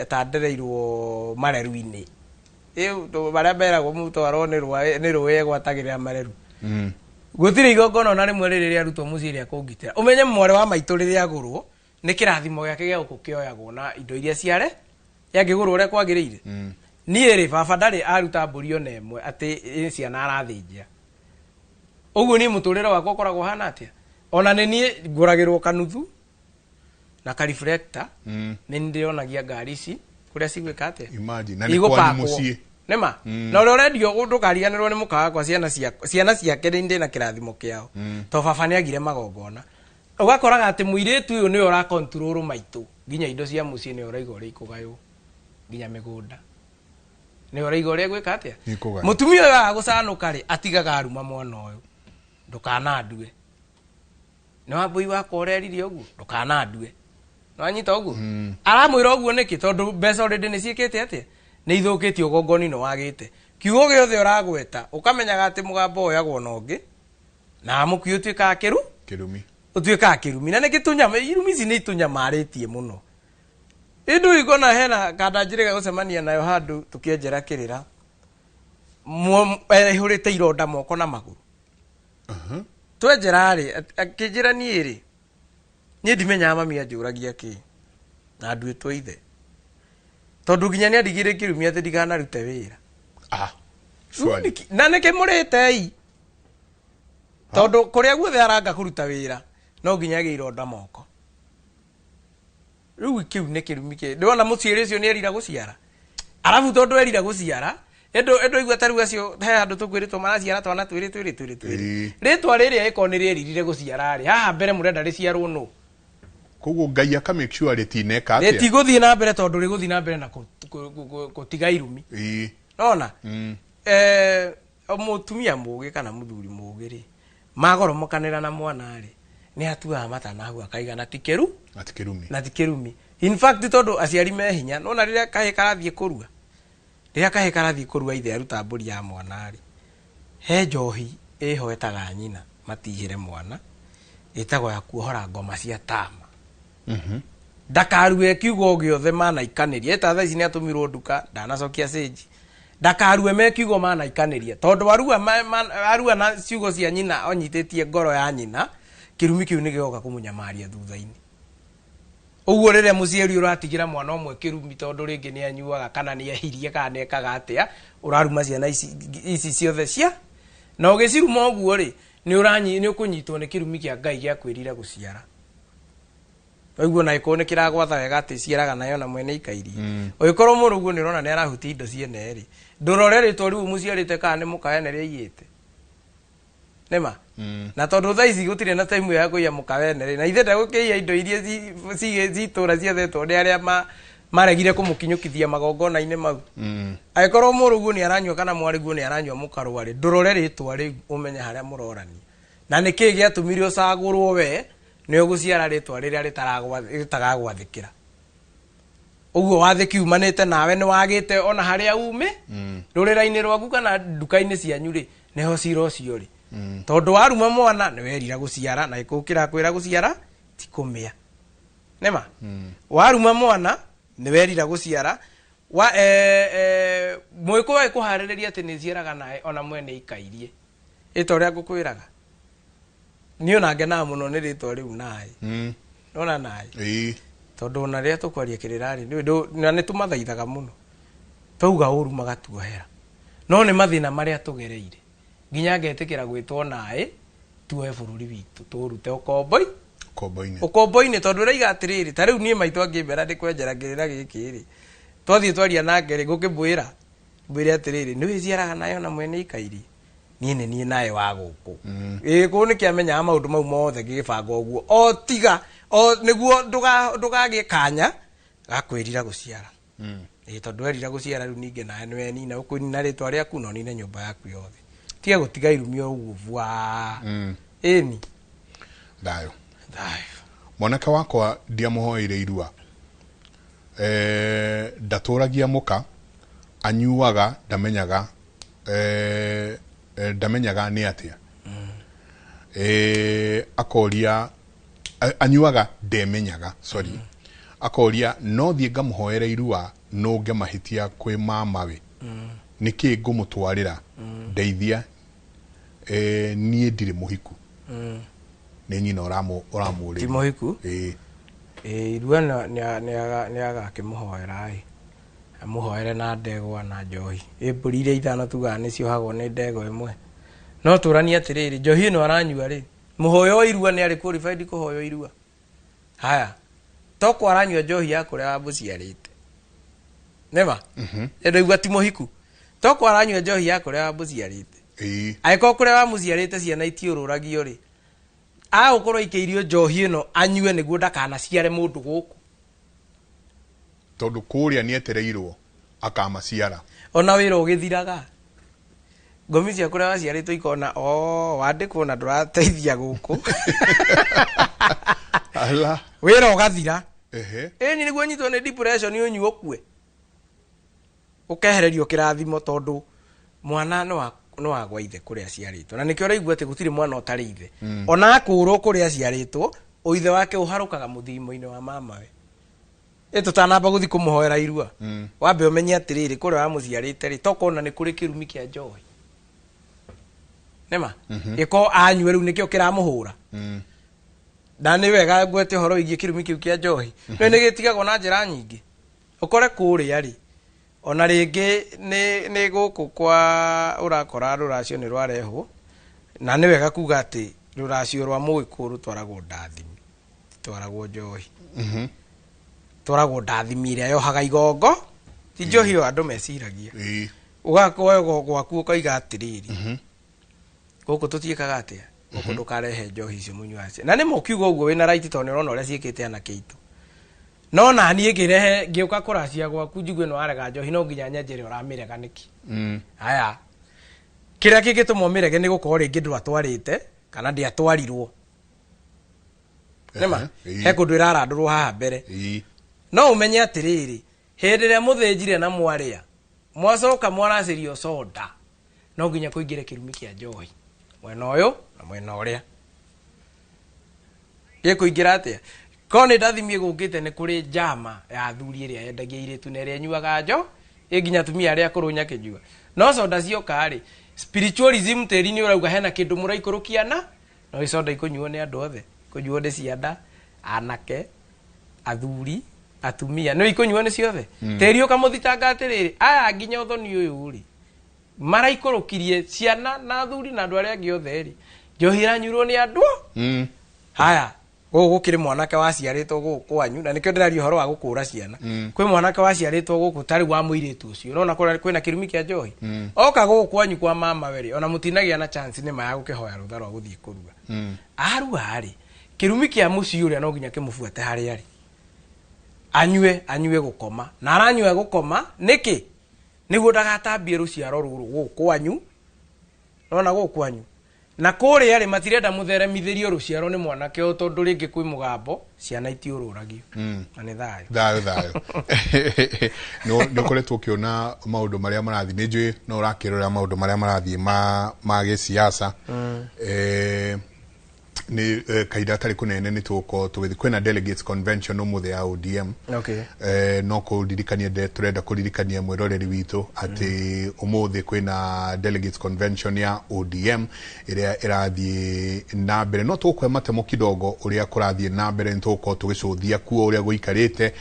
ta ndereirwo mareru-inĩ. Ĩ, marĩa meragwo mũtwarwo nĩ rũa nĩ rũĩ egwatagĩrĩra mareru. Gũtirĩ igongona ona rĩmwe rĩrĩ rĩarutwo mũciĩ rĩa kũngitĩra. Ũmenye mwarĩ wa maitũ rĩrĩa agũrwo nĩ kĩrathimo gĩake gĩa gũkũ kĩoyagwo na indo iria ciare yangĩgũrwo ũrĩa kwagĩrĩire. Niĩ rĩ, baba ndarĩ aruta mbũri ona ĩmwe atĩ ĩ ciana arathĩnjia. Ũguo niĩ mũtũrĩre wakwa ũkoragwo ũhana atĩa? Ona nĩ niĩ ngũragĩrwo kanuthu na ka reflector. Nĩ ndĩonagia ngari ici kũrĩa cigwĩka atĩa. Imagine, na nĩ kwanyu Igũpakwo. mũciĩ. Nĩma. Na ũrĩa ũrendio ndũkariganĩrwo nĩ mũka wakwa, ciana ciake nĩ ndĩ na kĩrathimo kĩao. To baba nĩ agire magongona. Ũgakoraga atĩ mũirĩtu ũyũ nĩwe ũra control maitũ, nginya indo cia mũciĩ nĩwe ũraiga ũrĩa ikũgaywo, nginya mĩgũnda. Nĩ ũraiga ũrĩa gwĩka atĩa? Nĩ kũgaya. Mũtumia ũyũ aga gũcanũka rĩ, atigaga aruma mwana ũyũ. Ndũkanandue. Nĩ wambũi wakwa ũreririe ũguo, ndũkanandue. Nĩwanyita ũguo? Aramwĩra ũguo nĩkĩ? Tondũ mbeca already nĩ ciĩkĩte atĩa? Nĩ ithũkĩtie ũgongoni nĩ wagĩte. Kiugo gĩothe ũragweta, ũkamenyaga atĩ mũgambo woyagwo na ũngĩ, na mũkuĩ ũtuĩkaga kĩru? Kĩrumi. Ũtuĩkaga kĩrumi. Na nĩkĩ tũnyama, irumi ici nĩ itũnyamarĩtie mũno. Ĩndũ ikona hena kanda njĩrĩga gũcemania nayo handũ tũkĩenjera kĩrĩra. Ehũrĩte ironda moko na magũrũ. Twenjera rĩ, akĩnjĩra niĩ rĩ, niĩ ndimenyaga mami anjũragia kĩ, na nduĩtwo ithe. Tondũ nginya nĩ andigire kĩrumi atĩ ndikanarute wĩra. Swali. Na nĩkĩ mũrĩte i? Tondũ kũrĩa guothe aranga kũruta wĩra, no nginya agĩe ironda moko. Rĩu kĩu nĩ kĩrumi kĩ. Ndĩrona mũciĩrĩ ũcio nĩ erira gũciara. Arabu tondũ erira gũciara, ĩndũ igua ta rĩu acio he handũ tũkwĩrĩtwo maraciara twana twĩrĩ twĩrĩ twĩrĩ twĩrĩ. Rĩtwa rĩrĩa ĩkorwo nĩ rĩeririre gũciara rĩ, haha mbere mũrenda rĩciarwo nũ? Koguo Ngai aka make sure rĩtineka atĩa? Rĩtigũthiĩ na mbere tondũ rĩgũthiĩ na mbere na gũtiga irumi. Nona? Mũtumia mũgĩ kana mũthuri mũgĩ rĩ, magoromokanĩra na mwana rĩ, nĩ atuaga matanahu akaiga na ti kĩru? Na ti kĩrumi. Na ti kĩrumi. In fact tondũ aciari me hinya, nona rĩrĩa kahĩĩ karathiĩ kũrua, rĩrĩa kahĩĩ karathiĩ kũrua ithe aruta mbũri ya mwana rĩ, he njohi ĩho ĩtaga nyina matihĩre mwana, ĩtagwo ya kuohora ngoma cia tama. Ndakarue kiugo gĩothe manaikanĩria, ĩta thaa ici nĩ atũmirwo nduka, ndanacokia cĩnji. Ndakarue me kiugo manaikanĩria, tondũ arua na ciugo cia nyina onyitĩtie ngoro ya nyina, kĩrumi kĩu nĩ gĩgoka kũmũnyamaria thutha-inĩ. Ũguo rĩrĩa mũciari ũratigĩra mwana ũmwe kĩrumi tondũ rĩngĩ nĩ anyuaga kana nĩ ehirie kana nĩ ekaga atĩa, ũraruma ciana ici ciothe cia na ũgĩciruma ũguo rĩ, nĩ ũkũnyitwo nĩ kĩrumi kĩa Ngai gĩa kwĩrira gũciara. Ũguo na ĩkorwo nĩ kĩragwatha wega atĩ ciaraga nayo na mwene ikairie. Ũgĩkorwo mũrũ ũguo nĩ ũrona nĩ arahutia indo ciene rĩ, ndũrore rĩtwa rĩu mũciarĩte kana nĩ mũkaene rĩaiyĩte. Nĩma? Na tondũ thaa ici gũtirĩ na time ya kũiya mũkawene rĩ, na ithe ndegũkĩiya indo iria citũra ciethetwo nĩ arĩa maregire kũmũkinyũkithia magongona-inĩ mau. Angĩkorwo mũrũ ũguo nĩ aranyua kana mwarĩ ũguo nĩ aranyua mũkarũa rĩ, ndũrore rĩtwa rĩu ũmenye harĩa mũrorania. Na nĩkĩĩ gĩatũmire ũcagũrwo we nĩ ũgũciara rĩtwa rĩrĩa rĩtagagwathĩkĩra. Ũguo wathĩki umanĩte nawe nĩ wagĩte ona harĩa ume, rũrĩra-inĩ rwaku kana nduka-inĩ cianyu rĩ, nĩho cira ũcio rĩ. Tondũ waruma mwana nĩ werira gũciara na gĩkũũ kĩrakwĩra gũciara ti kũmĩa. Nĩma? Waruma mwana nĩ werira gũciara, mwĩkũyũ ĩkũharĩrĩria atĩ nĩ ciaraga nawe ona mwene ikairie. Ĩta ũrĩa ngũkwĩraga. Niĩ ona ngenaga mũno nĩ rĩtwa rĩu naĩ. Nona naĩ. Tondũ ona rĩrĩa tũkwaria kĩrĩra rĩ, na nĩ tũmathaithaga mũno. Twauga ũru magatuohera. No nĩ mathĩna marĩa tũgereire. Nginya ngetĩkĩra gwĩtwo naĩ, tuoe bũrũri witũ, tũũrute ũkomboi. Ũkombo-inĩ. Ũkombo-inĩ tondũ ũraiga atĩrĩrĩ, ta rĩu niĩ maitũ angĩmbera ndĩkwenjera kĩrĩra gĩkĩ rĩ, twathiĩ twaria nake rĩ, ngũkĩmwĩra, mwĩre atĩrĩrĩ, nĩ wĩciaraga nayo na mwene ikairie. Niĩ nĩ niĩ naĩ wa gũkũ. Gĩkũyũ nĩ kĩamenyaga maũndũ mau mothe gĩgĩbanga ũguo. O tiga, o nĩguo ndũgagĩe kanya ga kwĩrira gũciara. Tondũ werira gũciara rĩu ningĩ nawe nĩ wenina, ũkũnina rĩtwa rĩaku na ũnine nyũmba yaku yothe. Tiga gũtiga irumi o ũguo bwa. Ĩni. Thayũ. Thayũ. Mwanake wakwa ndiamũhoeire irua. Ndatũragia mũka, anyuaga ndamenyaga, ndamenyaga nĩ atĩa. Akoria, anyuaga ndemenyaga, sorry. Akoria no thiĩ ngamũhoere irua nũnge mahĩtia kwĩ mamawe. Nĩkĩ ngũmũtwarĩra? Ndeithia. Niĩ ndirĩ mũhiku. Nĩ nyina ũramũrĩria. Ti mũhiku? Irua nĩ agakĩmũhoera ĩ. Amũhoere na ndegwa na njohi. Mbũri iria ithano tugaga nĩ ciohagwo nĩ ndegwa ĩmwe. No tũranie atĩrĩrĩ, njohi ĩno aranyua rĩ, mũhoyo wa irua nĩ arĩ qualified kũhoywo irua? Haya, toko aranyua njohi ya kũrĩa wamũciarĩte. Nĩma? Ĩndũ ti mũhiku. Toko aranyua njohi ya kũrĩa wamũciarĩte. Angĩkorwo kũrĩa wamũciarĩte ciana itiũrũragio rĩ, agũkorwo aikĩirio njohi ĩno anyue nĩguo ndakanaciare mũndũ gũkũ. Tondũ kũrĩa nĩ etereirwo. Akamaciara. Ona wĩra ũgĩthiraga, ngomi cia kũrĩa waciarĩtwo ikona o wandĩkwo na ndũrateithia gũkũ. Ala. Wĩra ũgathira. Ehe. Ĩni nĩguo nyitwo nĩ depression, ũnyue ũkue, ũkehererio kĩrathimo, tondũ mwana nĩ wa gwa ithe kũrĩa aciarĩtwo, na nĩkĩo ũraigua atĩ gũtirĩ mwana ũtarĩ ithe. Ona akũrwo kũrĩa aciarĩtwo, ũithe wake ũharũkaga mũthimo-inĩ wa mamawe. Ĩ tũtanamba gũthiĩ kũmũhoera irua, wambe ũmenye atĩrĩrĩ, kũrĩa wamũciarĩte rĩ, tokona nĩ kũrĩ kĩrumi kĩa njohi nĩma gĩko anyue rĩu nĩkĩo kĩramũhũra. Na nĩ wega ngwete ũhoro wĩgiĩ kĩrumi kĩu kĩa njohi. No nĩ gĩtigagwo na njĩra nyingĩ, ũkore kũrĩa rĩ, ona rĩngĩ nĩ gũkũ kwa ũrakora rũracio nĩ rwarehwo, na nĩ wega kuga atĩ rũracio rwa mũgĩkũyũ rũtwaragwo ndathimi, twaragwo njohi. Twaragwo ndathimi ĩrĩa yohaga igongo, ti njohi ĩyo andũ meciragia. Ũgakoya gwaku ũkoiga atĩrĩrĩ, gũkũ tũtiĩkaga atĩa, gũkũ ndũkarehe njohi icio mũnyuaga. Na nĩma ũkiuga ũguo wĩna right, tondũ nĩ ũrona ũrĩa ciĩkĩte anake aitũ. No naniĩ ngĩrehe ngĩũka kũracia gwaku, njigue nĩ warega njohi, no nginya nyanjĩre ũramĩrega nĩkĩ. Aya, kĩrĩa kĩngĩtũma ũmĩrege nĩ gũkorwo rĩngĩ ndwatwarĩte kana ndĩatwarirwo nĩma he kũndũ ĩrarandũrwo haha mbere. No ũmenye atĩrĩrĩ, hĩndĩ ĩrĩa mũthĩnjire na mwarĩa, mwacoka mwaracĩrio soda, no nginya kũingĩre kĩrumi kĩa njohi mwena ũyũ na mwena ũrĩa gĩkũingĩra atĩa. Korwo nĩ ndathimi ĩgũkĩte, nĩ kũrĩ njama ya athuri ĩrĩa yendagia airĩtu na ĩrĩa ĩnyuaga njo ĩ nginya atumia arĩa akũrũ nyakĩnyua. No soda cioka rĩ, spiritualism tĩri nĩ ũrauga hena kĩndũ mũraikũrũkia, na no ĩ soda ikũnyuo nĩ andũ othe, ikũnyuo nĩ ciana, anake, athuri, atumia, no ikũnyuo nĩ ciothe. Tĩri ũkamũthitanga atĩrĩrĩ, aya nginya ũthoni ũyũ rĩ, maraikũrũkirie ciana na athuri na andũ arĩa angĩ othe rĩ, njohi ĩranyuirwo nĩ andũ. Haya, gũkũ gũkĩrĩ mwanake waciarĩtwo gũkũ kwanyu, na nĩkĩo ndĩraria ũhoro wa gũkũra ciana. Kwĩ mwanake waciarĩtwo gũkũ tarĩ wa mũirĩtu ũcio, ũrona kwĩna kĩrumi kĩa njohi. Oka gũkũ kwanyu kwa mama we rĩ, ona mũtinagĩa na chance nĩma ya gũkĩhoya rũtha rwa gũthiĩ kũrua. Arua rĩ, kĩrumi kĩa mũciĩ ũrĩa no nginya kĩmũbuate harĩa arĩ, anyue anyue gũkoma, na aranyua gũkoma nĩkĩ? Nĩguo ndagatambie rũciaro rũrũ gũkũ kwanyu. Nona gũkũ kwanyu na kũrĩa rĩ, matirenda mũtheremithĩrio rũciaro nĩ mwanake ũyũ, tondũ rĩngĩ kwĩ mũgambo ciana itiũrũragio. Na nĩ thayũ. Thayũ thayũ. Nĩ ũkoretwo ũkĩona maũndũ marĩa marathiĩ, nĩ njũĩ no ũrakĩrora maũndũ marĩa marathiĩ ma gĩsiasa. Nĩ kahinda gatarĩ kũnene nĩ tũgũkorwo tũgĩthiĩ, kwĩna delegates convention ũmũthĩ ya ODM. No kũririkania tũrenda kũririkania mwĩroreri witũ atĩ ũmũthĩ kwĩna delegates convention ya ODM ĩrĩa ĩrathiĩ na mbere. No tũgũkũhe matemo kidogo ũrĩa kũrathiĩ na mbere, nĩ tũgũkorwo tũgĩcũthia kuo ũrĩa gũikarĩte.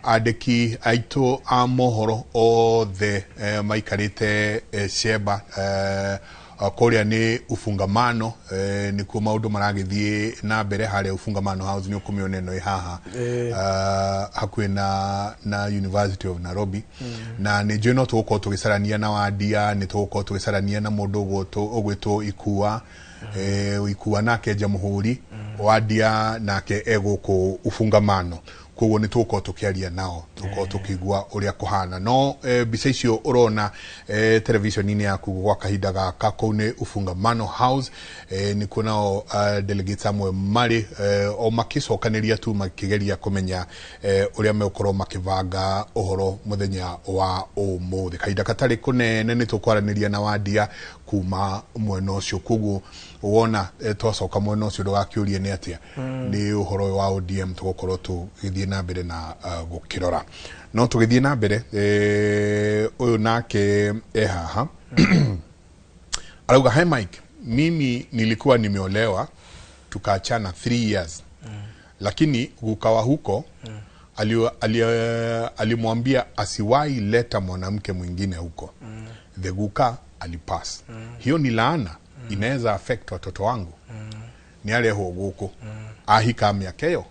Andĩki aitũ a mohoro othe maikarĩte Sheba, kũrĩa nĩ Ufungamano, nĩkuo maũndũ maragĩthiĩ na mbere harĩa Ufungamano House, nĩ ũkũmĩona ĩno ĩ haha hakuhĩ na University of Nairobi. Na nĩ njũĩ no tũgũkorwo tũgĩcarania na Wandia, nĩ tũgũkorwo tũgĩcarania na mũndũ ũgwĩtwo Ikua, Ikua nake Jamhuri, Wandia nake e gũkũ Ufungamano. Koguo nĩ tũgũkorwo tũkĩaria nao, tũgũkorwo tũkĩigua ũrĩa kũhana. No mbica icio ũrona televisheni-inĩ yaku gwa kahinda gaka, kũu nĩ Ufungamano House, nĩkuo nao delegates amwe marĩ o makĩcokanĩria tu, makĩgeria kũmenya ũrĩa megũkorwo makĩbanga ũhoro mũthenya wa ũmũthĩ. Kahinda gatarĩ kũnene nĩ tũkwaranĩria na Wandia kuma mwena ũcio. Koguo wona twacoka mwena ũcio, ndũgakĩũrie nĩ atĩa. Nĩ ũhoro ũyũ wa ODM tũgũkorwo tũgĩthiĩ na mbere na gũkĩrora. No tũgĩthiĩ na mbere, ũyũ nake e haha arauga, "Hi Mike, mimi nilikuwa nimeolewa tukaachana 3 years, lakini guka wa huko alimwambia asiwahi leta mwanamke mwingine huko. The guka alipass. Hiyo ni laana inaweza affect watoto wangu?" Nĩ arehwo gũkũ, ahika mĩaka ĩyo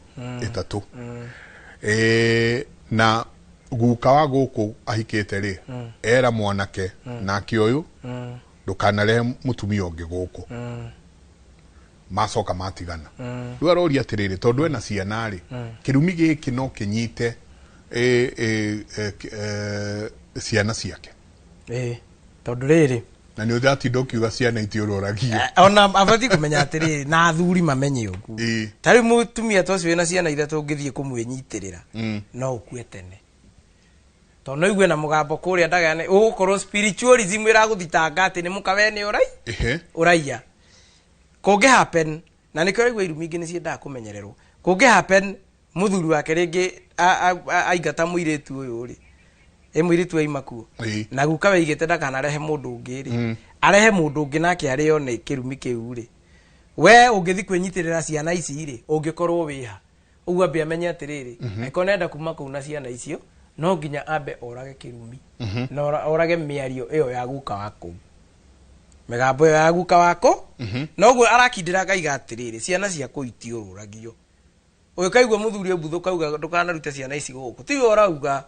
3, na guka wa gũkũ ahikĩte rĩ, era mwanake nake ũyũ, ndũkanarehe mũtumia ũngĩ gũkũ. Macoka matigana. Rĩu aroria atĩrĩrĩ, tondũ ena ciana rĩ, kĩrumi gĩkĩ no kĩnyite e, e, e, e, Ciana ciake. Ĩĩ, tondũ rĩrĩ, na nĩ ũratinda ũkiuga ciana itiũrũragio. Ona abatiĩ kũmenya atĩrĩrĩ, na athuri mamenye ũguo, ta rĩu mũtumia ta ũcio wĩna ciana ithatũ ũngĩthiĩ kũmwĩnyitĩrĩra, no ũkue tene, tondũ no igue na mũgambo kũrĩa ndagane ũgũkorwo spiritualism ĩragũthitanga atĩ nĩ mũkawe nĩ ũrai ũraiya. Kũngĩ happen, na nĩkĩo ũraigua irumi ingĩ nĩ ciendaga kũmenyererwo, kũngĩ happen mũthuri wake rĩngĩ aingata mũirĩtu ũyũ rĩ, ĩ mũirĩtu aima kuo na guka weigĩte ndakanarehe mũndũ ũngĩ rĩ, arehe mũndũ ũngĩ nake arĩo nĩ kĩrumi kĩu rĩ, we ũngĩthi kwĩnyitĩrĩra ciana ici rĩ, ũngĩkorwo wĩha ũguo, ambe amenye atĩrĩrĩ, angĩkorwo nĩarenda kuma kũu na ciana icio, no nginya ambe orage kĩrumi na orage mĩario ĩyo ya guka wa kũu, mĩgambo ĩyo ya guka wako. Noguo arakindĩra akaiga atĩrĩrĩ, ciana ciakũ itiũrũragio. Ũgĩkaigua mũthuri ũmbuthu kauga ndũkanarute ciana ici gũkũ, tiwe ũrauga,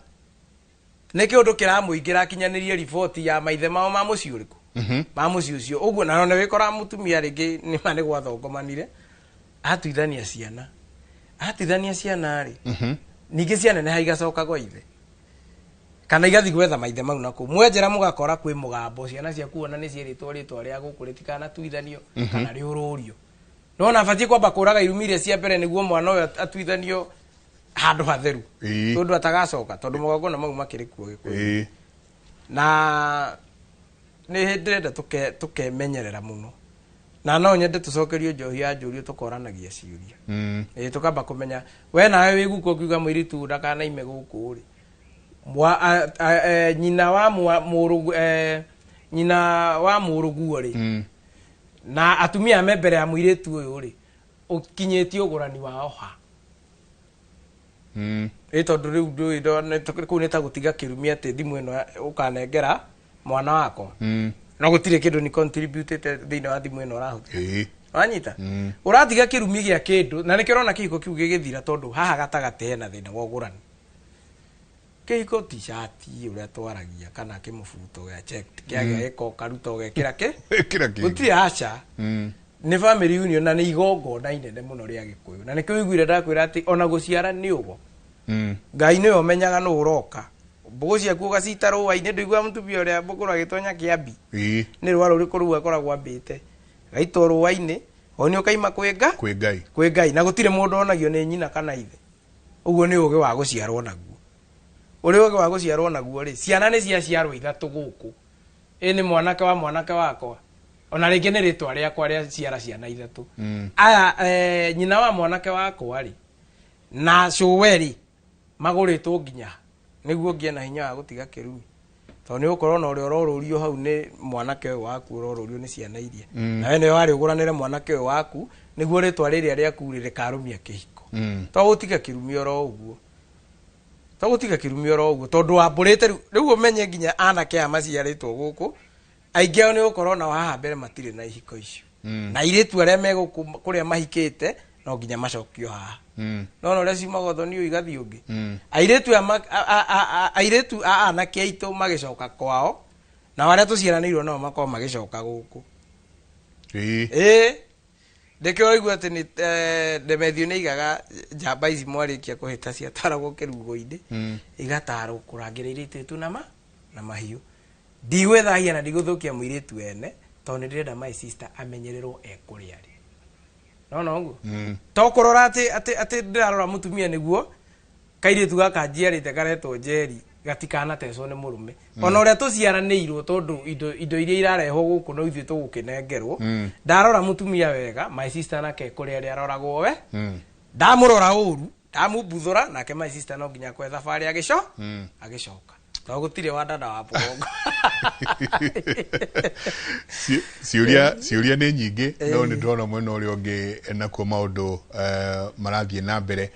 nĩ kĩũndũ kĩramũingĩra akinyanĩrie riboti ya maithe mao ma mũciĩ ũrĩkũ, ma mũciĩ ũcio ũguo. Na nĩ wĩkora mũtumia rĩngĩ nĩma nĩ gwathongomanire, atuithania ciana, atuithania ciana rĩ, ningĩ cianeneha igacoka gwa ithe kana igathiĩ gwetha maithe mau na kũu mwenjera, mũgakora kwĩ mũgambo ciana ciaku ona nĩ ciĩrĩtwo rĩtwa rĩa gũkũ rĩtikanatuithanio kana rĩũrũrio. Nona abatiĩ kwamba kũraga irumi iria cia mbere nĩguo mwana ũyũ atuithanio handũ hatheru, tondũ atagacoka, tondũ magongona mau makĩrĩ kuo Gĩkũyũ. Na nĩ ndĩrenda tũkemenyerera mũno, na no nyende tũcokerio njohi ya njũrio, tũkoranagia ciũria. Ĩĩ, tũkamba kũmenya we nawe wĩ guka ũkiuga mũirĩtu ndakanaime gũkũ rĩ, nyina wa mũrũgu, nyina wa mũrũguo rĩ, na atumia me mbere ya mũirĩtu ũyũ rĩ, ũkinyĩtie ũgũrani wao ha? Ĩ tondũ rĩu ndũĩ kũu nĩ ta gũtiga kĩrumi atĩ thimũ ĩno ũkanengera mwana wakwa, no gũtirĩ kĩndũ ni contributĩte thĩinĩ wa thimũ ĩno ũrahũthĩra. Wanyita, ũratiga kĩrumi gĩa kĩndũ, na nĩkĩo ũrona kĩhiko kĩu gĩgĩthira, tondũ haha gatagatĩ hena thĩna wa ũgũrani. Kĩhiko ti cati ũrĩa twaragia kana kĩmũbuto gĩa check kĩagĩa gĩko ũkaruta ũgekĩra kĩ Ĩkĩra kĩngĩ. Gũtirĩ, aca. Nĩ family union na nĩ igongona inene mũno rĩa Gĩkũyũ, na nĩkĩo ũiguire ndakwĩra atĩ ona gũciara nĩ ũgo. Ngai nĩwe ũmenyaga nũ ũroka, mbũgũ ciaku ũgacita rũa-inĩ. Ndũiguaga mũtumia ũrĩa mũkũrũ agĩtonya kĩambi, nĩ rũa rũrĩkũ rũu akoragwo ambĩte gaitwo rũa-inĩ, o nĩ ũkaima kwĩ nga Kwĩ Ngai. Kwĩ Ngai, na gũtirĩ mũndũ onagio nĩ nyina kana ithe. Ũguo nĩ ũgĩ wa gũciarwo naguo, ũrĩ ũgĩ wa gũciarwo naguo rĩ, ciana nĩ ciaciarwo ithatũ gũkũ, ĩ nĩ mwanake wa mwanake wakwa, ona rĩngĩ nĩ rĩtwa rĩakwa rĩa ciara ciana ithatũ. Aya, nyina wa mwanake wakwa rĩ na cũwe rĩ, magũrĩtwo nginya nĩguo ngĩe na hinya wa gũtiga kĩrumi, tondũ nĩ ũgũkorwo na ũrĩa ũrorũrio hau nĩ mwanake ũyũ waku, ũrorũrio nĩ ciana iria, nawe nĩwe warĩ ũgũranĩre mwanake ũyũ waku nĩguo rĩtwa rĩrĩa rĩaku rĩ rĩkarũmia kĩhiko. To gũtiga kĩrumi oro ũguo, to gũtiga kĩrumi oro ũguo, tondũ wambũrĩte rĩu. Rĩu ũmenye nginya anake aya maciarĩtwo gũkũ, aingĩ ao nĩ gũkorwo nao haha mbere matirĩ na ihiko icio, na airĩtu arĩa me gũkũ kũrĩa mahikĩte no nginya macokio haha. Nona ũrĩa ciumaga ũthoni ũyũ igathiĩ ũngĩ, airĩtu aya airĩtu a anake aitũ magĩcoka kwao, nao arĩa tũciaranĩirwo nao makorwo magĩcoka gũkũ. Ĩĩ, ndĩkĩo ũraigua atĩ nĩ Ndemethio nĩ aigaga njamba ici mwarĩkia kũhĩta ciatwaragwo kĩrugo-inĩ, igatarwo kũrangĩra irĩtu na mahiũ. Ndigwĩthahia na ndigũthũkia mũirĩtu ene, tondũ nĩ ndĩrenda my sister amenyererwo e kũrĩa arĩ. Nona ũguo, to kũrora atĩ ndĩrarora mũtumia nĩguo kairĩtu gaka njiarĩte karetwo Njeri gatikanatecwo nĩ mũrũme, ona ũrĩa tũciaranĩirwo, tondũ indo iria irarehwo gũkũ no ithuĩ tũgũkĩnengerwo. Ndarora mũtumia wega, my sister nake kũrĩa arĩa aroragwo we, ndamũrora ũru, ndamumbuthũra, nake my sister no nginya kwe thabarĩ agĩcoka, tondũ gũtirĩ wa dada wa mũgongo. Ciũria nĩ nyingĩ, no nĩ ndĩrona mwena ũrĩa ũngĩ nakuo maũndũ marathiĩ na mbere.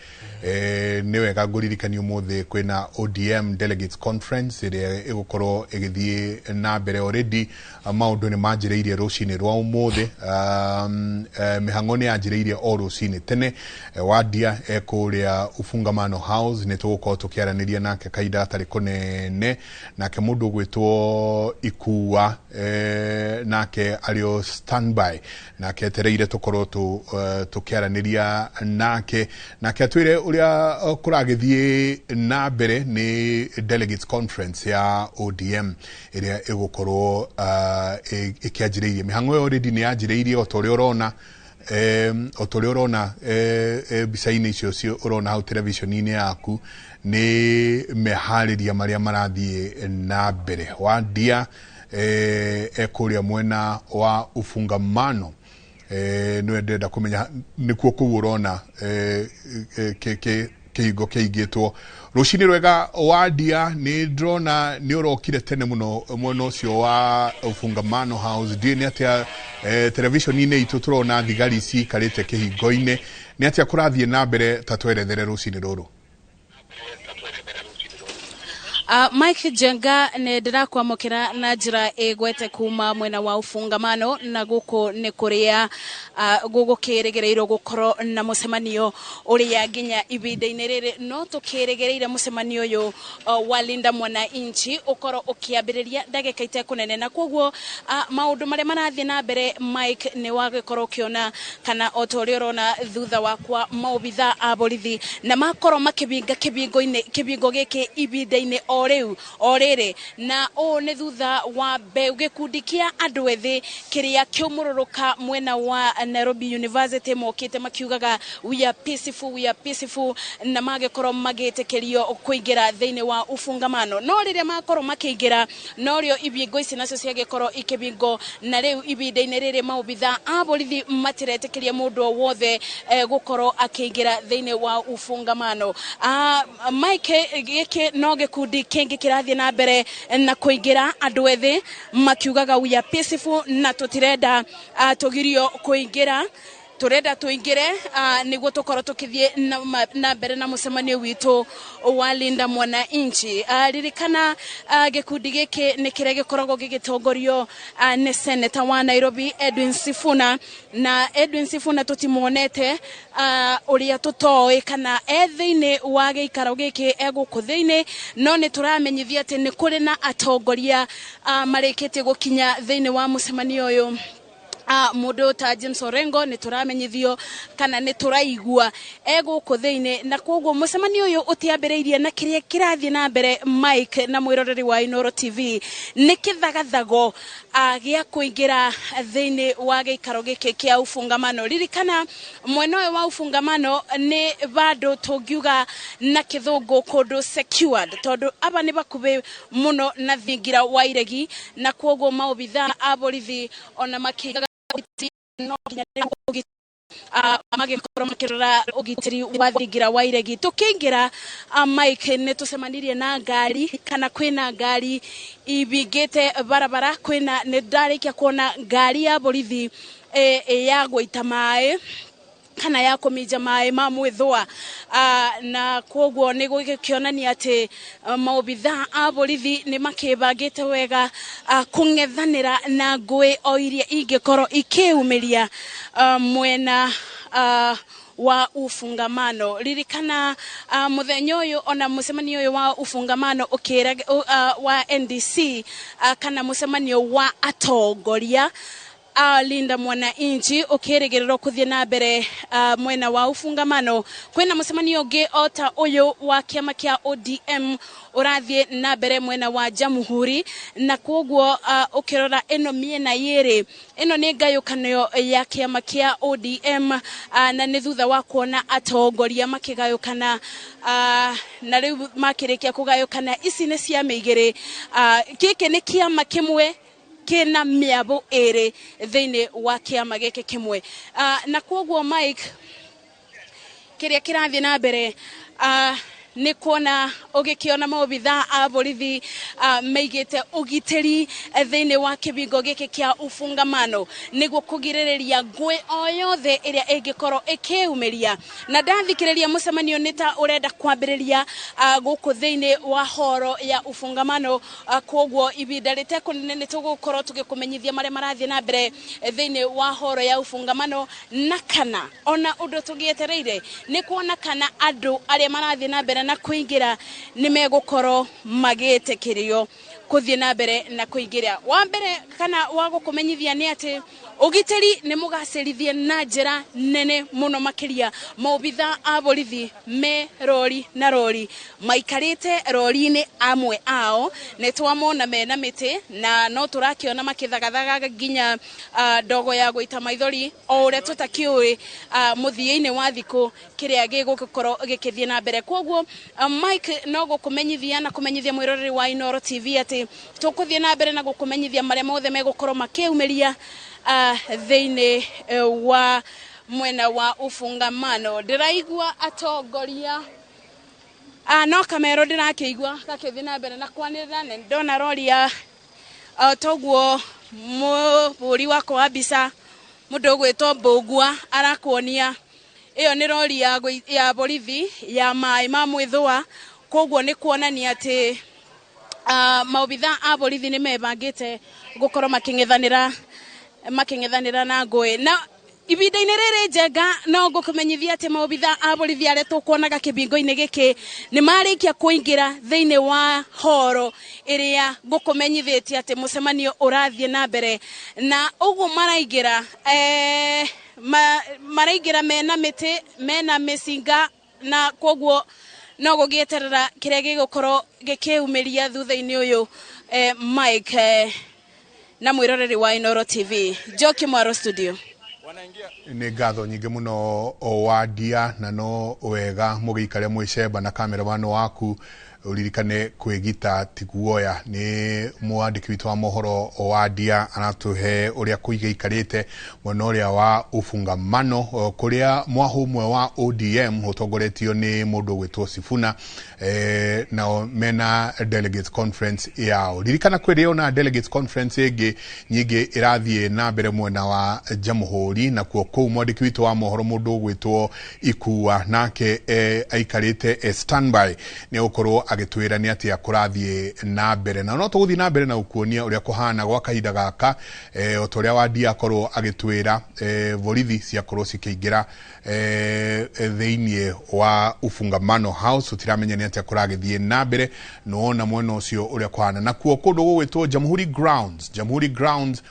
Nĩ wega ngũririkania ũmũthĩ kwĩna ODM Delegates Conference ĩrĩa ĩgũkorwo ĩgĩthiĩ na mbere. Already maũndũ nĩ manjĩrĩirie rũcinĩ rwa ũmũthĩ. Mĩhang'o nĩ yanjĩrĩirie o rũcinĩ tene. Wadia ekũrĩa Ufungamano House, nĩ tũgũkorwo tũkĩaranĩria nake kahinda gatarĩ kũnene. Mũnene. Nake mũndũ ũgwĩtwo Ikua nake arĩ o standby, nake etereire tũkorwo tũkĩaranĩria nake, nake atwĩre ũrĩa kũragĩthiĩ na mbere nĩ delegates conference ya ODM ĩrĩa ĩgũkorwo ĩkĩanjĩrĩirie mĩhang'o ĩyo. Already nĩ yanjĩrĩirie o ta ũrĩa ũrona, o ta ũrĩa ũrona mbica-inĩ icio cio ũrona hau television-inĩ yaku, nĩ meharĩria marĩa marathiĩ na mbere. Wandia ekũrĩa mwena wa Ufungamano, nĩwe ndĩrenda kũmenya nĩkuo kũu ũrona kĩhingo kĩhingĩtwo. Rũcinĩ rwega Wandia, nĩ ndĩrona nĩ ũrokire tene mũno mwena ũcio wa Ufungamano House. Ndiũĩ nĩ atĩa, television-inĩ itũ tũrona thigari ciikarĩte kĩhingo-inĩ. Nĩ atĩa kũrathiĩ na mbere? Ta twerethere rũcinĩ rũrũ. Mike Njenga, nĩ ndĩrakwamũkĩra na njĩra ĩgwete kuma mwena wa Ufungamano, na gũkũ nĩ kũrĩa gũgũkĩrĩgĩrĩirwo gũkorwo na mũcemanio ũrĩa nginya ihinda-inĩ rĩrĩ no tũkĩrĩgĩrĩire mũcemanio ũyũ wa Linda Mwananchi ũkorwo ũkĩambĩrĩria ndagĩka itekũnene. Na koguo maũndũ marĩa marathiĩ na mbere, Mike, nĩ wagĩkorwo ũkĩona kana o ta ũrĩa ũrona thutha wakwa, maobitha a borithi na makorwo makĩbinga kĩbingo-inĩ kĩbingo gĩkĩ ihinda-inĩ o rĩu o rĩrĩ. Na ũũ nĩ thutha wa mbeũ gĩkundi kĩa andũ ethĩ kĩrĩa kĩũmũrũrũka mwena wa Nairobi University mokĩte makiugaga, "We are peaceful, we are peaceful," na magĩkorwo magĩtĩkĩrio kũingĩra thĩinĩ wa Ufungamano. No rĩrĩa makorwo makĩingĩra, norĩo ibingo ici nacio ciagĩkorwo ikĩbingwo, na rĩu ihinda-inĩ rĩrĩ maobitha a borithi matiretĩkĩria mũndũ o wothe gũkorwo akĩingĩra thĩinĩ wa Ufungamano. Mike, gĩkĩ no gĩkundi kĩngĩ kĩrathiĩ na mbere na kũingĩra, andũ ethĩ makiugaga, "We are peaceful," na tũtirenda tũgirio kũingĩra, tũrenda tũingĩre nĩguo tũkorwo tũkĩthiĩ na mbere na mũcemanio witũ wa Linda Mwananchi. Ririkana gĩkundi gĩkĩ nĩ kĩrĩa gĩkoragwo gĩgĩtongorio nĩ seneta wa Nairobi Edwin Sifuna. Na Edwin Sifuna tũtimuonete, ũrĩa tũtoĩ kana e thĩinĩ wa gĩikaro gĩkĩ, e gũkũ thĩinĩ, no nĩ tũramenyithia atĩ nĩ kũrĩ na atongoria marĩkĩtie gũkinya thĩinĩ wa mũcemanio ũyũ. Mũndũ ta James Orengo nĩ tũramenyithio kana nĩ tũraigua e gũkũ thĩinĩ, na koguo mũcemanio ũyũ ũtiambĩrĩirie. Na kĩrĩa kĩrathiĩ na mbere, Mike na mwĩroreri wa Inooro TV, nĩ kĩthagathago gĩa kũingĩra thĩinĩ wa gĩikaro gĩkĩ kĩa Ufungamano. Ririkana mwena ũyũ wa Ufungamano nĩ vandũ tũngiuga na kĩthũngũ kũndũ secured, tondũ aba nĩ bakubĩ mũno na thingira wa iregi, na koguo maobitha a borithi ona makĩigaga no nginya magĩkorwo makĩrora ũgitĩri wa thingira wa iregi. Tũkĩingĩra, Mike, nĩ tũcemanirie na ngari kana kwĩna ngari ibingĩte barabara. Kwĩna nĩ ndarĩkia kuona ngari ya borithi ya gũita maĩ kana ya kũminja maĩ ma mwĩthũa, na koguo nĩ gũgĩkĩonania atĩ maobitha a borithi nĩ makĩbangĩte wega kũng'ethanĩra na ngũĩ o iria ingĩkorwo ikĩumĩria mwena wa Ufungamano. Ririkana muthenya ũyũ ona mũcemanio ũyũ wa Ufungamano ũkĩra wa NDC, kana mũcemanio wa atongoria Linda Mwananchi ũkĩrĩgĩrĩrwo kũthiĩ na mbere mwena wa Ufungamano, kwĩna mũcemanio ũngĩ o ta ũyũ wa kĩama kĩa ODM ũrathiĩ na mbere mwena wa Jamhuri. Na koguo ũkĩrora ĩno mĩena yerĩ ĩno nĩ ngayũkano ya kĩama kĩa ODM, na nĩ thutha wa kuona atongoria makĩgayũkana, na rĩu makĩrĩkia kũgayũkana ici nĩ ciama igĩrĩ. Gĩkĩ nĩ kĩama kĩmwe kĩna mĩabũ ĩrĩ thĩinĩ wa kĩama gĩkĩ kĩmwe. Na koguo Mike, kĩrĩa kĩrathiĩ na mbere nĩ kuona ũgĩkĩona maobitha a borithi maigĩte ũgitĩri thĩinĩ wa kĩbingo gĩkĩ kĩa Ufungamano nĩguo kũgirĩrĩria ngũĩ o yothe ĩrĩa ĩngĩkorwo ĩkĩumĩria. Na ndathikĩrĩria, mũcemanio nĩ ta ũrenda kwambĩrĩria gũkũ thĩinĩ wa horo ya Ufungamano. Koguo ibinda rĩtekũnene nĩ tũgũkorwo tũgĩkũmenyithia marĩa marathiĩ na mbere thĩinĩ wa horo ya Ufungamano, na kana ona ũndũ tũgĩetereire nĩ kuona kana andũ arĩa marathiĩ na mbere na na kũingĩra nĩ megũkorwo magĩtĩkĩrio kũthiĩ na mbere na kũingĩra. Wa mbere kana wa gũkũmenyithia nĩ atĩ ũgitĩri nĩ mũgacĩrithie na njĩra nene mũno makĩria. Maobitha a borithi me rori na rori maikarĩte rori-inĩ amwe ao nĩ twamona mena mĩtĩ na no tũrakĩona makĩthagathaga nginya ndogo ya gũita maithori o ũrĩa tũtakĩũĩ mũthia-inĩ wa thikũ kĩrĩa gĩgũkorwo gĩkĩthiĩ na mbere. Kwoguo Mike no gũkũmenyithia na kũmenyithia mwĩroreri wa Inooro TV atĩ tũkũthiĩ na mbere na gũkũmenyithia marĩa mothe megũkorwo makĩumĩria thĩinĩ wa mwena wa Ufungamano. Ndĩraigua atongoria no kamero ndĩrakĩigua gakĩthiĩ na mbere na kwanĩrĩra nĩ ndona rori ya toguo mũhũri wakwa wa mbica mũndũ ũgwĩtwo Mbũgua arakuonia ĩyo nĩ rori ya borithi ya maĩ ma mwĩthũa. Koguo nĩ kuonania atĩ maobitha a borithi nĩ mebangĩte gũkorwo makĩng'ethanĩra na ngũĩ. Na ibinda-inĩ rĩrĩ Njenga no ngũkũmenyithia atĩ maobitha a borithi arĩa tũkuonaga kĩbingo-inĩ gĩkĩ nĩ marĩkia kũingĩra thĩinĩ wa horo ĩrĩa ngũkũmenyithĩtie atĩ mũcemanio ũrathiĩ na mbere, na ũguo maraingĩra maraingĩra mena mĩtĩ mena mĩcinga, na koguo no gũgĩeterera kĩrĩa gĩgũkorwo gĩkĩumĩria thutha-inĩ ũyũ. Mike na mwĩroreri wa Inooro TV, Njoki Mwaro studio. Nĩ ngatho nyingĩ mũno Wandia, na no wega mũgĩikare mwĩcemba na cameraman waku uririkane kwĩgita ti guoya. Nĩ mwandĩki witũ wa mohoro Wandia aratũhe ũrĩa kũigĩikarĩte mwena ũrĩa wa Ufungamano kũrĩa mwahũ ũmwe wa ODM ũtongoretio nĩ mũndũ ũgwĩtwo Sifuna, nao mena delegates conference yao. Ririkana kwĩrĩ ona delegates conference ĩngĩ nyingĩ ĩrathiĩ na mbere mwena wa Jamhuri, na kuo kũu mwandĩki witũ wa mohoro mũndũ ũgwĩtwo Ikua nake aikarĩte standby nĩ gũkorwo agĩtwĩra nĩ atĩa kũrathiĩ na mbere, na no tũgũthiĩ na mbere na gũkuonia ũrĩa kũhana gwa kahinda gaka o ta ũrĩa Wandia akorwo agĩtwĩra borithi ciakorwo cikĩingĩra thĩinĩ wa Ufungamano House. Tũtiramenya nĩ atĩa kũragĩthiĩ na mbere, nĩwona mwena ũcio ũrĩa kũhana. Na kuo kũndũ gũgwĩtwo Jamhuri Grounds, Jamhuri Grounds,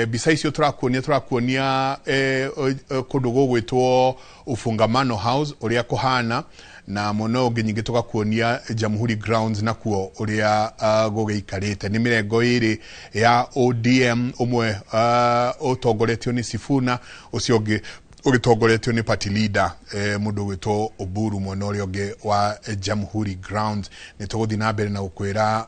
mbica icio tũrakuonia kũndũ gũgwĩtwo Ufungamano House ũrĩa kũhana, na mwena ũngĩ nyingĩ tũgakuonia Jamhuri Grounds nakuo ũrĩa gũgĩikarĩte. Nĩ mĩrengo ĩrĩ ya ODM, ũmwe ũtongoretio nĩ Sifuna, ũcio ũngĩ ũgĩtongoretio nĩ party leader mũndũ ũgwĩtwo Oburu, mwena ũrĩa ũngĩ wa Jamhuri Grounds. Nĩ tũgũthiĩ na mbere na gũkwĩra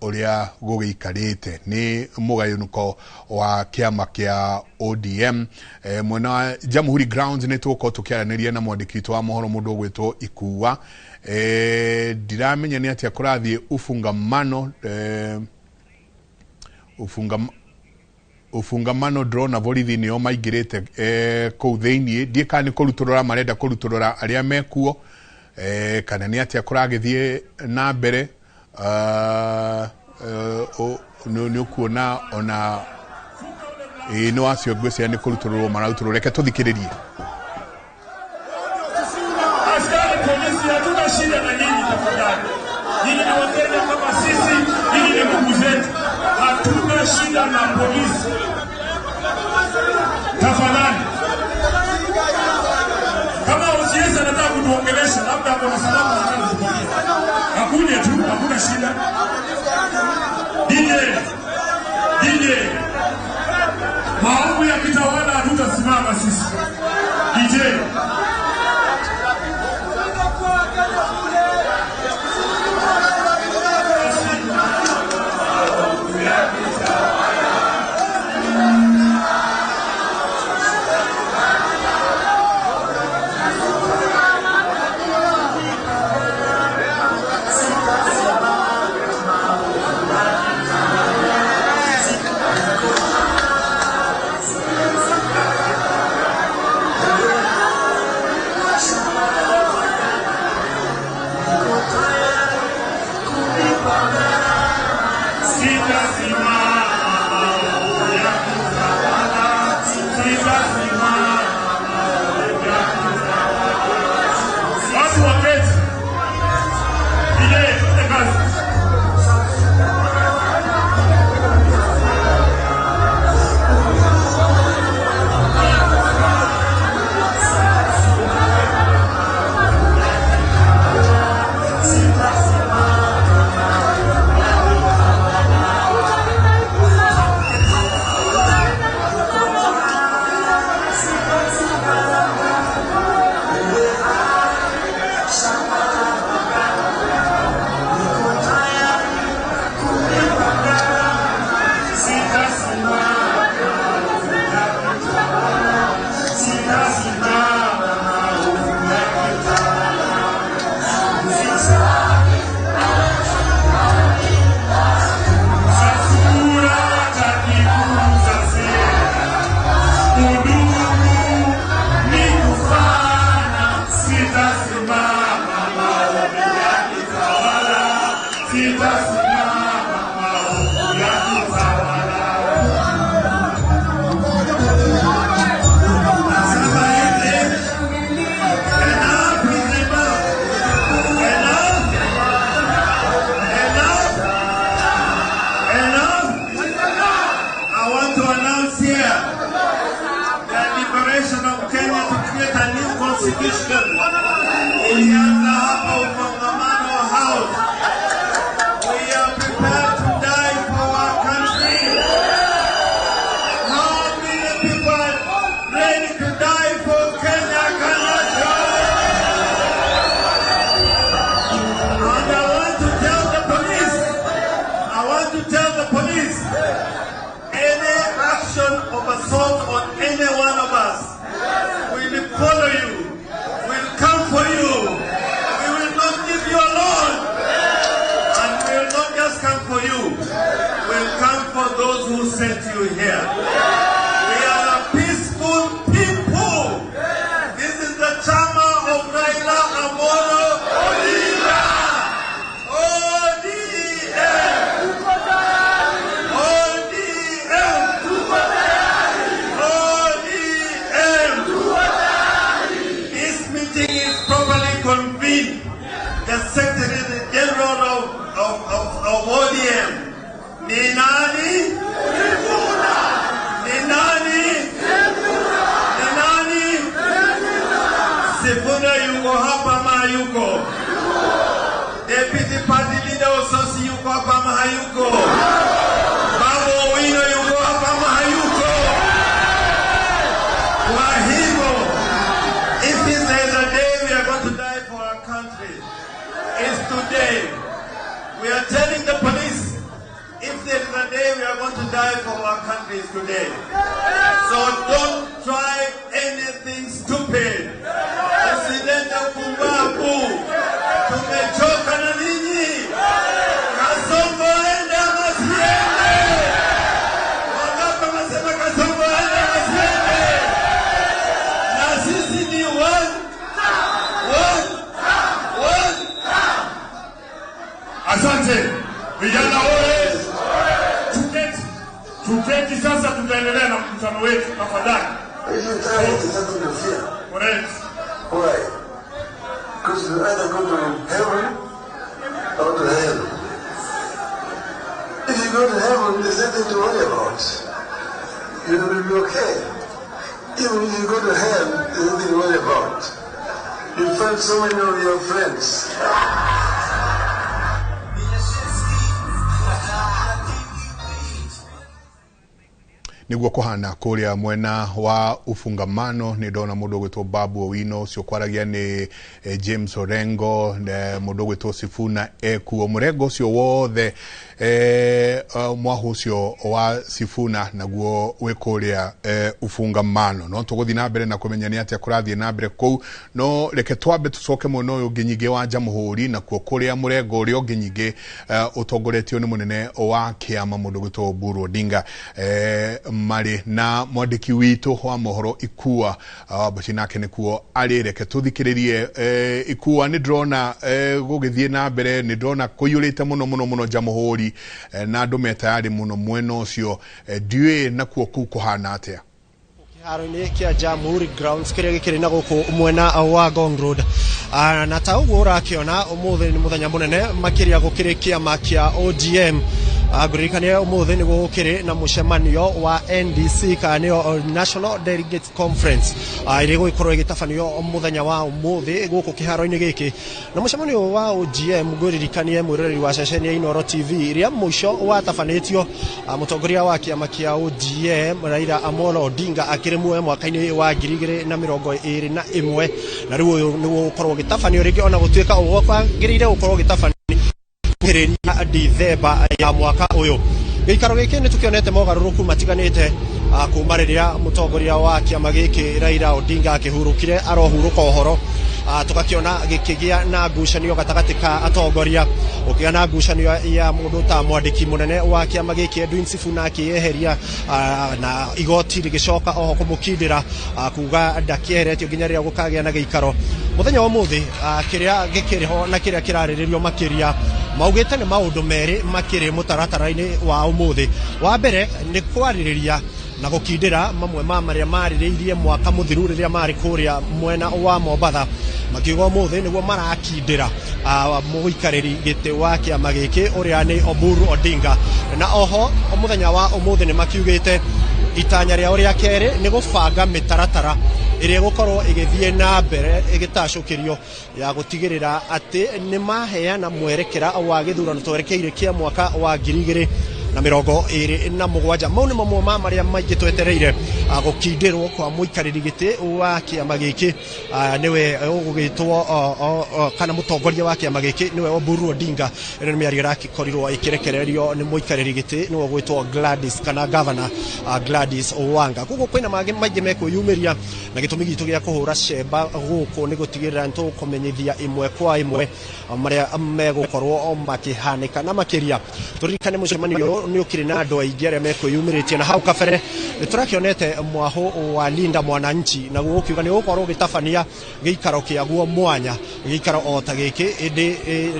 ũrĩa gũgĩikarĩte. Nĩ mũgayũnũko wa kĩama kĩa ODM mwena wa Jamhuri Grounds. Nĩ tũgũkorwo tũkĩaranĩria na mwandĩki witũ wa mohoro mũndũ ũgwĩtwo Ikua. Ndiramenya nĩ atĩa kũrathiĩ Ufungamano. Ufungamano ndĩrona borithi nĩo maingĩrĩte kũu thĩinĩ. Ndiĩ kana nĩ kũrutũrũra marenda kũrutũrũra arĩa mekuo kana nĩ atĩa kũragĩthiĩ na mbere. Nĩ ũkuona ona nĩ wacio ngwĩciria nĩ kũrutũrũrwo mararutũrũrwo. Reke tũthikĩrĩrie. Askari polisi, hatuna shida na nyinyi tafadhali. Nyinyi ni Wakenya kama sisi, nyinyi ni ndugu zetu. Hatuna shida na polisi. Tafadhali. Kama OCS anataka kutuongelesha, labda ako na sababu anataka kutuambia. Hakuna tu, hakuna shida. DJ, maovu ya kitawala hatutasimama sisi. DJ. Sitasimama maovu yakitawala. Nasema hivi, enough is enough. Enough. Enough. Enough. I want to announce here the liberation of Kenya to create a new constitution. Ilianza hapa Ukongamano House. We are prepared to die for our country. How many people are ready to die for Kenya? Kenya? And I want to tell the police, I want to tell the police, any action of assault on any one of us will follow you, will come for you. We will not leave you alone. And we will not just come for you, we'll come for those who sent you here. We are a peaceful people. This is the chama of Raila Amolo Odinga. ODM. ODM. ODM. This meeting is properly convened. The Secretary General of ODM. Ni nani? Ni nani? Ni nani? Sifuna yuko hapa ama hayuko? Deputy Party Leader Osotsi yuko hapa ama hayuko? Babu Owino yuko hapa ama hayuko? Kwa hivyo, if there is a day we are going to die for our country, it's today. We are telling the police, if there is a day we are going to die for our country, it's today. So don't try anything stupid. Usilete pumbavu. Tumechoka na ninyi. Kasongo ende ama asiende? Wangapi wanasema Kasongo ende ama asiende? Na sisi ni one, one, one. Asante vijana oye! Tuketi, tuketi sasa, tutaendelea na mkutano wetu tafadhali. Correct. Why? Because you either go to heaven or to hell. If you go to heaven, there's nothing to worry about. You will be okay. Even if you go to hell, there's nothing to worry about. You find so many of your friends. Niguo kuhana kuria mwena wa Ufungamano. Ni ndona mundu ugwitwo Babu Owino ucio kwaragia ni James Orengo, mundu ugwitwo Sifuna ekuo murengo ucio wothe, mwahu ucio wa Sifuna naguo wi kuria Ufungamano. No tuguthi na mbere na kumenya ni atia kurathie na mbere kuu, no reke twambe tucoke mwena uyu ungi nyingi wa Jamhuri, nakuo kuria murengo uria ungi nyingi utongoretio ni munene wa kiama mundu ugwitwo Oburu Odinga, marĩ na mwandĩki witũ wa mohoro Ikua Wambuci nake nĩkuo arĩ. Reke tũthikĩrĩrie Ikua. Nĩ ndĩrona gũgĩthiĩ na mbere, nĩ ndĩrona kũiyũrĩte mũno mũno mũno Jamhuri, na andũ me tayarĩ mũno mwena ũcio. Ndiũĩ nakuo kũu kũhana atĩa. Kĩharo-inĩ kĩa Jamhuri Grounds kĩrĩa gĩkĩrĩ na gũkũ mwena wa Ngong Road. Na ta ũguo ũrakĩona, ũmũthĩ nĩ mũthenya mũnene makĩria gũkĩrĩ kĩama kĩa ODM. Ngũririkanie ũmũthĩ nĩguo gũkĩrĩ na mũcemanio wa NDC, kana nĩyo National Delegates Conference, ĩrĩa ĩgũgĩkorwo ĩgĩtabanio mũthenya wa ũmũthĩ gũkũ kĩharo-inĩ gĩkĩ. Na mũcemanio wa OGM, ngũririkanie mwĩroreri wa ceceni ya Inooro TV, rĩa mũico watabanĩtio mũtongoria wa kĩama kĩa ODM Raila Amolo Odinga akĩrĩ muoyo mwaka-inĩ wa 2021, na rĩu ũyũ nĩguo ũgũkorwo ũgĩtabanio rĩngĩ, ona gũtuĩka ũgwagĩrĩire gũkorwo ũgĩtabanio kuhĩrĩria Dithemba ya mwaka ũyũ. Gĩikaro gĩkĩ nĩ tũkĩonete mogarũrũku matiganĩte kuma rĩrĩa mũtongoria wa kĩama gĩkĩ Raila Odinga akĩhurũkire, arohurũka ũhoro, tũgakĩona gĩkĩgĩa na ngucanio gatagatĩ ka atongoria, gũkĩgĩa na ngucanio ya mũndũ ta mwandĩki mũnene wa kĩama gĩkĩ Edwin Sifuna akĩyeheria, na igoti rĩgĩcoka oho kũmũkindĩra, kuga ndakĩeheretio nginya rĩrĩa gũkagĩa na gĩikaro. Mũthenya wa ũmũthĩ kĩrĩa gĩkĩrĩ ho na kĩrĩa kĩrarĩrĩrio makĩria maugĩte nĩ maũndũ merĩ makĩrĩ mũtaratara-inĩ wa ũmũthĩ. Wa mbere nĩ kwarĩrĩria na gũkindĩra mamwe ma marĩa marĩrĩirie mwaka mũthiru rĩrĩa marĩ kũrĩa mwena wa Mombatha, makiuga ũmũthĩ nĩguo marakindĩra mũikarĩri gĩtĩ wa kĩama gĩkĩ ũrĩa nĩ Oburu Odinga. Na oho mũthenya wa ũmũthĩ nĩ makiugĩte itanya rĩao rĩa kerĩ nĩ gũbanga mĩtaratara ĩrĩa ĩgũkorwo ĩgĩthiĩ na mbere ĩgĩtacũkĩrio ya gũtigĩrĩra atĩ nĩ maheana mwerekera wa gĩthurano twerekeire kĩa mwaka wa 2027. Mau nĩ mamwe ma marĩa maingĩ twetereire gũkindĩrwo kwa mũikarĩri gĩtĩ wa kĩama gĩkĩ nĩwe ũgũgĩtwo kana mũtongoria wa kĩama gĩkĩ nĩwe Oburu Odinga. Ĩno nĩ mĩario ĩrakĩkorirwo ĩkĩrekererio nĩ mũikarĩri gĩtĩ nĩwe ũgwĩtwo Gladys kana Governor Gladys Wanga. Koguo kwĩna mangĩ maingĩ mekwĩyumĩria na gĩtũmi gitũ gĩa kũhũra cemba gũkũ nĩ gũtigĩrĩra nĩ tũkũmenyithia ĩmwe kwa ĩmwe marĩa megũkorwo makĩhanĩka. Na makĩria tũririkane mũcemanio ũyũ nĩ ũkĩrĩ na andũ aingĩ arĩa mekwĩyumĩrĩtie, na hau kabere nĩ tũrakĩonete mwahũ wa Linda Mwananchi naguo ũkiuga nĩ ũgũkorwo ũgĩtabania gĩikaro kĩaguo mwanya, gĩikaro o ta gĩkĩ, ĩndĩ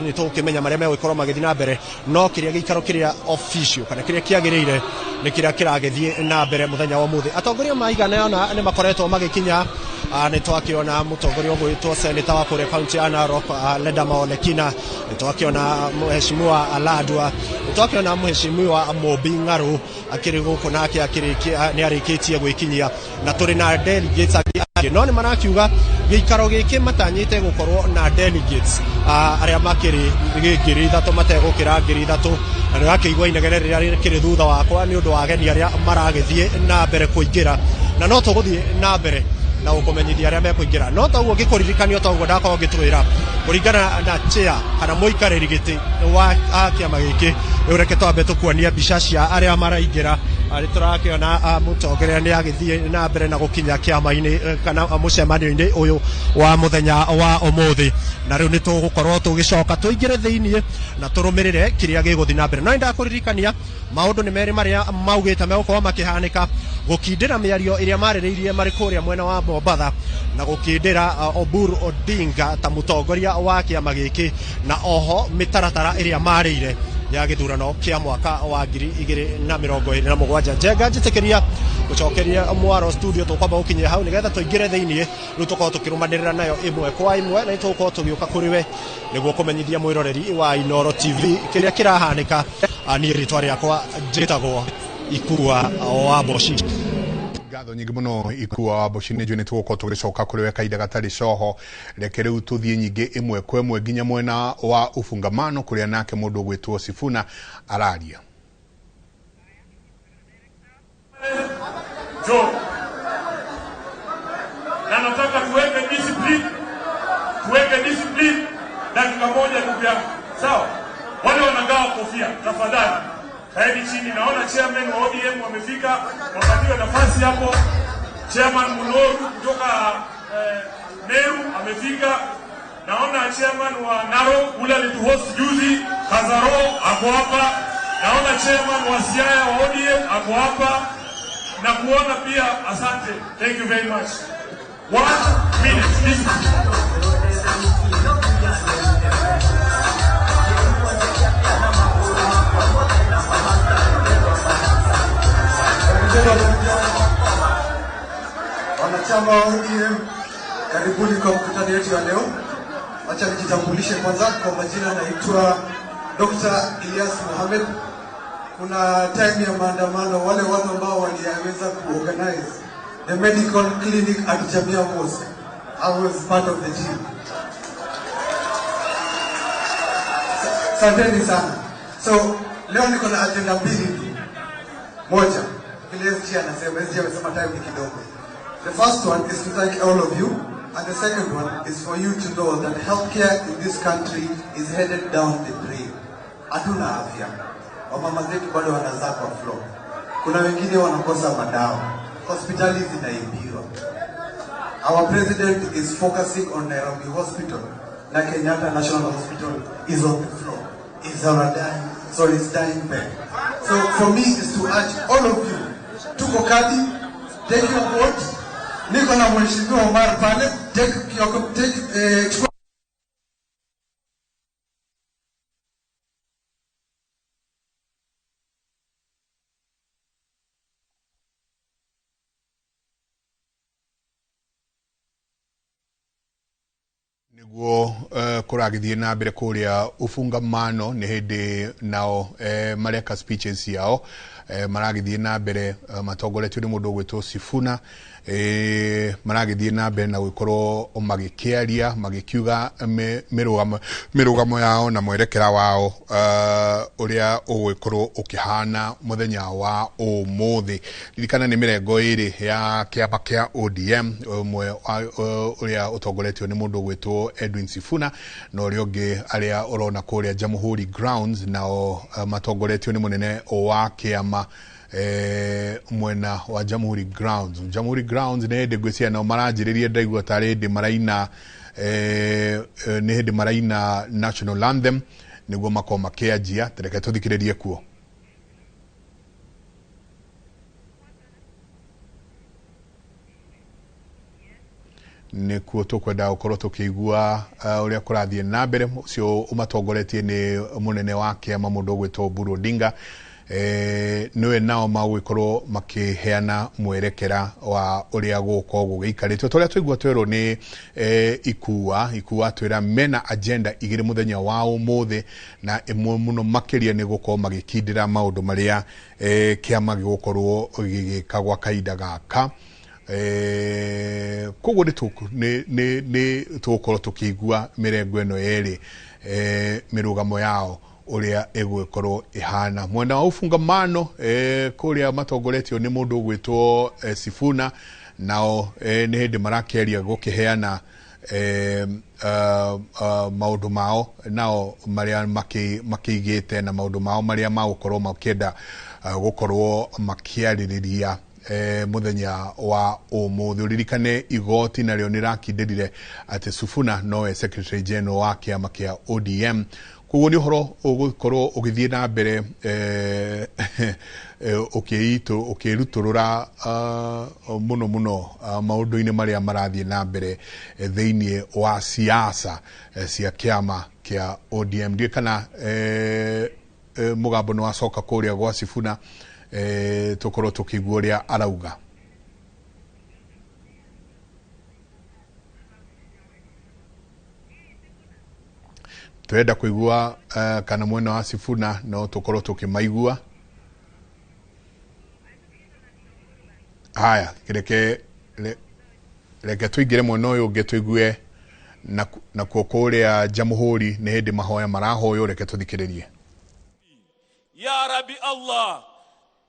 nĩ tũgũkĩmenya marĩa megũkorwo magĩthiĩ na mbere, no kĩrĩa gĩikaro kĩrĩa official kana kĩrĩa kĩagĩrĩire nĩ kĩrĩa kĩragĩthiĩ na mbere mũthenya wa ũmũthĩ. Atongoria maigana ona nĩ makoretwo magĩkinya. Nĩ twakĩona mũtongoria ũgwĩtwo seneta wa kũrĩa kaunti ya Narok Ledama Olekina, nĩ twakĩona mheshimiwa Aladwa, nĩ twakĩona mheshimiwa Mobi Ng'arũ akĩrĩ gũkũ nake nĩ arĩkĩtie gwĩkinyia, na tũrĩ na delegates angĩ, no nĩ marakiuga gĩikaro gĩkĩ matanyĩte gũkorwo na delegates arĩa makĩrĩ 3,000 mategũkĩra 3,000. Na nĩ ũrakĩigua inegene rĩrĩa rĩkĩrĩ thutha wakwa nĩ ũndũ wa ageni arĩa maragĩthiĩ na mbere kũingĩra, na no tũgũthiĩ na mbere na gũkũmenyithia arĩa mekũingĩra. No toguo ngĩkũririkania, toguo ndakorwo ngĩtwĩra kũringana na chair kana mũikarĩri gĩtĩ wa kĩama gĩkĩ, rĩu reke twambe tũkuonie mbica cia arĩa maraingĩra. Nĩ tũrakĩona mũtongoria nĩ agĩthiĩ na mbere na gũkinya kĩama-inĩ kana mũcemanio-inĩ ũyũ wa mũthenya wa ũmũthĩ, na rĩu nĩ tũgũkorwo tũgĩcoka tũingĩre thĩiniĩ na tũrũmĩrĩre kĩrĩa gĩgũthiĩ na mbere. No nĩndakũririkania maũndũ nĩ merĩ marĩa maugĩte megũkorwo makĩhanĩka: gũkindĩra mĩario ĩrĩa marĩrĩirie marĩ kũrĩa mwena wa Mombatha, na gũkindĩra Oburu Odinga ta mũtongoria wa kĩama gĩkĩ, na oho mĩtaratara ĩrĩa marĩire ya gĩthurano kĩa mwaka wa 2027. Njenga njĩtĩkĩria gũcokeria mwaro studio, tũkwamba gũkinyia hau nĩgetha tũingĩre thĩiniĩ rĩu tũkorwo tũkĩrũmanĩrĩra nayo ĩmwe kwa ĩmwe, na nĩtũgũkorwo tũgĩũka kũrĩ we nĩguo kũmenyithia mwĩroreri wa Inooro TV kĩrĩa kĩrahanĩka. Niĩ rĩtwa rĩakwa njĩtagwo Ikua wa Mboci. Ngatho nyingĩ mũno Ikua wa Mboci, nĩ njũĩ nĩ tũgũkorwo tũgĩcoka kũrĩ we kahinda gatarĩ coho. Reke rĩu tũthiĩ nyingĩ ĩmwe kwa ĩmwe nginya mwena wa Ufungamano kũrĩa nake mũndũ ũgwĩtwo Sifuna araria. Jo. Na nataka tuweke discipline, tuweke discipline dakika moja ndugu yangu. Sawa? Wale wanagawa kofia, tafadhali kaeni chini. Naona chairman wa ODM wamefika, wapatiwe nafasi hapo. Chairman Munoru kutoka Meru amefika. Naona chairman wa Narok ule alituhost juzi, Kazaro ako hapa. Naona chairman wa Siaya wa ODM ako hapa. Na kuona pia, asante. Thank you very much. 1 minute. Listen. Wanachama wa ODM, karibuni kwa mkutano wetu wa leo. Acha nijitambulishe kwanza kwa majina, naitwa Dr. Ilyas Mohamed. Kuna time ya maandamano, wale watu ambao waliweza kuorganize the medical clinic at Jamia Mosque, I was part of the team. Asanteni sana. So leo niko na agenda mbili tu. Moja, vile SG anasema, SG amesema time ni kidogo. The first one is to thank all of you, and the second one is for you to know that healthcare in this country is headed down the drain. Hatuna afya. Wamama zetu bado wanazaa kwa floor. Kuna wengine wanakosa madawa. Hospitali zinaibiwa. Our president is focusing on Nairobi Hospital na Kenyatta National Hospital is on the floor. Is on a dying, sorry, it's dying bed. So for me is to urge all of you, tuko kadi, take your vote, Niko na Mheshimiwa Omar pale, take take chukua Niguo kũragĩthiĩ na mbere kũrĩa ũfungamano nĩ hĩndĩ nao mareka speeches ciao, maragĩthiĩ na mbere matongoretio nĩ mũndũ ũgwĩtwo Sifuna, maragĩthiĩ na mbere na gũkorwo magĩkĩaria magĩkiuga mĩrũgamo yao na mwerekera wao ũrĩa ũgũgĩkorwo ũkĩhana mũthenya wa ũmũthĩ. Ririkana nĩ mĩrengo ĩrĩ ya kĩama kĩa ODM, ũmwe ũrĩa ũtongoretio nĩ mũndũ ũgwĩtwo Edwin Sifuna na ũrĩa ũngĩ arĩa ũrona kũrĩa Jamhuri Grounds nao matongoretio nĩ mũnene wa kĩama mwena wa Jamhuri Grounds. Jamhuri Grounds nĩ hĩndĩ ngwĩciria nao maranjĩrĩria, ndaigua tarĩ hĩndĩ maraina nĩ hĩndĩ maraina national anthem nĩguo makorwo makĩanjia. Reke tũthikĩrĩrie kuo. Nĩkuo tũkwenda gũkorwo tũkĩigua ũrĩa kũrathiĩ na mbere. Ũcio ũmatongoretie nĩ mũnene wa kĩama mũndũ ũgwĩtwo Oburu Odinga, nĩwe nao magũgĩkorwo makĩheana mwerekera wa ũrĩa gũgũkorwo gũgĩikarĩtwo. Tũrĩa twaigua twerwo nĩ ikua twĩra mena agenda igĩrĩ mũthenya wa ũmũthĩ, na ĩmwe mũno makĩria nĩ gũkorwo magĩkindĩra maũndũ marĩa kĩama gĩgũkorwo gĩgĩka gwa kahinda gaka. Koguo nĩ tũgũkorwo tũkĩigua mĩrengo ĩno yerĩ mĩrũgamo yao ũrĩa ĩgũgĩkorwo ĩhana. Mwena wa ũfungamano kũrĩa matongoretio nĩ mũndũ ũgwĩtwo Sifuna, nao nĩ hĩndĩ marakĩaria gũkĩheana maũndũ mao nao marĩa makĩigĩte na maũndũ mao marĩa magũkorwo makĩenda gũkorwo makĩarĩrĩria mũthenya wa ũmũthĩ. Ũririkane igoti narĩo nĩrakindĩrire atĩ Sifuna nowe Secretary General wa kĩama kĩa ODM. Koguo nĩ ũhoro ũgũkorwo ũgĩthiĩ na mbere ũkĩrutũrũra mũno mũno maũndũ-inĩ marĩa marathiĩ na mbere thĩinĩ wa siasa cia kĩama kĩa ODM. Ndiũĩ kana mũgambo nĩ wacoka kũrĩa gwa Sifuna, tũkorwo tũkĩigua ũrĩa arauga. Twenda kũigua kana mwena wa Sifuna no tũkorwo tũkĩmaigua. Haya, reke tũingĩre mwena ũyũ ũngĩ tũigue nakuo kũrĩa Jamhuri nĩ hĩndĩ mahoya marahoywo. Reke tũthikĩrĩrie. Ya Rabbi Allah,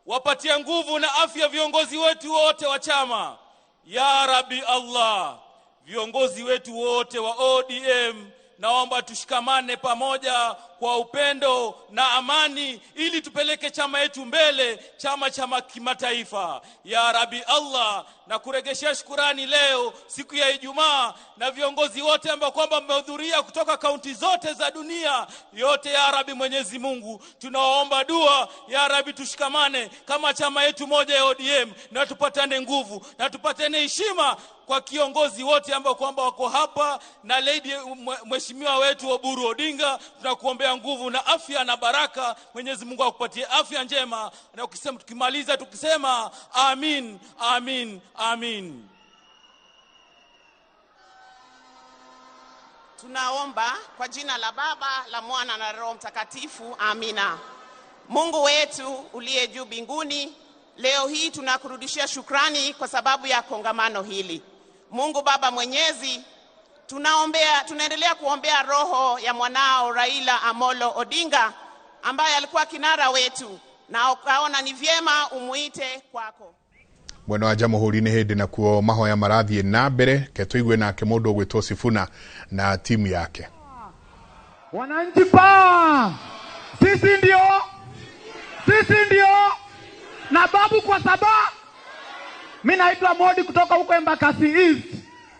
wapatie nguvu na afya viongozi wetu wote wa chama. Ya Rabbi Allah, viongozi wetu wote wa ODM, naomba tushikamane pamoja kwa upendo na amani ili tupeleke chama yetu mbele, chama cha kimataifa. Ya Rabbi Allah, na kuregeshea shukurani leo siku ya Ijumaa na viongozi wote ambao kwamba mmehudhuria kutoka kaunti zote za dunia yote. Ya Rabbi Mwenyezi Mungu, tunaomba dua ya Rabbi, tushikamane kama chama yetu moja ya ODM na tupatane nguvu na tupatane heshima kwa kiongozi wote ambao kwamba wako hapa na lady mheshimiwa wetu Oburu Odinga. Tunakuombea nguvu na afya na baraka. Mwenyezi Mungu akupatie afya njema, na ukisema tukimaliza tukisema amin, amin, amin. Tunaomba kwa jina la Baba, la Mwana na Roho Mtakatifu. Amina. Mungu wetu uliye juu mbinguni, leo hii tunakurudishia shukrani kwa sababu ya kongamano hili. Mungu Baba Mwenyezi, tunaendelea kuombea roho ya mwanao Raila Amolo Odinga ambaye alikuwa kinara wetu na ukaona ni vyema umuite kwako. Mwena wa Jamhuri nĩ hĩndĩ nakuo mahoya marathiĩ na mbere. Ke tũigue nake mũndũ ũgwĩtwo Sifuna na timu yake. Wananchi pa, sisi ndio na babu kwa sababu mimi naitwa Modi kutoka huko Embakasi East,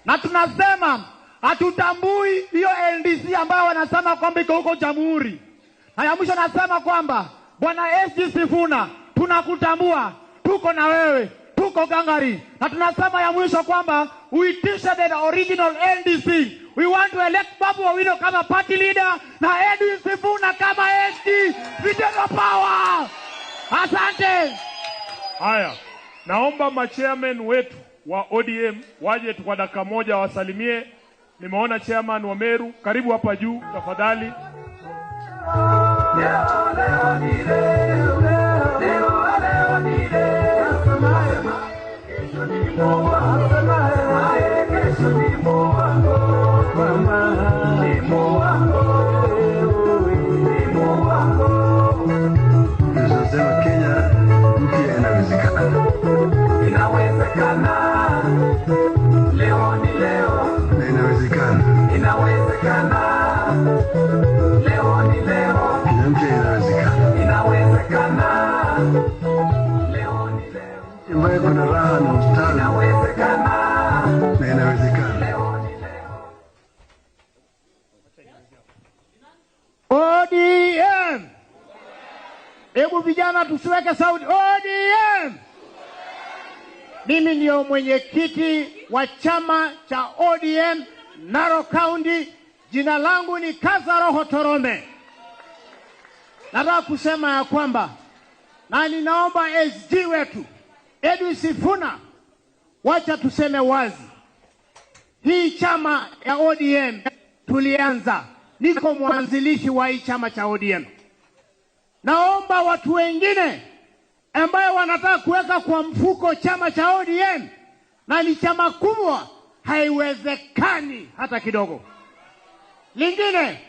na tunasema hatutambui hiyo NDC ambayo wanasema kwamba iko huko Jamhuri. Na ya mwisho nasema kwamba Bwana SG Sifuna, tunakutambua, tuko na wewe, tuko Tuko gangari na tunasema ya mwisho kwamba uitishe the original NDC. We want to elect Babu Owino kama party leader na Edwin Sifuna kama SD. Vijana power! Asante. Haya, naomba machairman wetu wa ODM waje tu kwa dakika moja wasalimie. Nimeona chairman wa Meru, karibu hapa juu tafadhali. Tunasema Kenya mpya inawezekana. Inawezekana. Leo ni leo. Na inawezekana. Inawezekana. Leo ni leo. Kenya mpya inawezekana. Inawezekana. Leo ni leo. Ambayo kuna raha na ustawi. Inawezekana. Na inawezekana. Leo ni leo. ODM. Hebu vijana tusiweke sauti. ODM. Mimi ndio mwenyekiti wa chama cha ODM Narok County. Jina langu ni Kazaroho Torome. Nataka kusema ya kwamba na ninaomba SG wetu Edwin Sifuna, wacha tuseme wazi, hii chama ya ODM tulianza, niko mwanzilishi wa hii chama cha ODM. Naomba watu wengine ambayo wanataka kuweka kwa mfuko chama cha ODM, na ni chama kubwa, haiwezekani hata kidogo. Lingine,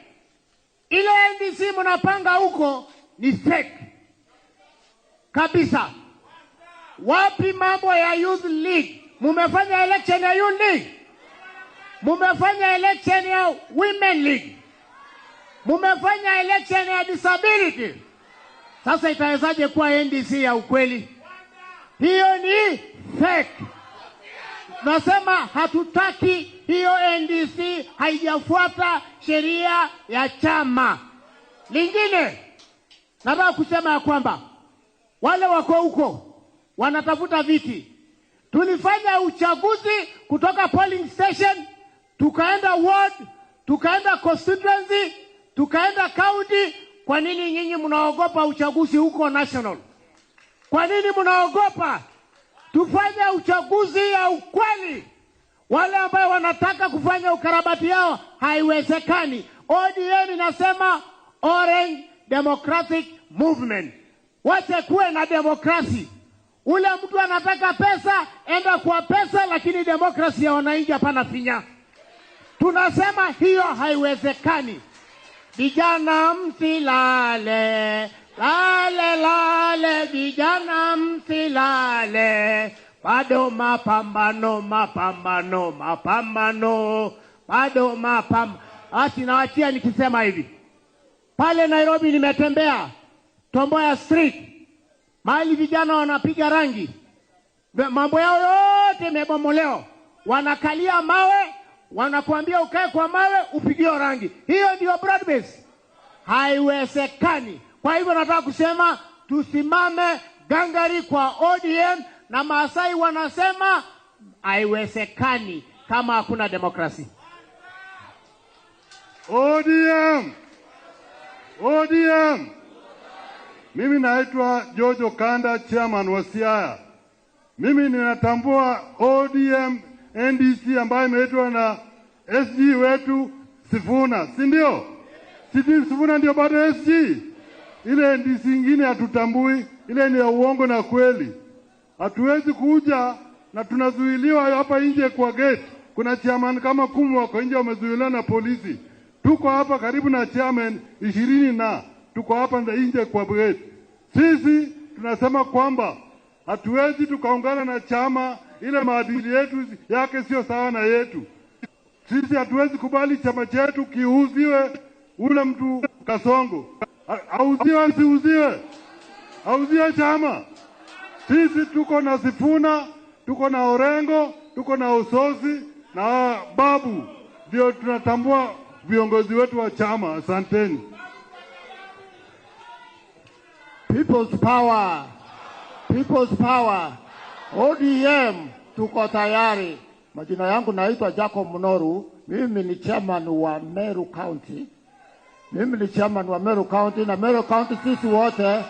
ile NDC mnapanga huko ni fake kabisa. Wapi mambo ya Youth League? Mumefanya election ya Youth League? Mumefanya election ya Women League? Mumefanya election ya disability? Sasa itawezaje kuwa NDC ya ukweli? Hiyo ni fake. Nasema hatutaki hiyo NDC, haijafuata sheria ya chama. Lingine, nataka kusema ya kwamba wale wako huko wanatafuta viti. Tulifanya uchaguzi kutoka polling station, tukaenda ward, tukaenda constituency, tukaenda county. Kwa nini nyinyi mnaogopa uchaguzi huko national? Kwa nini mnaogopa? Tufanye uchaguzi ya ukweli. Wale ambao wanataka kufanya ukarabati yao haiwezekani. ODM inasema Orange Democratic Movement. Wache kuwe na demokrasi. Ule mtu anataka pesa, enda kwa pesa, lakini demokrasi ya wananchi hapana finya. Tunasema hiyo haiwezekani. Vijana msilale, lale lale, vijana msilale. Bado mapambano, mapambano, mapambano, bado mapambano. Basi nawaachia nikisema hivi. Pale Nairobi nimetembea Tomboya Street, mahali vijana wanapiga rangi, mambo yao yote imebomolewa, wanakalia mawe, wanakuambia ukae kwa mawe upigie rangi. Hiyo ndio broad base? Haiwezekani. Kwa hivyo nataka kusema tusimame gangari kwa ODM, na Maasai wanasema haiwezekani kama hakuna demokrasi. ODM! ODM! Mimi naitwa George Okanda, chairman wa Siaya. Mimi ninatambua ODM NDC ambayo imeitwa na SG wetu Sifuna, si ndio? Sifuna ndio bado SG. Ile NDC ingine hatutambui, ile ni ya uongo na kweli. Hatuwezi kuja na tunazuiliwa hapa nje kwa gate. Kuna chairman kama 10 wako nje wamezuiliwa na polisi. Tuko hapa karibu na chairman 20 na tuko hapa nje kwa gate. Sisi tunasema kwamba hatuwezi tukaungana na chama ile maadili yetu yake sio sawa na yetu. Sisi hatuwezi kubali chama chetu kiuziwe ule mtu Kasongo. Auziwe siuziwe. Auziwe chama. Sisi tuko na Sifuna, tuko na Orengo, tuko na Ososi na Babu. Ndio tunatambua viongozi wetu wa chama. Asanteni. People's power. People's power. ODM tuko tayari. Majina yangu naitwa Jacob Munoru. Mimi ni chairman wa Meru County. Mimi ni chairman wa Meru County, na Meru County sisi wote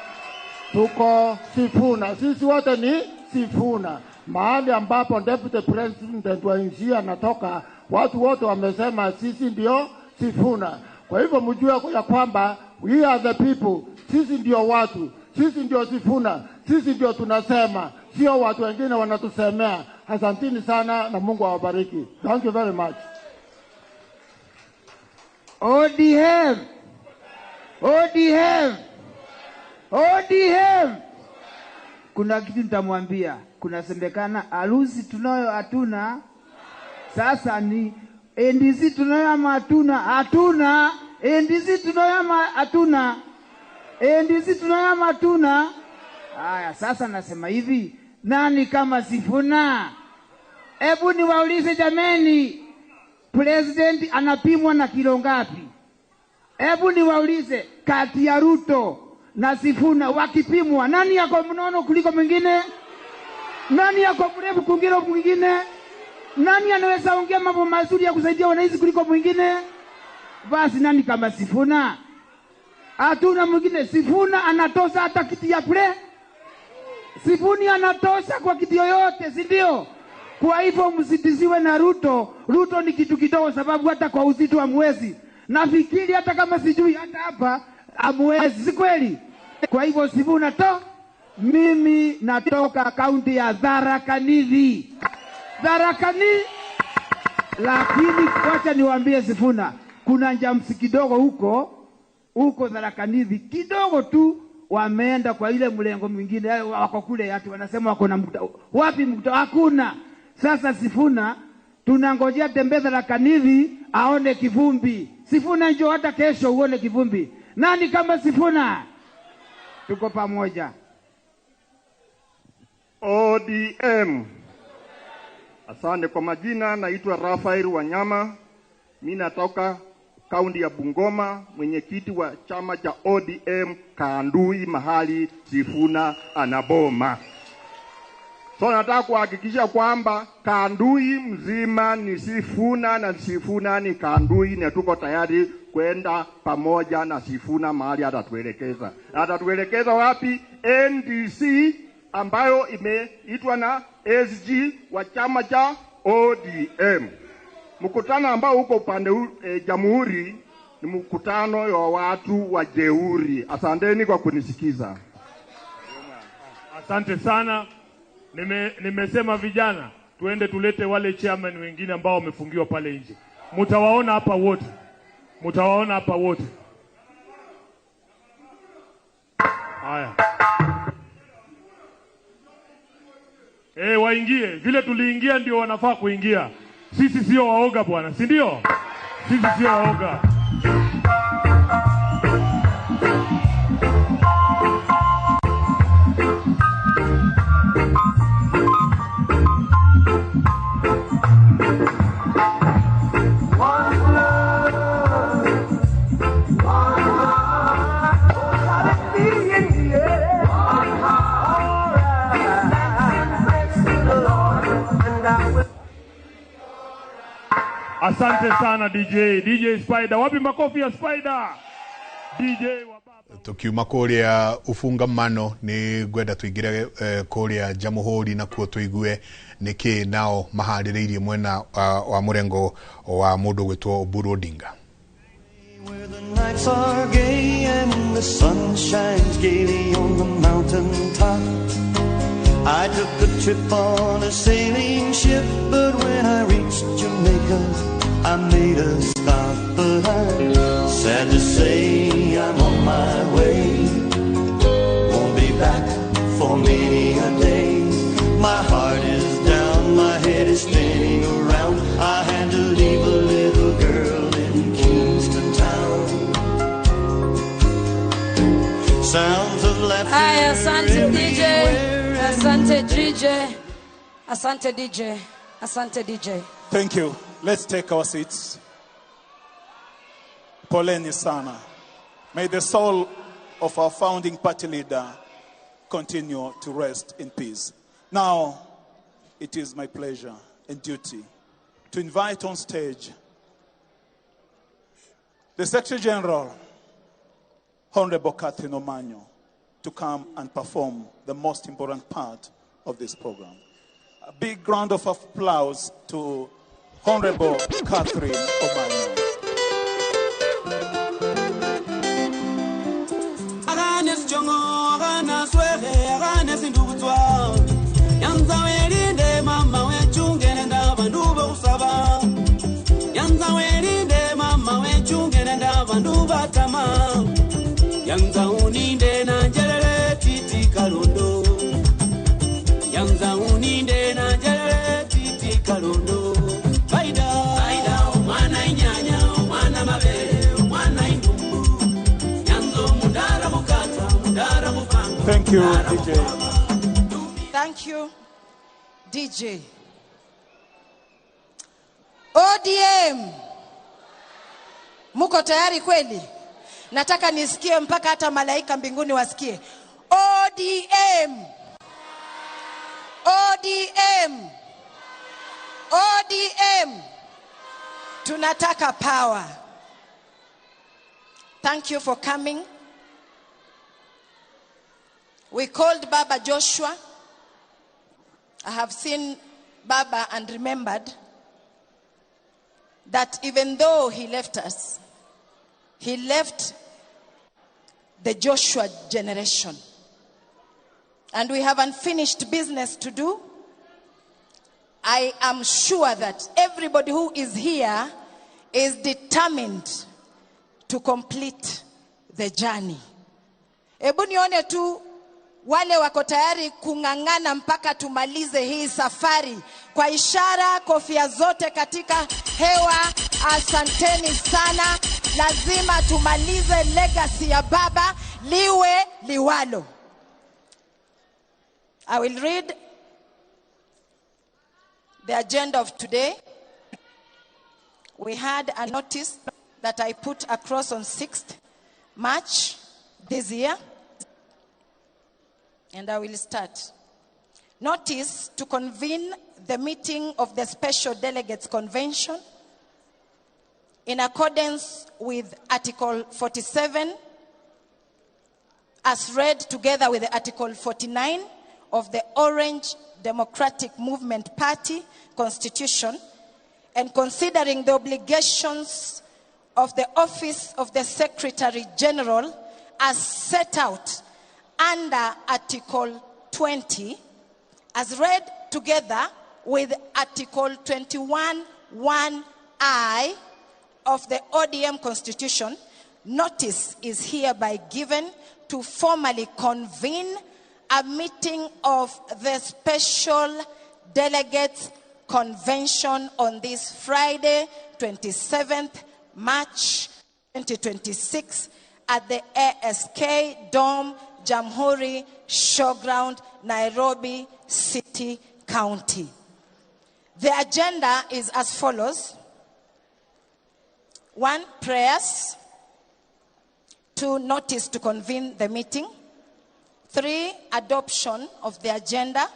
tuko Sifuna. Sisi wote ni Sifuna. Mahali ambapo deputy president wa nchi anatoka, watu wote wamesema sisi ndio Sifuna. Kwa hivyo mjue ya kwamba we are the people, sisi ndio watu, sisi ndio Sifuna, sisi ndio tunasema, sio watu wengine wanatusemea. Asanteni sana na Mungu awabariki. Thank you very much. ODM. ODM. ODM. Kuna kitu nitamwambia. Kunasemekana harusi tunayo hatuna. Sasa ni NDC tunayo ama hatuna? Hatuna. NDC tunayo ama hatuna? NDC tunayo ama hatuna? Haya, sasa nasema hivi, nani kama Sifuna? Hebu niwaulize jameni, president anapimwa na kilo ngapi? Hebu niwaulize, kati ya Ruto na Sifuna wakipimwa, nani yako mnono kuliko mwingine? Nani yako mrefu kuliko mwingine? Nani anaweza ongea mambo mazuri ya kusaidia wananchi kuliko mwingine? Basi nani kama Sifuna? Hatuna mwingine. Sifuna anatosa hata kiti ya pre. Sifuni anatosha kwa kiti yoyote, si ndio? Kwa hivyo msitiziwe na Ruto. Ruto ni kitu kidogo, sababu hata kwa uzito hamwezi. Nafikiri hata kama sijui hata hapa hamwezi, si kweli? Kwa hivyo Sifuna to. Mimi natoka kaunti ya Tharaka Nithi. Tharaka Nithi. Lakini wacha niwaambie Sifuna, kuna njamsi kidogo huko Tharaka Nithi, kidogo tu wameenda kwa ile mlengo mwingine, wako kule ati wanasema wako na mkutano. Wapi mkutano? Hakuna. Sasa Sifuna tunangojea tembea Tharaka Nithi aone kivumbi. Sifuna njoo hata kesho uone kivumbi. Nani kama Sifuna? Tuko pamoja. ODM. Asante kwa majina, naitwa Rafael Wanyama. Mimi natoka kaunti ya Bungoma, mwenyekiti wa chama cha ODM Kandui, mahali Sifuna anaboma. So nataka kuhakikisha kwamba Kandui mzima ni Sifuna na Sifuna ni Kandui, na tuko tayari kwenda pamoja na Sifuna mahali atatuelekeza. Atatuelekeza wapi? NDC ambayo imeitwa na SG wa chama cha ODM. Mkutano ambao uko upande Jamhuri ni mkutano wa watu wa jeuri. Asanteni kwa kunisikiza. Asante sana. Nimesema vijana tuende tulete wale chairman wengine ambao wamefungiwa pale nje. Mtawaona hapa wote. Mtawaona hapa wote. Haya. Waingie. Vile tuliingia ndio wanafaa kuingia. Sisi sio waoga bwana, si ndio? Sisi sio waoga. Asante sana DJ, DJ Spider. Wapi makofi ya Spider? DJ wa baba. Tukiuma kuria ufungamano ni ngwenda tuingire kuria Jamhuri na kuo tuigue niki nao maharĩrĩirie mwena wa murengo wa mundu gwitwo Oburu Odinga. Where the nights are gay and the sun shines gaily on the mountain top. I took a trip on a sailing ship, but when I reached Jamaica, I made a stop. But I'm sad to say I'm on my way. Won't be back for many a day. My heart is down, my head is spinning around. I had to leave a little girl in Kingston Town. Sounds of laughter. Hi, asante DJ. Asante DJ. Asante DJ. Asante DJ. Thank you. Let's take our seats. Poleni sana. May the soul of our founding party leader continue to rest in peace. Now, It is my pleasure and duty to invite on stage the Secretary General, Honorable Catherine Omanyo, to come and perform the most important part of this program. A big round of applause to Honorable Catherine Omanyo. Yanza uninde na njelele titi kalundo. Yanza uninde na njelele titi kalundo. Faida, faida, omwana inyanya, omwana mabere, omwana indumbu. Yanzo mundara mukata, mundara mupanga. Thank you, DJ. Thank you, DJ. ODM. Muko tayari kweli? Nataka nisikie mpaka hata malaika mbinguni wasikie. ODM. ODM. ODM. Tunataka power. Thank you for coming. We called Baba Joshua. I have seen Baba and remembered that even though he left us, he left the Joshua generation. And we have unfinished business to do. I am sure that everybody who is here is determined to complete the journey. Ebu nione tu wale wako tayari kung'ang'ana mpaka tumalize hii safari. Kwa ishara, kofia zote katika hewa, asanteni sana. Lazima tumalize legacy ya baba, liwe liwalo. I will read the agenda of today. We had a notice that I put across on 6th March this year. And I will start. Notice to convene the meeting of the Special Delegates Convention in accordance with Article 47, as read together with Article 49 of the Orange Democratic Movement Party Constitution, and considering the obligations of the Office of the Secretary General as set out under Article 20, as read together with Article 21(1)(i) of the ODM Constitution, notice is hereby given to formally convene a meeting of the Special Delegates Convention on this Friday, 27th March 2026, at the ASK Dome, Jamhuri Showground, Nairobi City County. The agenda is as follows. 1, prayers. 2, notice to convene the meeting. 3, adoption of the agenda.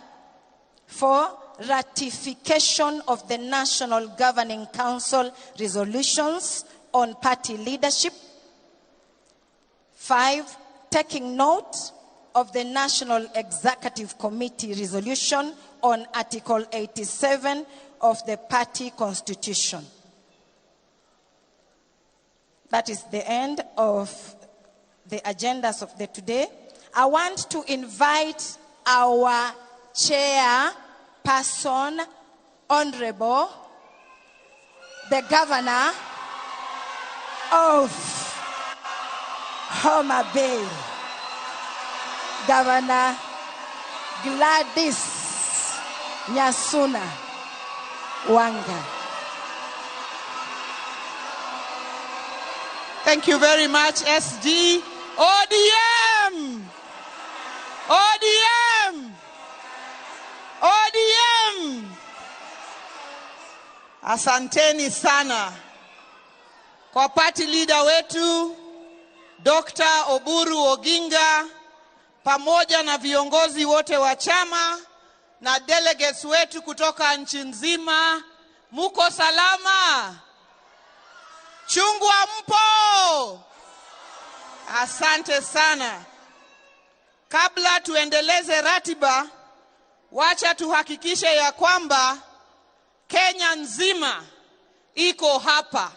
4, ratification of the National Governing Council resolutions on party leadership. 5, taking note of the National Executive Committee resolution on Article 87 of the party constitution. That is the end of the agendas of the today. I want to invite our chairperson, Honorable, the Governor of Homa Bay, Governor Gladys Nyasuna Wanga. Thank you very much, SG. ODM! ODM! ODM! Asanteni sana kwa party leader wetu Dr. Oburu Oginga pamoja na viongozi wote wa chama, na delegates wetu kutoka nchi nzima. Muko salama? Chungwa mpo? Asante sana. Kabla tuendeleze ratiba, wacha tuhakikishe ya kwamba Kenya nzima iko hapa.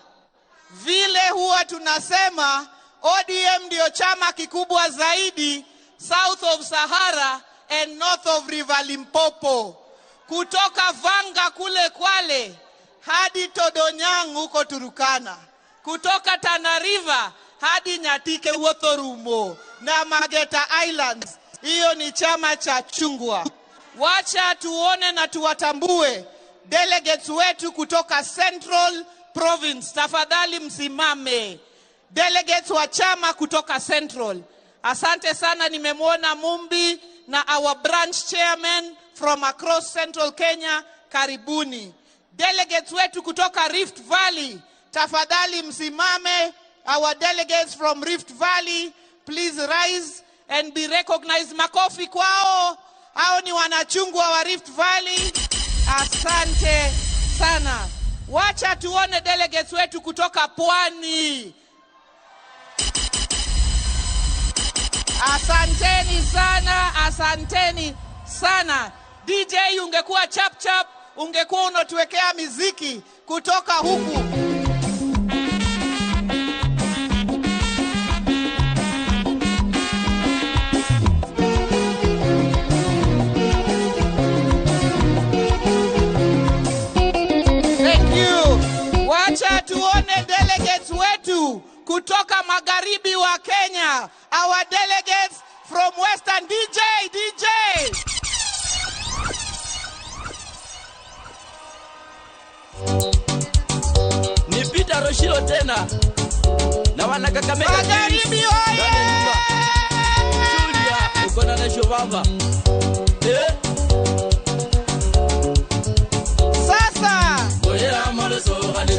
Vile huwa tunasema ODM ndio chama kikubwa zaidi south of Sahara and north of River Limpopo, kutoka Vanga kule Kwale hadi Todonyang huko Turukana, kutoka Tana River hadi Nyatike Wuothorumo na Mageta Islands. Hiyo ni chama cha chungwa. Wacha tuone na tuwatambue delegates wetu kutoka Central Province. Tafadhali msimame. Delegates wa chama kutoka Central. Asante sana, nimemwona Mumbi na our branch chairman from across Central Kenya. Karibuni. Delegates wetu kutoka Rift Valley, tafadhali msimame. Our delegates from Rift Valley, please rise and be recognized. Makofi kwao. Hao ni wanachungwa wa Rift Valley. Asante sana. Wacha tuone delegates wetu kutoka Pwani. Asanteni sana, asanteni sana. DJ, ungekuwa chap chap, ungekuwa unatuwekea miziki kutoka huku. Thank you. Wacha tuone delegates wetu kutoka magharibi wa Kenya. Our delegates from Western. DJ, DJ. Ni Peter Roshilo tena na wana Kakamega. Magharibi oye! Julia uko na Neshobaba. Eh? Sasa Oye amore so hali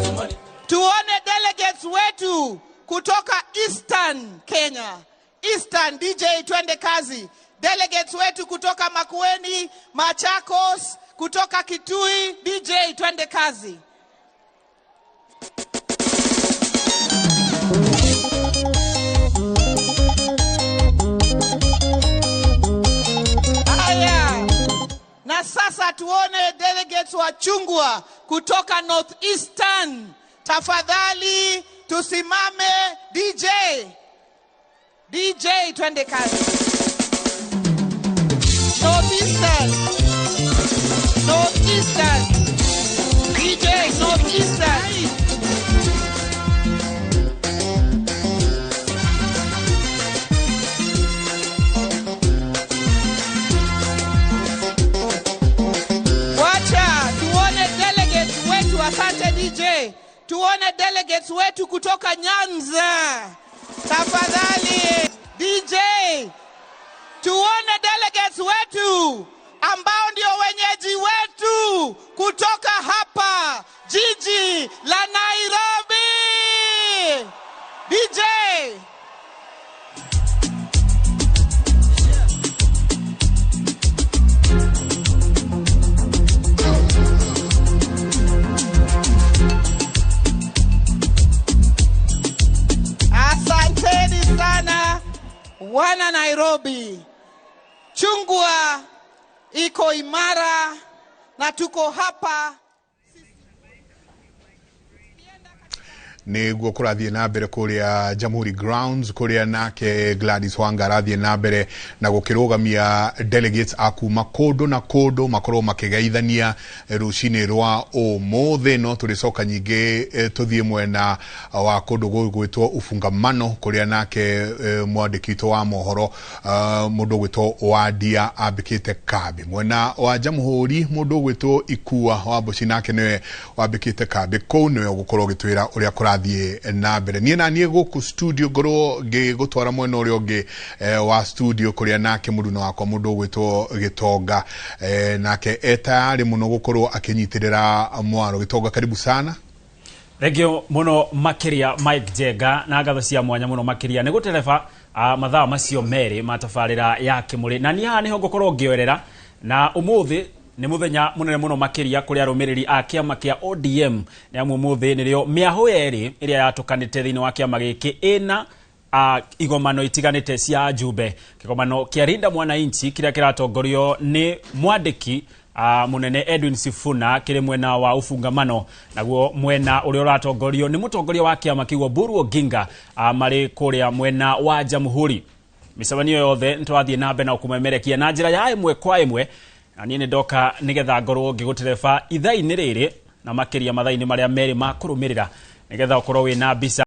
tuone delegates wetu kutoka Eastern Kenya. Eastern DJ, twende kazi. Delegates wetu kutoka Makueni, Machakos, kutoka Kitui, DJ twende kazi. Haya. Na sasa tuone delegates wa chungwa kutoka Northeastern. Tafadhali tusimame DJ. DJ twende kazi. Northeastern. Northeastern. DJ Northeastern. Wacha tuone delegates wetu. Asante DJ. Tuone delegates wetu kutoka Nyanza. Tafadhali DJ, tuone delegates wetu ambao ndio wenyeji wetu kutoka hapa jiji la Nairobi. DJ. Asanteni sana wana Nairobi. Chungwa iko imara na tuko hapa. Niguo kũrathiĩ na mbere kũrĩa Jamhuri Grounds kũrĩa nake Gladys Wanga arathiĩ na mbere na gũkĩrũgamia delegates a kuma kũndũ na kũndũ makorwo makĩgeithania rũcinĩ rwa ũmũthĩ. No tũrĩcoka nyingĩ tũthiĩ mwena wa kũndũ gũgwĩtwo Ufungamano kũrĩa nake mwandĩki witũ wa mohoro mũndũ ũgwĩtwo Wandia ambĩkĩte kambĩ. Mwena wa Jamhuri mũndũ ũgwĩtwo Ikua wa Mboci nake nĩwe wambĩkĩte kambĩ kũu, nĩwe ũgũkorwo ũgĩtwĩra ũrĩa kũrathiĩ na mbere. Niĩ na niĩ gũkũ studio ngorwo ngĩgũtwara mwena ũrĩa ũngĩ wa studio kũrĩa nake mũruna wakwa mũndũ ũgwĩtwo Gĩtonga nake e tayarĩ mũno gũkorwo akĩnyitĩrĩra mwaro. Gĩtonga, karibu sana. Thengio muno makiria Mike Jenga na ngatho cia mwanya muno makiria nĩ gũtereba mathaa macio merĩ ma tabarĩra ya Kĩmũrĩ. Na niĩ haha nĩho ngũkorwo ngĩoerera na ũmũthĩ Nĩ mũthenya mũnene mũno makĩria kũrĩ arũmĩrĩri a kĩama kĩa ODM, nĩ amu ũmũthĩ nĩrĩo mĩahũ yerĩ ĩrĩa yatũkanĩte thĩinĩ wa kĩama gĩkĩ ĩna igomano itiganĩte cia ajumbe. Kĩgomano kĩa Linda Mwananchi kĩrĩa kĩratongorio nĩ mwandĩki munene Edwin Sifuna kĩrĩ mwena wa Ufungamano, naguo mwena ũrĩa ũratongorio nĩ mũtongoria wa kĩama kĩu Oburu Oginga marĩ kũrĩa mwena wa Jamhuri. Mĩcemanio yothe nĩtũrathiĩ na mbere na kũmemerekia na njĩra ya ĩmwe kwa ĩmwe, na niĩ nĩ ndoka nĩgetha ngorwo ngĩgũtereba ithaa-inĩ rĩrĩ na makĩria mathaa-inĩ marĩa merĩ ma kũrũmĩrĩra, nĩgetha ũkorwo wĩna mbica.